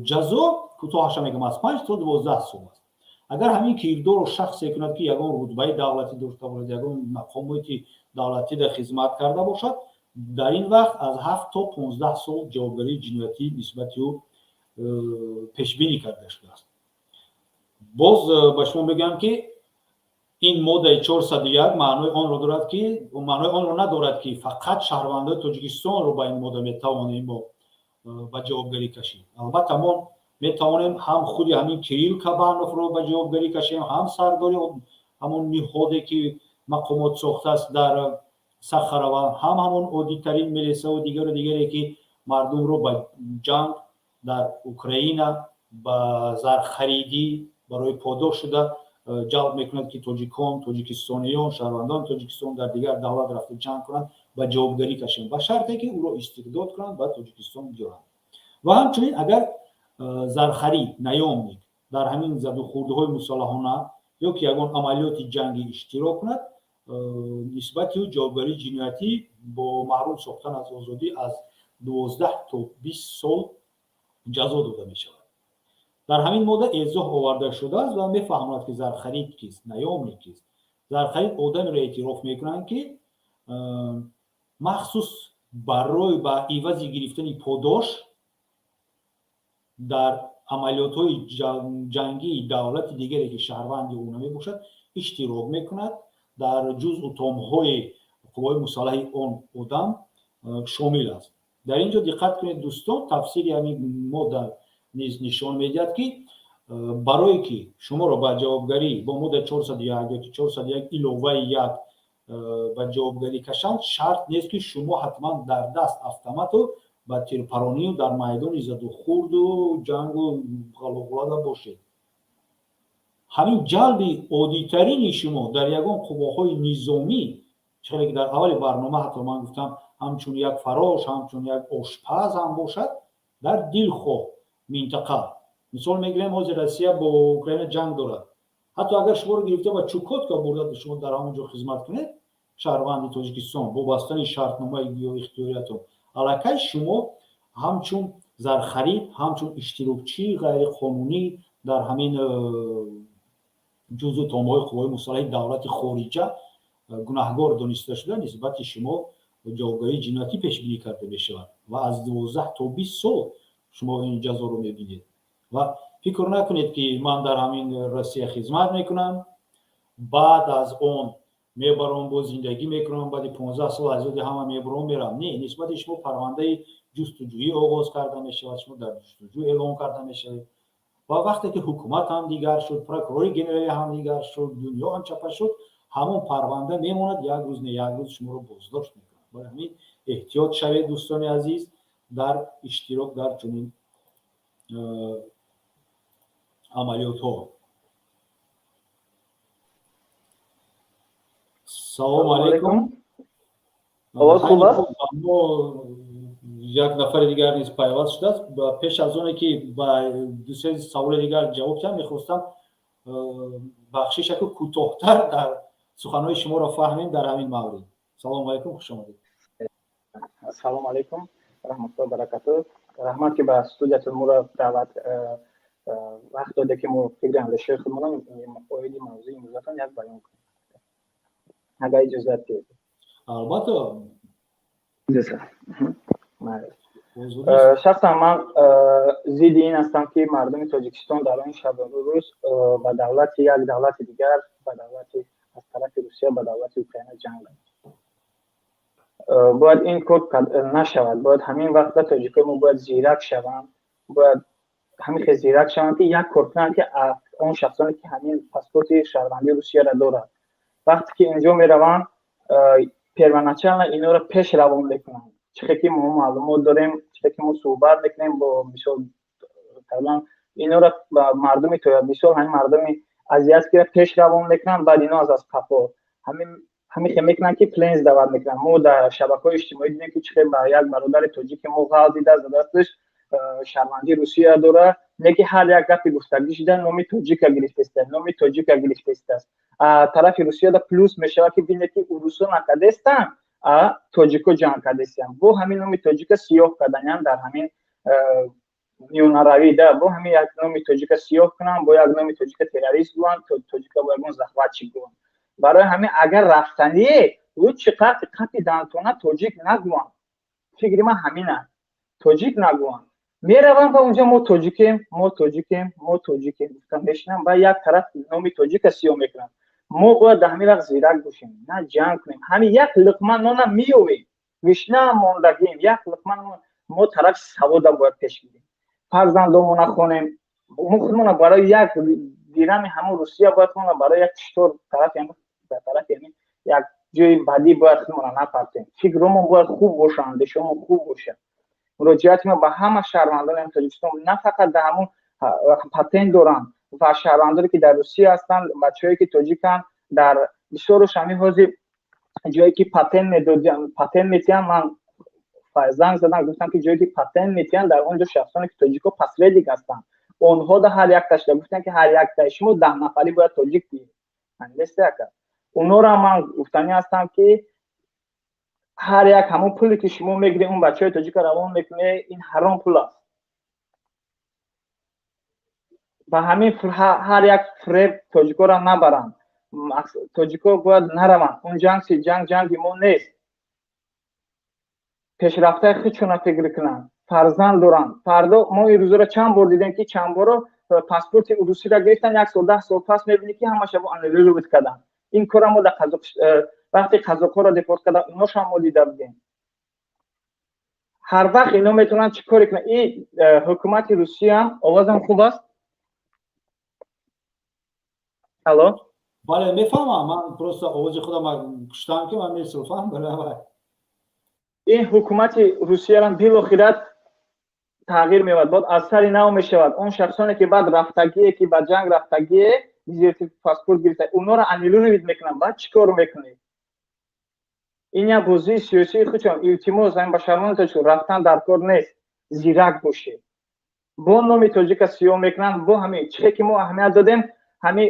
Ҷазо, кӯтоҳаша мегӯям, аз 5 то 12 сол аст. Агар ҳамин кирдорро шахсе кунад, ки ягон рутбаи давлатӣ дошта бошад, ягон мақомоти давлатида хизмат карда бошад, дар ин вақт аз 7 то 15 сол ҷавобгарии ҷиноятӣ нисбати ӯ пешбинӣ карда шудааст. Боз ба шумо мегӯям, ки ин моддаи 401 маънои онро дорад, ки маънои онро надорад, ки фақат шаҳрвандои Тоҷикистонро ба ин модда метавонем мо ба ҷавобгарӣ кашем. Албатта, мо метавонем ҳам худи ҳамин Кирилл Кабановро ба ҷавобгарӣ кашем, ҳам сардори ҳамон ниҳоде, ки мақомот сохтааст дар Сахарова, ҳам ҳамон оддитарин милисаву дигару дигаре, ки мардумро ба ҷанг дар Украина ба зархаридӣ барои подош шуда ҷалб мекунад, ки тоҷикон, тоҷикистониён, шаҳрвандони Тоҷикистон дар дигар давлат рафта ҷанг кунанд, ба ҷавобгарӣ кашем, ба шарте ки ӯро истирдод кунанд, ба Тоҷикистон биёранд. Ва ҳамчунин агар зархарид, наёмник, дар ҳамин задухӯрдҳои мусаллаҳона ё ки ягон амалиёти ҷангӣ иштирок кунад, нисбати ӯ ҷавобгарии ҷиноятӣ бо маҳрум сохтан аз озодӣ аз 12 то 20 сол ҷазо дода мешавад. Дар ҳамин модда эзоҳ оварда шудааст ва мефаҳмонад, ки зархарид кист, наёмник кист. Зархарид одамеро эътироф мекунанд, ки махсус барои ба ивази гирифтани подош дар амалиётҳои ҷангии давлати дигаре, ки шаҳрванди ӯ намебошад, иштирок мекунад, дар ҷузъу томҳои қувваҳои мусаллаҳи он одам шомил аст. Дар ин ҷо диққат кунед, дӯстон, тафсири ҳамин модда низ нишон медиҳад, ки барое ки шуморо ба ҷавобгарӣ бо моддаи 401 ёки 401 иловаи як ба ҷавобгарӣ кашанд, шарт нест, ки шумо ҳатман дар даст автомату ба тирпаронию дар майдони задухӯрду ҷангу ғалоғулада бошед. Ҳамин ҷалби оддитарини шумо дар ягон қувваҳои низомӣ, чӣ ки дар аввали барнома ҳатто ман гуфтам, ҳамчун як фарош, ҳамчун як ошпаз ҳам бошад, дар дилхоҳ минтақа, мисол мегирем, ҳозир Россия бо Украина ҷанг дорад, ҳатто агар шуморо гирифта ба Чукотка бурда, шумо дар ҳамон ҷо хизмат кунед, шаҳрванди Тоҷикистон, бо бастани шартномаи ё ихтиёриятон, аллакай шумо ҳамчун зархарид, ҳамчун иштирокчии ғайриқонунӣ Дар ҳамин ҷузъу томҳои қувваҳои мусаллаҳи давлати хориҷа гунаҳгор дониста шуда, нисбати шумо ҷавобгарии ҷиноятӣ пешбинӣ карда мешавад ва аз 12 то 20 сол шумо ин ҷазоро мебинед. Ва фикр накунед, ки ман дар ҳамин Россия хизмат мекунам, баъд аз он мебаром, боз зиндагӣ мекунам, баъди 15 сол аз ёди ҳама мебаром, мерам. Не, нисбати шумо парвандаи ҷустуҷӯӣ оғоз карда мешавад, шумо дар ҷустуҷӯ эълон карда мешавед. Ва вақте ки ҳукумат ҳам дигар шуд, прокурори генералӣ ҳам дигар шуд, дунё ҳам чапа шуд, ҳамон парванда мемонад, як рӯз не як рӯз шуморо боздошт мекунад. Барои ҳамин эҳтиёт шавед, дӯстони азиз, дар иштирок дар чунин амалиётҳо. Салому алайкум. Овоз хуб аст? Мо як нафари дигар низ пайваст шудааст. Пеш аз оне ки ба дусе саволи дигар ҷавоб диҳам, мехостам, бахшишаку, кӯтоҳтар дар суханҳои шуморо фаҳмем дар ҳамин маврид. Салому алайкум, хуш омадед. Ассалому алайкум раҳматуллоҳи баракату. Раҳмат, ки ба студиятон моро даъват, вақт доде, ки мо фикри андешаи худмонро оиди мавзӯи имрӯзатон як баён кунем, агар иҷозат диҳед. Албатта. Шахсан ман зидди ин ҳастам, ки мардуми Тоҷикистон дар он шабу рӯз ба давлати як давлати дигар, ба давлати аз тарафи Русия ба давлати Украина ҷанг бояд ин кор нашавад. Бояд ҳамин вақт тоҷикои мо бояд зирак шаванд, бояд ҳамин хел зирак шаванд, ки як кор кунанд, ки он шахсоне ки ҳамин паспорти шаҳрвандии Русияро дорад, вақте ки инҷо мераванд, первоначально инора пеш равон мекунанд. Чихе ки мо маълумот дорем, чихе ки мо суҳбат мекунем бо, мисол, тақрибан инора мардуми, мисол, ҳамин мардуми азиатскиро пеш равон мекунанд, баъд ино аз қафо ҳамин хел мекунанд, ки плен сдавать мекунанд. Мо дар шабакаҳои иҷтимоӣ дидем, ки чихе ба як бародари тоҷики мо ғал дидааст, дасташ шаҳрвандии Русия дора, не ки ҳар як гапи гуфтагӣ шида номи тоҷика гирифтеста, номи тоҷика гирифтестааст. Тарафи Русияда плюс мешавад, ки бинед, ки урусо накардестанд, а тоҷико ҷанг кардестанд. Бо ҳамин номи тоҷика сиёҳ карданян дар ҳамин миёнаравӣ да, бо ҳамин як номи тоҷика сиёҳ кунанд, бо як номи тоҷика террорист гӯянд, тоҷика бо ягон захватчик гӯянд. Барои ҳамин агар рафтание, лучше қати қати дантона тоҷик нагӯянд. Фикри ман ҳамин аст, тоҷик нагӯянд. Мераванд ба унҷо, мо тоҷикем, мо тоҷикем, мо тоҷикем гуфта мешинам, ба як тараф номи тоҷика сиёҳ мекунанд. Мо бояд дар ҳамин вақт зирак бошем, на ҷанг кунем. Ҳамин як луқма нона меёвем, гушна мондагем, як луқма нон. Мо тарафи савода бояд пеш гирем, фарзандомона хонем. Мо худмона барои як дирами ҳамон Русия бояд худмона барои як читор тарафи тарафи як ҷои бадӣ бояд худмона напартем. Фикромон бояд хуб боша, андешаомон хуб боша. Муроҷиати мо ба ҳама шаҳрвандони Тоҷикистон, на фақат дар ҳамон патент доранд ва шаҳрвандоне ки дар Русия ҳастанд, бачаҳое ки тоҷиканд, дар бисёрош ҳамин ҳозир ҷое ки патент медодиям, патент метиҳанд, ман занг задам, гуфтам, ки ҷое ки патент метиҳанд, дар он ҷо шахсоне ки тоҷико посредник ҳастанд, онҳо да ҳар якташда гуфтанд, ки ҳар яктаи шумо 10 нафарӣ бояд тоҷик диҳед. Ака, онҳоро ман гуфтанӣ ҳастам, ки ҳар як ҳамон пуле ки шумо мегиред, он бачаҳои тоҷика равон мекунед, ин ҳаром пул аст. Ба ҳамин ҳар як фиреб тоҷикоро набаранд. Тоҷико бояд нараванд. Он ҷанг си ҷанг ҷанги мо нест. Пешрафтаи худшона фикр кунанд, фарзанд доранд. Фардо мо ин рӯзоро чанд бор дидем, ки чанд боро паспорти русиро гирифтан, як сол, 10 сол пас мебинӣ, ки ҳамаша аннулировать карданд. Ин кора мо дар Қазоқ вақте қазоқҳоро депорт кардан, иношам мо дида будем. Ҳар вақт ино метавонанд чӣ коре кунанд. И ҳукумати Русияам. Овозам хуб аст? Алло? Бале, мефаҳмам. Ман просто овози худам куштам, ки ман месулфам. Ин ҳукумати Русиярам билохират тағйир меёбад, бояд аз сари нав мешавад. Он шахсоне ки баъд рафтагие, ки ба ҷанг рафтагие, паспорт гирифта, онҳоро аннулировать мекунанд. Баъд чӣ кор мекунед? Ин як бозии сиёсии худшон. Илтимос ҳамин ба шаҳрвандони тоҷик: рафтан дар кор нест, зирак бошед. Бо номи тоҷика сиёҳ мекунанд. Бо ҳамин чихе ки мо аҳамият додем, ҳамин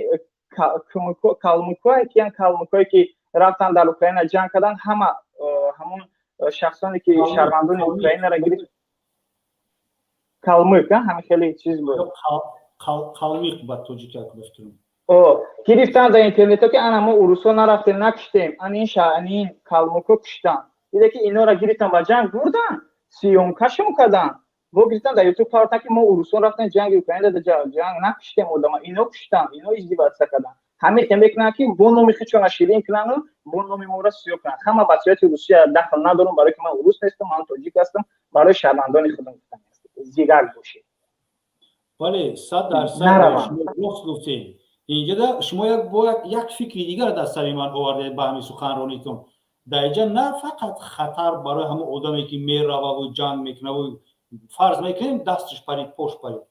калмукое ки калмукое ки рафтан дар Украина ҷанг карданд, ҳама ҳамон шахсоне ки шаҳрвандони Украинаро гирифт, калмык, ҳамин хеле чиз буд. Қалмиқ ба тоҷики ба фикрам. Гирифтан дар интернето, ки ана мо урусо нарафтем, накуштем, ан ин ин калмуко куштан. Дида, ки инора гирифтан, ба ҷанг бурдан, съёмка шон кардан, бо гирифтан дар Ютуб партан, ки мо урусон рафтем ҷанги Украина, ҷанг накуштем одама, ино куштан, ино издеваться кардан. Ҳамин хел мекунанд, ки бо номи худшона ширин кунану бо номи моро сиёҳ кунанд. Ҳама ба сиёсати Русия дахл надорам, барое ки ман урус нестам, ман тоҷик ҳастам. Барои шаҳрвандони худам гуфтам, зирак бошед. Бале, 100% шумо рост гуфтед. Инҷода шумо як фикри дигар дар сари ман овардед ба ҳамин суханронитон. Дар инҷа на фақат хатар барои ҳамон одаме, ки мерававу ҷанг мекунаву, фарз мекунем, дасташ парид, пош парид,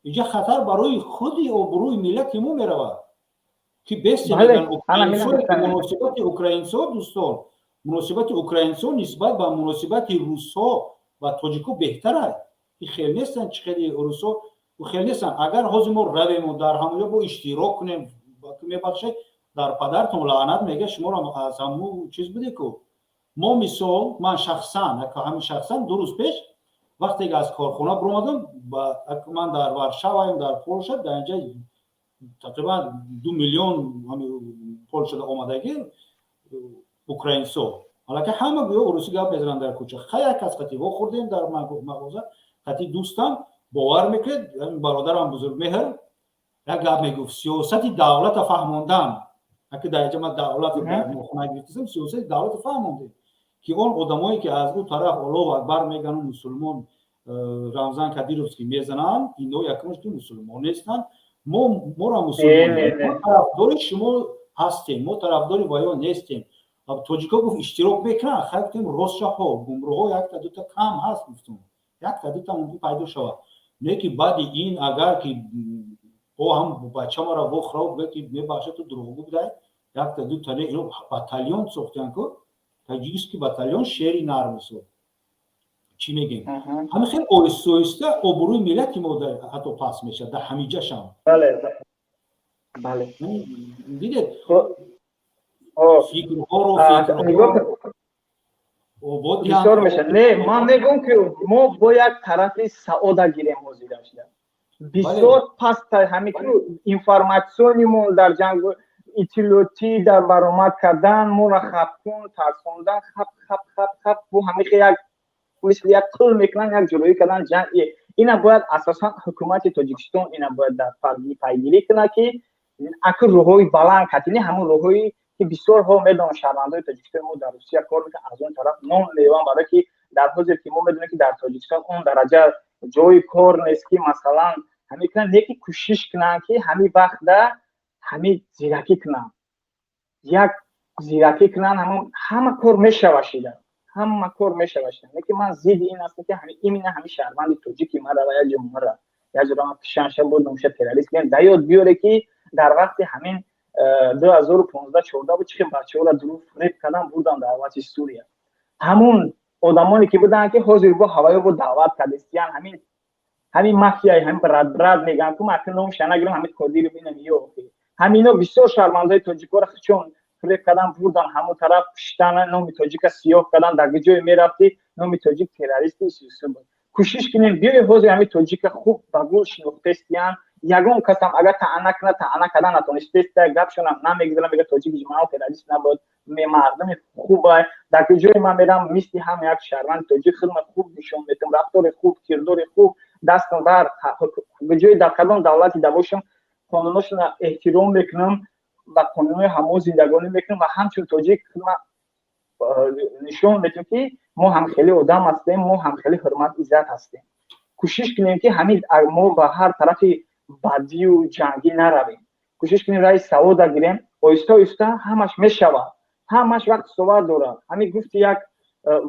инҷа хатар барои худи обрӯи миллати мо меравад, ки муносибати украинсо, дӯстон, муносибати украинсо нисбат ба муносибати русҳо ва тоҷико беҳтар аст. Хел нестанд, чӣ хели русҳо хел нестанд. Агар ҳозир мо равему дар ҳамонҷо бо иштирок кунем, мебахшед, дар падартон лаънат, мега, шуморо аз ҳаму чиз буде ку. Мо мисол, ман шахсан, ҳамин шахсан, 2 рӯз пеш, вақте ки аз корхона биромадам, ман дар Варшаваем, дар Полша, дар инҷа тақрибан 2 миллион Полшада омадагӣ украинсо, аллакай ҳама гӯё урусӣ гап мезананд дар кӯча. Хай, як кас қати вохӯрдем дар мағоза, қати дӯстам. Бовар мекунед, бародарам Бузургмеҳр як гап мегуфт: сиёсати давлата фаҳмондан. Аки дар инҷа ман давлата нохуна гирифтасам, сиёсати давлата фаҳмондем, ки он одамое, ки аз ӯ тараф Аллоҳу акбар мегану мусулмон Рамзан Кадировский мезананд, ино якумаш ки мусулмон нестанд. Мо моро мусулмон, тарафдори шумо ҳастем, мо тарафдори ваё нестем. Тоҷико, гуфт, иштирок мекунанд. Хай, гуфтем, ростшаҳо гумроҳо якта дута кам ҳаст, гуфтум, якта дута мумкин пайдо шавад. Не ки баъди ин агар ки бо ҳам бача мара вохӯра, бугӯяд, ки мебахшад, ту дурӯғгӯ будай, якта дута не, ино батальон сохтиян ку, таджикский батальон шери нар, мисол, чӣ мегем, ҳамин хел оҳиста оҳиста обрӯи миллати мо ҳатто паст мешавад дар ҳамиҷашам. Бале. Дидед, фикрҳоро фикрҳоро Бисёр мешавад. Не, ман мегӯм, ки мо бо як тарафи саода гирем. Ҳозирашда бисёр паст ҳамин информационный мо дар ҷанг иттилоотӣ дар баромад кардан, моро хапкун тарсондан, хап хап хап хап, бо ҳамин як мисли як қул мекунанд, як ҷурӯӣ кардан ҷанг. Ина бояд асосан ҳукумати Тоҷикистон ина бояд дар пайгирӣ кунад, ки аку рӯҳҳои баланд катини, ҳамун рӯҳҳои ки бисёрҳо медонанд, шаҳрвандои Тоҷикистон мо дар Русия кор мекунанд, аз он тараф нон меван, барое ки дар ҳозир ки мо медонем, ки дар Тоҷикистон он дараҷа ҷои кор нест, ки масалан ҳамин кунанд, не ки кӯшиш кунанд, ки ҳамин вақта ҳамин зиракӣ кунанд, як зиракӣ кунанд, ҳамон ҳама кор мешава шида, ҳама кор мешава шида. Не ки ман зидди ин ҳастам, ки ҳамин именно ҳамин шаҳрванди тоҷики мара як ҷо мара, як ҷо кишанша бурдамша террорист кунем. Да ёд биёре, ки дар вақти ҳамин 2015, 14 буд, чӣ бачаҳоро дурӯғ фиреб кардан, бурдан даъвати Сурия. Ҳамун одамоне ки буданд, ки ҳозир бо ҳаваё бо даъват кардистиян, ҳамин мафияи ҳамин брат брат мегӯянд ку, ман номша нагирам, ҳамин Кодиров, инам ё ҳамино бисёр шаҳрвандои тоҷикоро чун фиреб кардан, бурдан ҳамун тараф, куштан, номи тоҷика сиёҳ кардан. Дар ҷое мерафтӣ, номи тоҷик террористи буд. Кӯшиш кунем, биёи ҳозир ҳамин тоҷика хуб ба гул шинохтестиян. Ягон касам агар таъна кунад, таъна кардан натонистеста, гапшонам намегузарам, мега тоҷик ҷмаъ террорист набуд, мардуми хуба. Дар ҷое ман мерам, мисли ҳам як шаҳрванди тоҷик хидмат хуб нишон метам, рафтори хуб, кирдори хуб, дастам бар ҷои дар кадом давлати да бошам, қонуношона эҳтиром мекунам, ба қонунҳои ҳамо зиндагонӣ мекунам ва ҳамчун тоҷик хидмат нишон метем, ки мо ҳам хеле одам ҳастем, мо ҳам хеле ҳурмат иззат ҳастем. Кӯшиш кунем, ки ҳамин мо ба ҳар тарафи бадию ҷангӣ наравем. Кӯшиш кунем, раи савода гирем. Оҳиста оҳиста ҳамаш мешавад, ҳамаш вақти соват дорад. Ҳамин гуфти як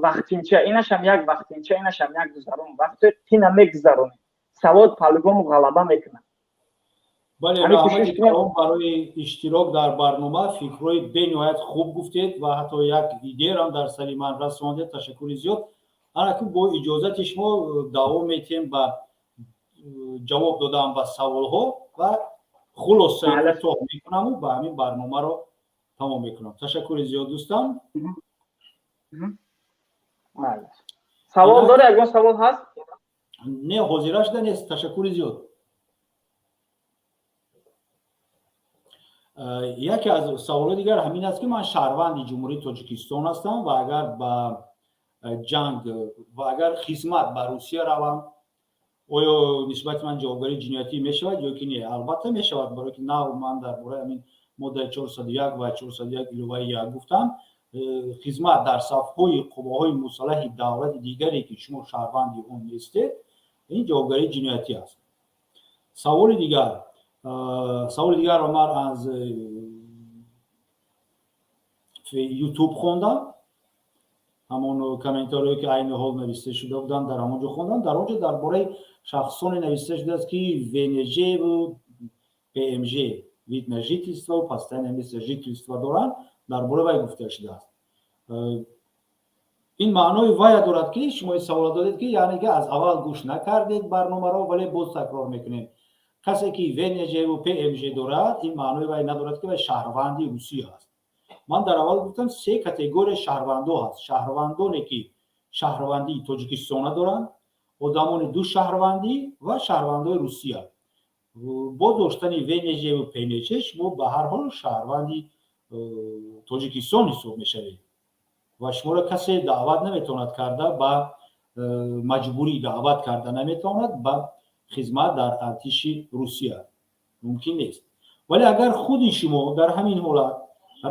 вақтинча, инашам як вақтинча, инашам як гузарон, вақте қина мегузаронем, савод по-любому ғалаба мекунад. Бале, барои иштирок дар барнома фикрҳои бениҳоят хуб гуфтед ва ҳатто як идеярам дар сари ман расондед. Ташаккури зиёд. Анаку бо иҷозати шумо давом метиҳем ба ҷавоб додан ба саволҳо ва хулосаи кӯтоҳ мекунаму ба ҳамин барномаро тамом мекунам. Ташаккури зиёд, дӯстам. Савол дори? Ягон савол ҳаст? Не, ҳозира шуда нест. Ташаккури зиёд. Яке аз саволҳои дигар ҳамин аст, ки ман шаҳрванди Ҷумҳурии Тоҷикистон ҳастам ва агар ба ҷанг ва агар хизмат ба Русия равам, оё нисбати ман ҷавобгарии ҷиноятӣ мешавад ё ки не? Албатта, мешавад, барое ки нав ман дар бораи ҳамин моддаи 401 ва 401 иловаи 1 гуфтам. Хизмат дар сафҳои қувваҳои мусаллаҳи давлати дигаре, ки шумо шаҳрванди он нестед, ин ҷавобгарии ҷиноятӣ аст. Саволи дигарро ман аз Ютуб хондам. Ҳамон комментариое, ки айни ҳол нависта шуда буданд, дар ҳамон ҷо хондам. Дар он ҷо дар бораи шахсоне нависта шудааст, ки ВНЖву ПМЖ, вид на жительство, постоянное место жительства доранд, дар бораи вай гуфта шудааст. Ин маънои вая дорад, ки шумо ин савола додед, ки яъне ки аз аввал гӯш накардед барномаро. Вале боз такрор мекунем: касе ки ВНЖву ПМЖ дорад, ин маънои вай надорад, ки вай шаҳрванди Русия аст. Ман дар аввал гуфтам, се категория шаҳрвандо ҳаст: шаҳрвандоне, ки шаҳрвандии Тоҷикистона доранд, одамони ду шаҳрвандӣ ва шаҳрвандои Русия. Бо доштани ВНЖву ПМЖ шумо ба ҳар ҳол шаҳрванди Тоҷикистон ҳисоб мешавед ва шуморо касе даъват наметавонад карда, ба маҷбурӣ даъват карда наметавонад ба хизмат дар артиши Русия, мумкин нест. Вале агар худи шумо дар ҳамин ҳолат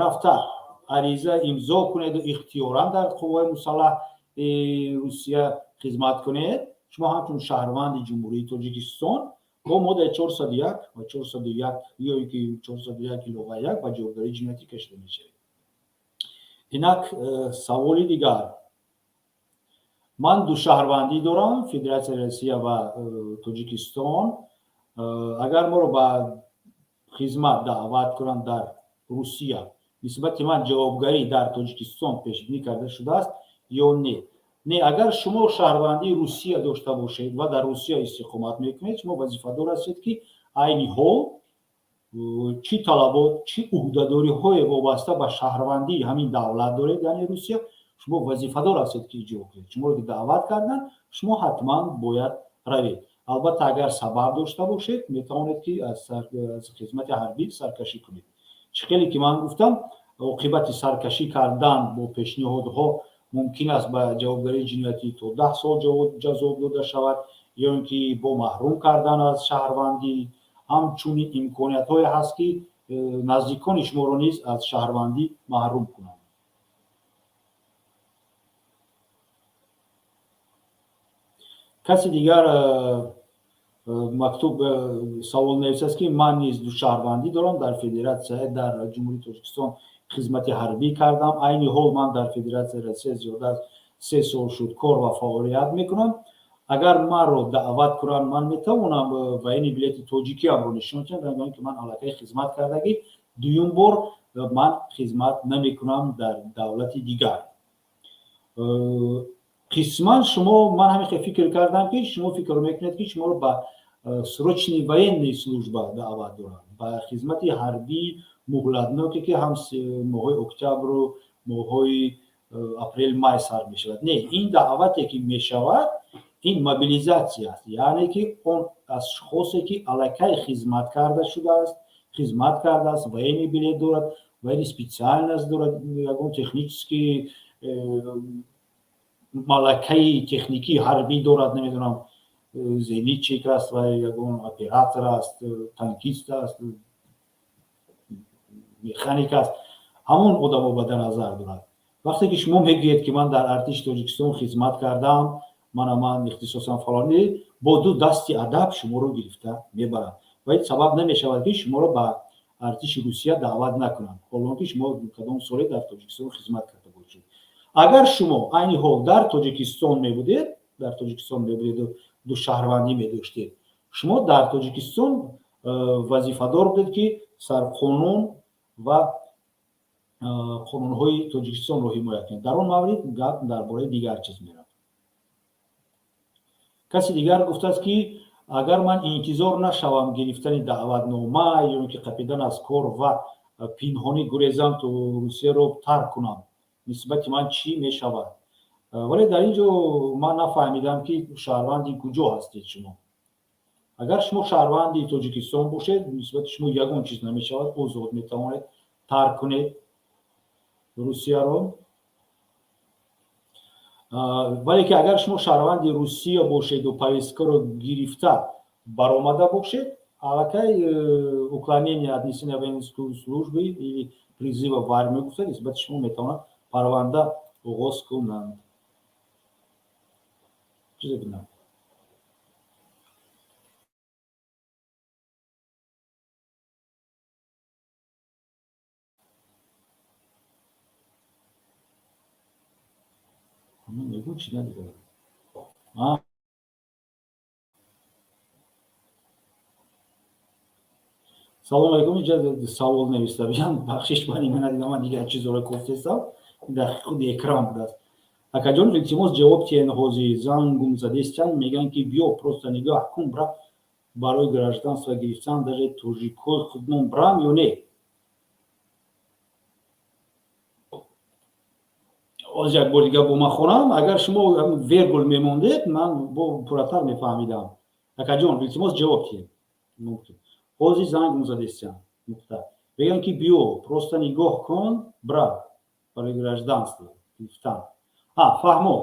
рафта ариза имзо кунеду ихтиёран дар қувваи мусаллаҳ Русия хизмат кунед, шумо ҳамчун шаҳрванди Ҷумҳурии Тоҷикистон бо моддаи 401 ва 401 ё ки 401 илова 1 ба ҷавобгарии ҷиноятӣ кашида мешавед. Инак саволи дигар: ман душаҳрвандӣ дорам, Федератсияи Россия ва Тоҷикистон. Агар моро ба хизмат даъват кунанд дар Русия, нисбати ман ҷавобгарӣ дар Тоҷикистон пешбинӣ карда шудааст ё не? Не, агар шумо шаҳрвандии Русия дошта бошед ва дар Русия истиқомат мекунед, шумо вазифадор ҳастед, ки айни ҳол чӣ талабот, чӣ ӯҳдадориҳое вобаста ба шаҳрвандии ҳамин давлат доред, яъне Русия, шумо вазифадор ҳастед, ки иҷро кунед. Шуморо ки даъват карданд, шумо ҳатман бояд равед. Албатта, агар сабаб дошта бошед, метавонед, ки аз хизмати ҳарбӣ саркашӣ кунед. Чӣ хеле ки ман гуфтам, оқибати саркашӣ кардан бо пешниҳодҳо мумкин аст ба ҷавобгарии ҷиноятӣ то 10 сол ҷазо дода шавад ё ин ки бо маҳрум кардан аз шаҳрвандӣ. Ҳамчунин имкониятҳое ҳаст, ки наздикони шуморо низ аз шаҳрвандӣ маҳрум кунанд. Каси дигар мактуб савол нависааст, ки ман низ душаҳрвандӣ дорам, дар федератсия, дар Ҷумҳурии Тоҷикистон хизмати ҳарбӣ кардам. Айни ҳол ман дар Федератсияи Россия зиёда аз 3 сол шуд кор ва фаъолият мекунам. Агар маро даъват кунанд, ман метавонам военный билети тоҷикиамро нишон диҳам, ки ман аллакай хизмат кардагӣ, дуюм бор ман хизмат намекунам дар давлати дигар? Қисман шумо, ман ҳамин хел фикр кардам, ки шумо фикр мекунед, ки шуморо ба срочный военный служба даъват доранд, ба хизмати ҳарбии муҳлатноке, ки ҳам моҳҳои октябру моҳҳои апрел, май сар мешавад. Не, ин даъвате, ки мешавад, ин мобилизатсия аст, яъне ки он ашхосе, ки аллакай хизмат карда шудааст, хизмат кардааст, военный билет дорад, военный специальность дорад, ягон технический малакаи техникии ҳарбӣ дорад, намедонам, зенитчик аст ва ягон оператор аст, танкист аст, механик аст, ҳамон одамо ба назар дорад. Вақте ки шумо мегӯед, ки ман дар артиши Тоҷикистон хизмат кардам, мана ман ихтисосам фалонӣ, бо ду дасти адаб шуморо гирифта мебаранд ва ҳеҷ сабаб намешавад, ки шуморо ба артиши Русия даъват накунанд, ҳолон ки шумо кадом соле дар Тоҷикистон хизмат карда бошед. Агар шумо айни ҳол дар Тоҷикистон мебудеду ду шаҳрвандӣ медоштед, шумо дар Тоҷикистон вазифадор будед, ки сарқонун ва қонунҳои Тоҷикистонро ҳимоя кунед. Дар он маврид гап дар бораи дигар чиз меравад. Каси дигар гуфтааст, ки агар ман интизор нашавам гирифтани даъватнома ё ин ки қапидан аз кор ва пинҳонӣ гурезам, то Русияро тарк кунам, нисбати ман чӣ мешавад? Вале дар ин ҷо ман нафаҳмидам, ки шаҳрванди куҷо ҳастед шумо. Агар шумо шаҳрванди Тоҷикистон бошед, нисбати шумо ягон чиз намешавад, озод метавонед тарк кунед Русияро. Вале ки агар шумо шаҳрванди Русия бошеду повесткаро гирифта баромада бошед, аллакай уклонение от несения воинской службы или призыва в армию гуфта, нисбати шумо метавонад парванда оғоз кунанд. Чизе бинам. Ягон чи надидам. Салом алейкум. Инҷа савол нависта бижам, бахшиш, ман ина надидам, ман дигар чизоро кофтестам, дар худи экран будааст. Акаҷон, илтимос, ҷавоб тиҳен. Ҳозир зангум задестян, мегӯянд, ки биё, просто нигоҳ кун, бра, барои гражданство гирифтан даже тоҷикҳои худмон, брам ё не? Оз як бор дига бо ман хонам. Агар шумо вергул мемондед, ман бо пурратар мефаҳмидам. Акаҷон, илтимос, ҷавоб тиҳед. Ҳозир зангум задестян, нуқта, мегӯянд, ки биё, просто нигоҳ кун, бра, барои гражданство гирифтан. Фаҳмо,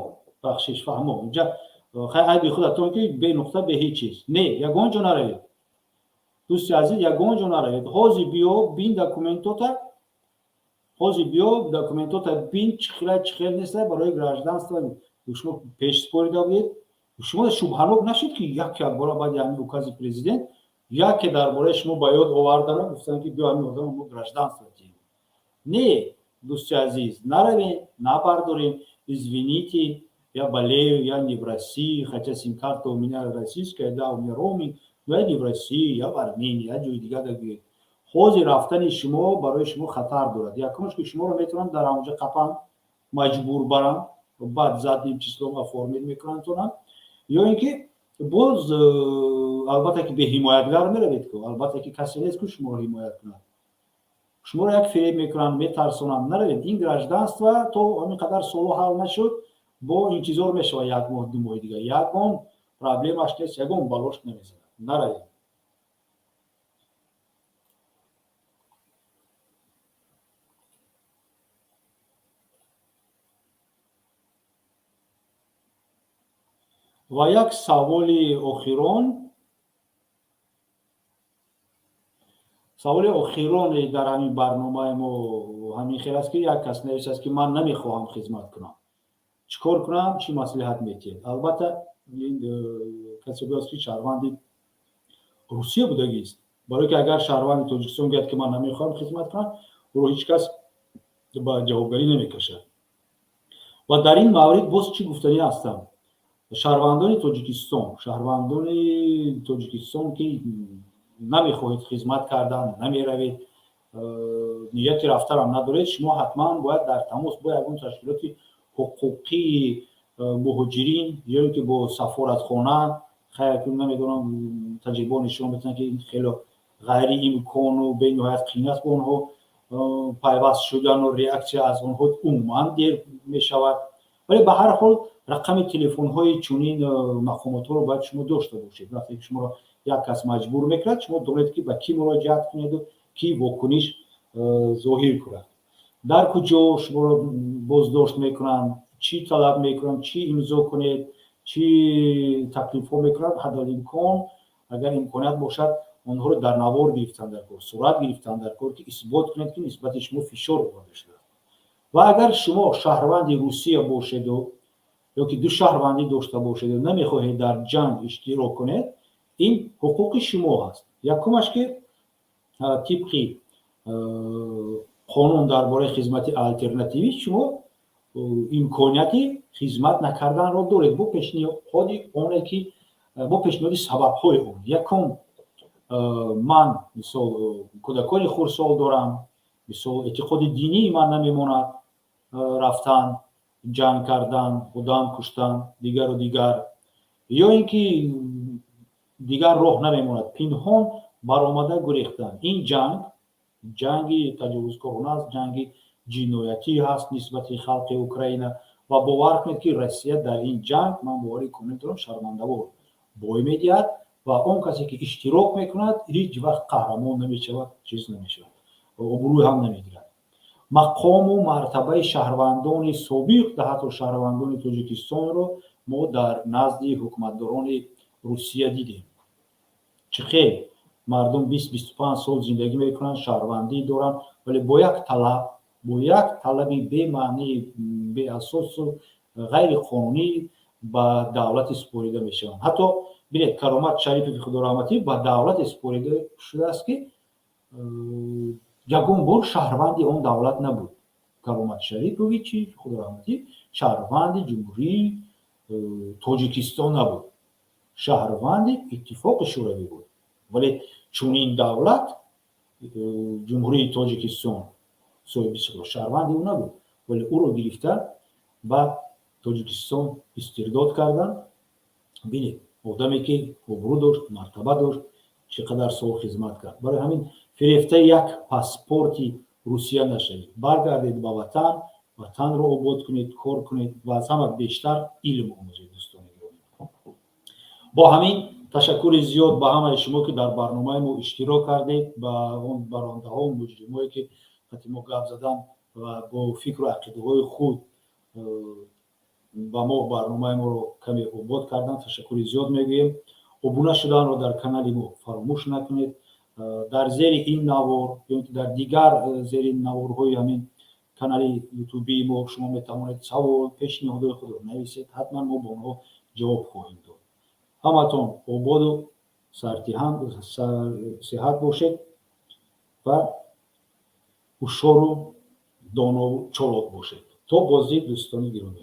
бахшиш, фаҳмо. Инҷа хай, айби худатон, ки бе нуқта, бе ҳеҷ чиз. Не, ягон ҷо наравед, дӯсти азиз, ягон ҷо наравед. Ҳозир биё, бин документота, ҳозир биё, документота бин, чӣ хела, чӣ хел неста. Барои гражданство шумо пеш спорида будед. Шумо шубҳанок нашед, ки як якбора баъди ҳамин укази президент яке дар бораи шумо ба ёд овардана гуфтанд, ки биё, ҳамин одама мо гражданство диҳем. Не, дӯсти азиз, наравем, набардорем. Извините, я болею, я не в России, хотя сим-карта у меня российская, да, у меня роуминг, но я не в России, я в Армении, я ҷои дигар дагӯед. Ҳозир рафтани шумо барои шумо хатар дорад. Якумш, ки шуморо метавонанд дар ҳамонҷа қапанд, маҷбур баранд, баъд задним числом оформить мекунанд тона, ё ин ки боз албатта ки беҳимоятгар меравед ку, албатта ки касе нест ку шуморо ҳимоят кунад, шуморо як фиреб мекунанд, метарсонанд. Наравед. Ин гражданство то ҳамин қадар соло ҳал нашуд, бо интизор мешавад як моҳ, 2 моҳи дигар, ягон проблемаш нест, ягон балош намезанад. Наравед. Ва як саволи охирон, саволи охироне дар ҳамин барномаи мо ҳамин хел аст, ки як кас нависааст, ки ман намехоҳам хизмат кунам, чӣ кор кунам, чӣ маслиҳат метиҳед? Албатта, ин касе будаст, ки шаҳрванди Русия будагист, барое ки агар шаҳрванди Тоҷикистон гӯяд, ки ман намехоҳам хизмат кунам, ӯро ҳеҷ кас ба ҷавобгарӣ намекашад. Ва дар ин маврид боз чӣ гуфтанӣ ҳастам? Шаҳрвандони Тоҷикистон, шаҳрвандони Тоҷикистон, ки намехоҳед хизмат кардан, намеравед, нияти рафтарам надоред, шумо ҳатман бояд дар тамос бо ягон ташкилоти ҳуқуқии муҳоҷирин ё ин ки бо сафоратхона. Хайр, намедонам, таҷрибао нишон метиҳанд, ки ин хело ғайриимкону бениҳоят қиин аст бо онҳо пайваст шудану реаксия аз онҳо умуман дер мешавад. Вале ба ҳар ҳол рақами телефонҳои чунин мақомотҳоро бояд шумо дошта бошед. Вақте ки шуморо як кас маҷбур мекунад, шумо донед, ки ба кӣ муроҷиат кунеду кӣ вокуниш зоҳир кунад, дар куҷо шуморо боздошт мекунанд, чӣ талаб мекунанд, чӣ имзо кунед, чӣ таклифҳо мекунанд. Ҳадалимкон, агар имконият бошад, онҳоро дар навор гирифтан дар кор, сурат гирифтан дар кор, ки исбот кунед, ки нисбати шумо фишор оварда шудааст. Ва агар шумо шаҳрванди Русия бошеду ё ки ду шаҳрвандӣ дошта бошеду намехоҳед дар ҷанг иштирок кунед, ин ҳуқуқи шумо ҳаст. Якумаш, ки тибқи қонун дар бораи хизмати алтернативӣ шумо имконияти хизмат накарданро доред бо пешниҳоди оне ки бо пешниҳоди сабабҳои он. Якум, ман, мисол, кӯдакони хурдсол дорам, мисол, эътиқоди динии ман намемонад рафтан, ҷанг кардан, одам куштан, дигару дигар, ё ин ки дигар роҳ намемонад, пинҳон баромада гурехтан. Ин ҷанг ҷанги таҷовузкорона аст, ҷанги ҷиноятӣ ҳаст нисбати халқи Украина. Ва бовар кунед, ки Россия дар ин ҷанг, ман бовари комил дорам, шармандавор бой медиҳад. Ва он касе ки иштирок мекунад, ҳеҷ вақт қаҳрамон намешавад, чиз намешавад, обрӯй ҳам намегирад. Мақому мартабаи шаҳрвандони собиқ, ҳатто шаҳрвандони Тоҷикистонро мо дар назди ҳукуматдорони Русия дидем. Чӣ хел мардум 20-25 сол зиндагӣ мекунанд, шаҳрвандӣ доранд, вале бо як талаб, бо як талаби бемаънӣ, беасосу ғайриқонунӣ ба давлате супорида мешаванд. Ҳатто бинед, Каромат Шарипови худораҳматӣ ба давлате супорида шудааст, ки ягон бор шаҳрванди он давлат набуд. Каромат Шариповичи худораҳматӣ шаҳрванди Ҷумҳурии Тоҷикистон набуд, шаҳрванди Иттифоқи Шӯравӣ буд, вале чунин давлат, Ҷумҳурии Тоҷикистон соҳиби истиқлол, шаҳрванди ӯ набуд, вале ӯро гирифта ба Тоҷикистон истирдод карданд. Бинед, одаме ки обрӯ дошт, мартаба дошт, чӣ қадар сол хизмат кард. Барои ҳамин фирефтаи як паспорти Русия нашавед, баргардед ба ватан, ватанро обод кунед, кор кунед ва аз ҳама бештар илм омӯзед. Дӯстони гиромӣ, бо ҳамин ташаккури зиёд ба ҳамаи шумо, ки дар барномаи мо иштирок кардед, ба он барондаҳо, муҷримое, ки қати мо гап задан ва бо фикру ақидаҳои худ ба мо барномаи моро каме обод карданд, ташаккури зиёд мегӯем. Обуна шуданро дар канали мо фаромӯш накунед. Дар зери ин навор ё ки дар дигар зери наворҳои ҳамин канали ютубии мо шумо метавонед савол, пешниҳодҳои худро нависед, ҳатман мо ба онҳо ҷавоб хоҳем дод. Ҳаматон ободу сиҳат бошед ва ҳушёру донову чолок бошед. То боздид, дӯстони гиромӣ.